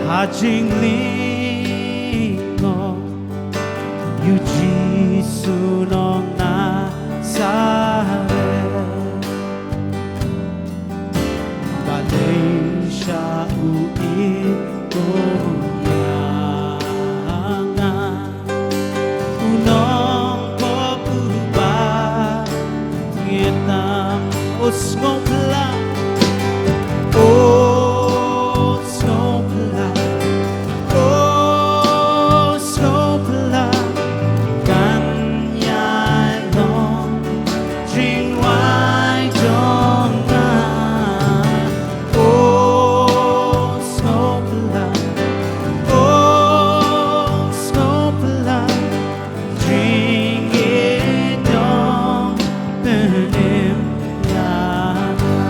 ha jinglyngngoh, ïa U Jisu nong Nasaret. Balei sha u ithuh ïa nga, u nongpop uba tngit tam. O Sngewphylla, O Sngewphylla, O Sngewphylla, kan ïai long jingrwai jong nga. O Sngewphylla, O Sngewphylla, jingïeit nong pynim ïa nga.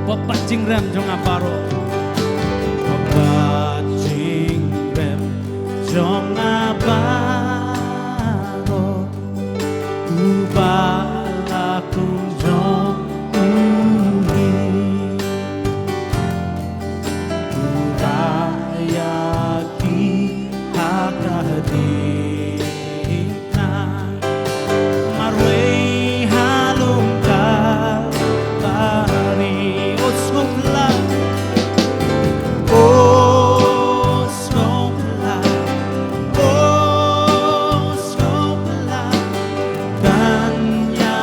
Pop bad jingrem jong nga baroh. Pop bad jingrem jong nga baroh. Uba la kum jong u hi. Uba ïa ki ha ka ding. Marwei ha lum Kalbari, O Sngewphylla, O Sngewphylla, O Sngewphylla, kan ïa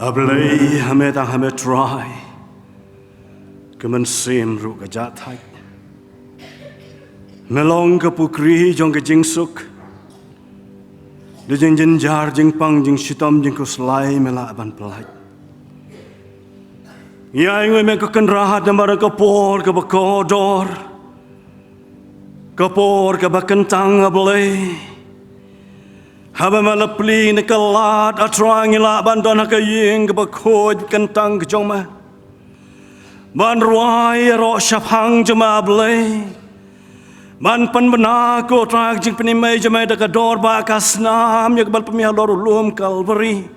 A Blei, ha me tang ha me Trai, ka mynsiem ruh ka jah thait. Me long ka pukri jong ka jingsuk. Da jingjynjar, jingpang, jingshitom, jingkhuslai me lah ban pyllait. Ngi ainguh ïa me ko Kynrad namar ka por kaba kordor, ka por kaba kyntang, A Blei. Haba me la plie na ka lad, A Trai, ngi lah ban don ha ka ïing kaba khuid kyntang ka jong me, ban rwai ïaroh shaphang jong me, A Blei. Ban pynbna, ko Trai, ka jingpynim jong me da ka dor ba ka snam ïa kaba la pynmih halor u lum Kalbari.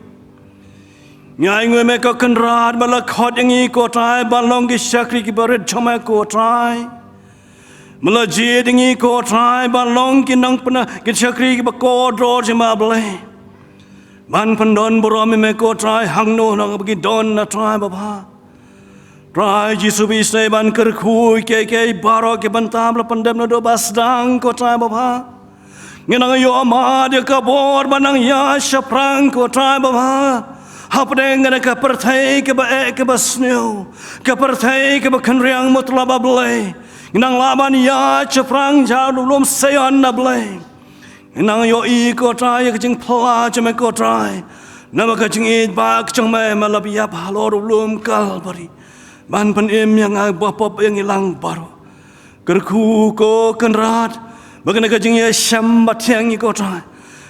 Ngi ainguh ïa me ko Kynrad ba la khot ïa ngi, ko Trai, ban long ki shakri kiba rit jong me, ko Trai. Me la jied ïa ngi, ko Trai, ban long ki nongpynim, ki shakri kiba kordor jong me, A Blei. Ban pyndon burom ïa me, ko Trai, hangno hangno ba ngi don, A Trai babha. Trai Jisu, ba isynei ban kyrkhu ïa kiei kiei baroh ki bynta ba la pyndep naduh ba sdang, ko Trai babha. Ngi nang ïoh mad ïa ka bor ban nang ïaid shaphrang, ko Trai babha, hapdeng kane ka pyrthei kaba eh kaba sniew, ka pyrthei kaba khynriang mutlop, A Blei. Ngi nang lah ban ïaid shaphrang sha u lum Sion, A Blei. Ngi nang ïohi, ko Trai, ïa ka jingphla jong me, ko Trai, namar ka jingïeit ba ka jong me, me la ïap halor u lum Kalbari ban pynim ïa nga ba pop ïa ngi lang baroh. Kyrkhu, ko Kynrad, ba kane ka jingïashem bathiang ïa ngi, ko Trai,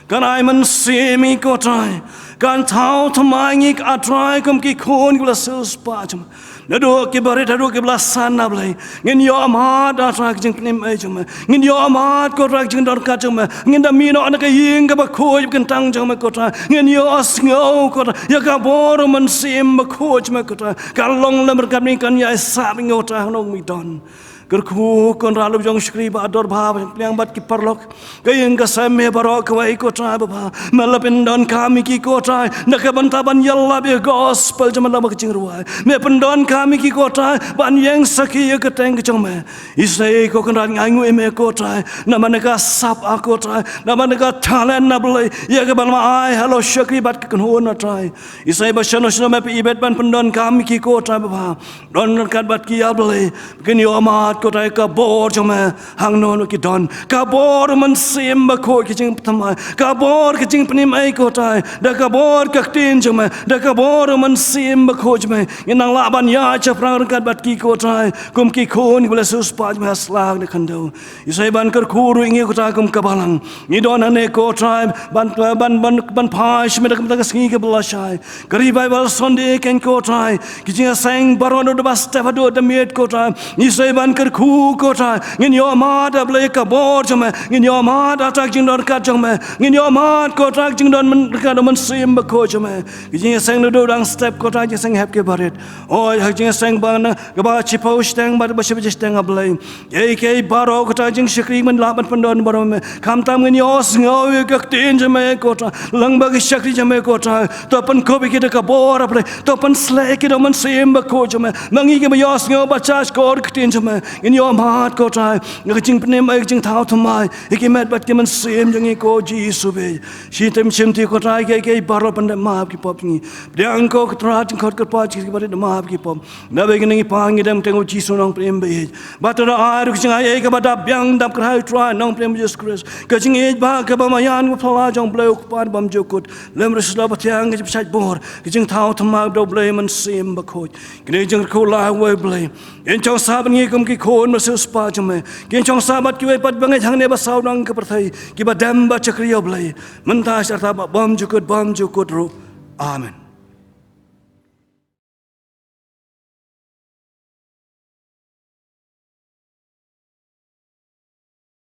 kan ai mynsiem ïa ngi, ko Trai, kan thaw thymmai ïa ngi, A Trai, kum ki khun kiba la siewspah jong me. Naduh kiba rit haduh kiba la san, A Blei. Ngin ïoh mad, A Trai, ka jingpynim ei jong me. Ngin ïoh mad, ko Trai, ka jingdon ryngkat jong me. Ngin da mih noh na ka ïing kaba khuid kyntang jong me, ko Trai. Ngin ïohsngew, ko Trai, ïa ka bor u Mynsiem Bakhuid jong me, ko Trai, kan long lem ryngkat bad ngi, kan ïai sah bad ngi, ko Trai, hangno ngi don. Kyrkhu, ko Kynrad, la jong shakri ba dor bha, ba pdiang bad ki paralok. Ka ïing ka sem me baroh kawei, ko Trai babha. Me la pyndonkam ïa ki, ko Trai, na ka bynta ban ïalap ïa ka gospel jong me, la ba ka jingrwai. Me pyndonkam ïa ki, ko Trai, ban ïeng sakhi ïa ka kyrteng ka jong me. Isynei, ko Kynrad, ngi ainguh ïa me, ko Trai, namar na ka sap, A ko Trai, namar na ka talent, A Blei, ïa kaba me la ai halor shakri bad ka kynhun, A Trai. Isynei ba shano shano me phi ibet ban pyndonkam ïa ki, ko Trai babha. Don ryngkat bad ki, A Blei. Kin ïoh mad, ko Trai, ka bor jong me, hangno hangno ki don. Ka bor u Mynsiem Bakhuid, ka jingpynthymmai. Ka bor ka jingpynim ei, ko Trai. Da ka bor ka ktien jong me. Da ka bor u Mynsiem Bakhuid jong me. Ngin nang lah ban ïaid shaphrang ryngkat bad ki, ko Trai. Kum ki khun kiba la siewspah jong me ha sla ne khyndew. Isynei ban kyrkhu ruh ïa ngi, ko Trai, kum ka balang. Ngi don hangne, ko Trai, ban, ban, ban, ban phai sha me da ka bynta ka sngi kaba lashai. Ka Revival Sunday, ko Trai. Ki jingïaseng baroh naduh ba step haduh da miet, ko Trai. Isynei ban kyrkhu, ko Trai. Ngin ïoh mad, A Blei, ka bor jong me. Ngin ïoh mad, A Trai, ka jingdon ryngkat jong me. Ngin ïoh mad, ko Trai, ka jingdon ryngkat u Mynsiem Bakhuid jong me. Ki jingïaseng naduh dang step, ko Trai, jingïaseng hep kiba rit. Oi, ha ka jingïaseng ba na, kaba shiphew shiteng bad ba shi baje shiteng, A Blei. Kiei kiei baroh, ko Trai, jingshakri, men lah ban pyndon baroh me. Khamtam ngin ïohsngew ïa ka ktien jong me, ko Trai. Lyngba ki shakri jong me, ko Trai. To pynkup ïa ki da ka bor, A Blei. To pynshlei ïa ki da u Mynsiem Bakhuid jong me. Ma ngi kiba ïohsngew bad shahshkor ka ktien jong me, ngin ïoh mad, ko Trai, ïa ka jingpynim ei, ka jingthaw thymmai ïa ki met bad ki mynsiem jong ngi, ko Jisu bad. Shitom shimti, ko Trai, kiei kiei baroh, pyndep map ki pop jong ngi. Pdiang, ko Trai, jingkhot kyrpad jong ngi, kiba rit, map ki pop. Naba ïa kine ngi pan, ngi dem ha kyrteng u Jisu, u Nongpynim ba ïeit. Bad to da ai ruh ka jingaiei kaba dap biang, dap kyrhai, Trai, Nongpynim Jisu Khrist. Ka jingïeit, bad kaba maïan, kaba phylla jong U Blei U Kpa Uba bymjukut. Lem ruh Sla Bathiang, ka jingpynshlur, ka jingthaw thymmai da U Blei Mynsiem Bakhuid. Kine ki jingkyrkhu la wei, Blei. Kin shong sah bad ngi kum ki khun ba siewspah jong me. Kin shong sah bad kiwei pat ba ngeit hangne ba saw dong ka pyrthei, kiba dem bad shakri, A Blei. Mynta, sha ka bymjukut, bymjukut ruh. Amen.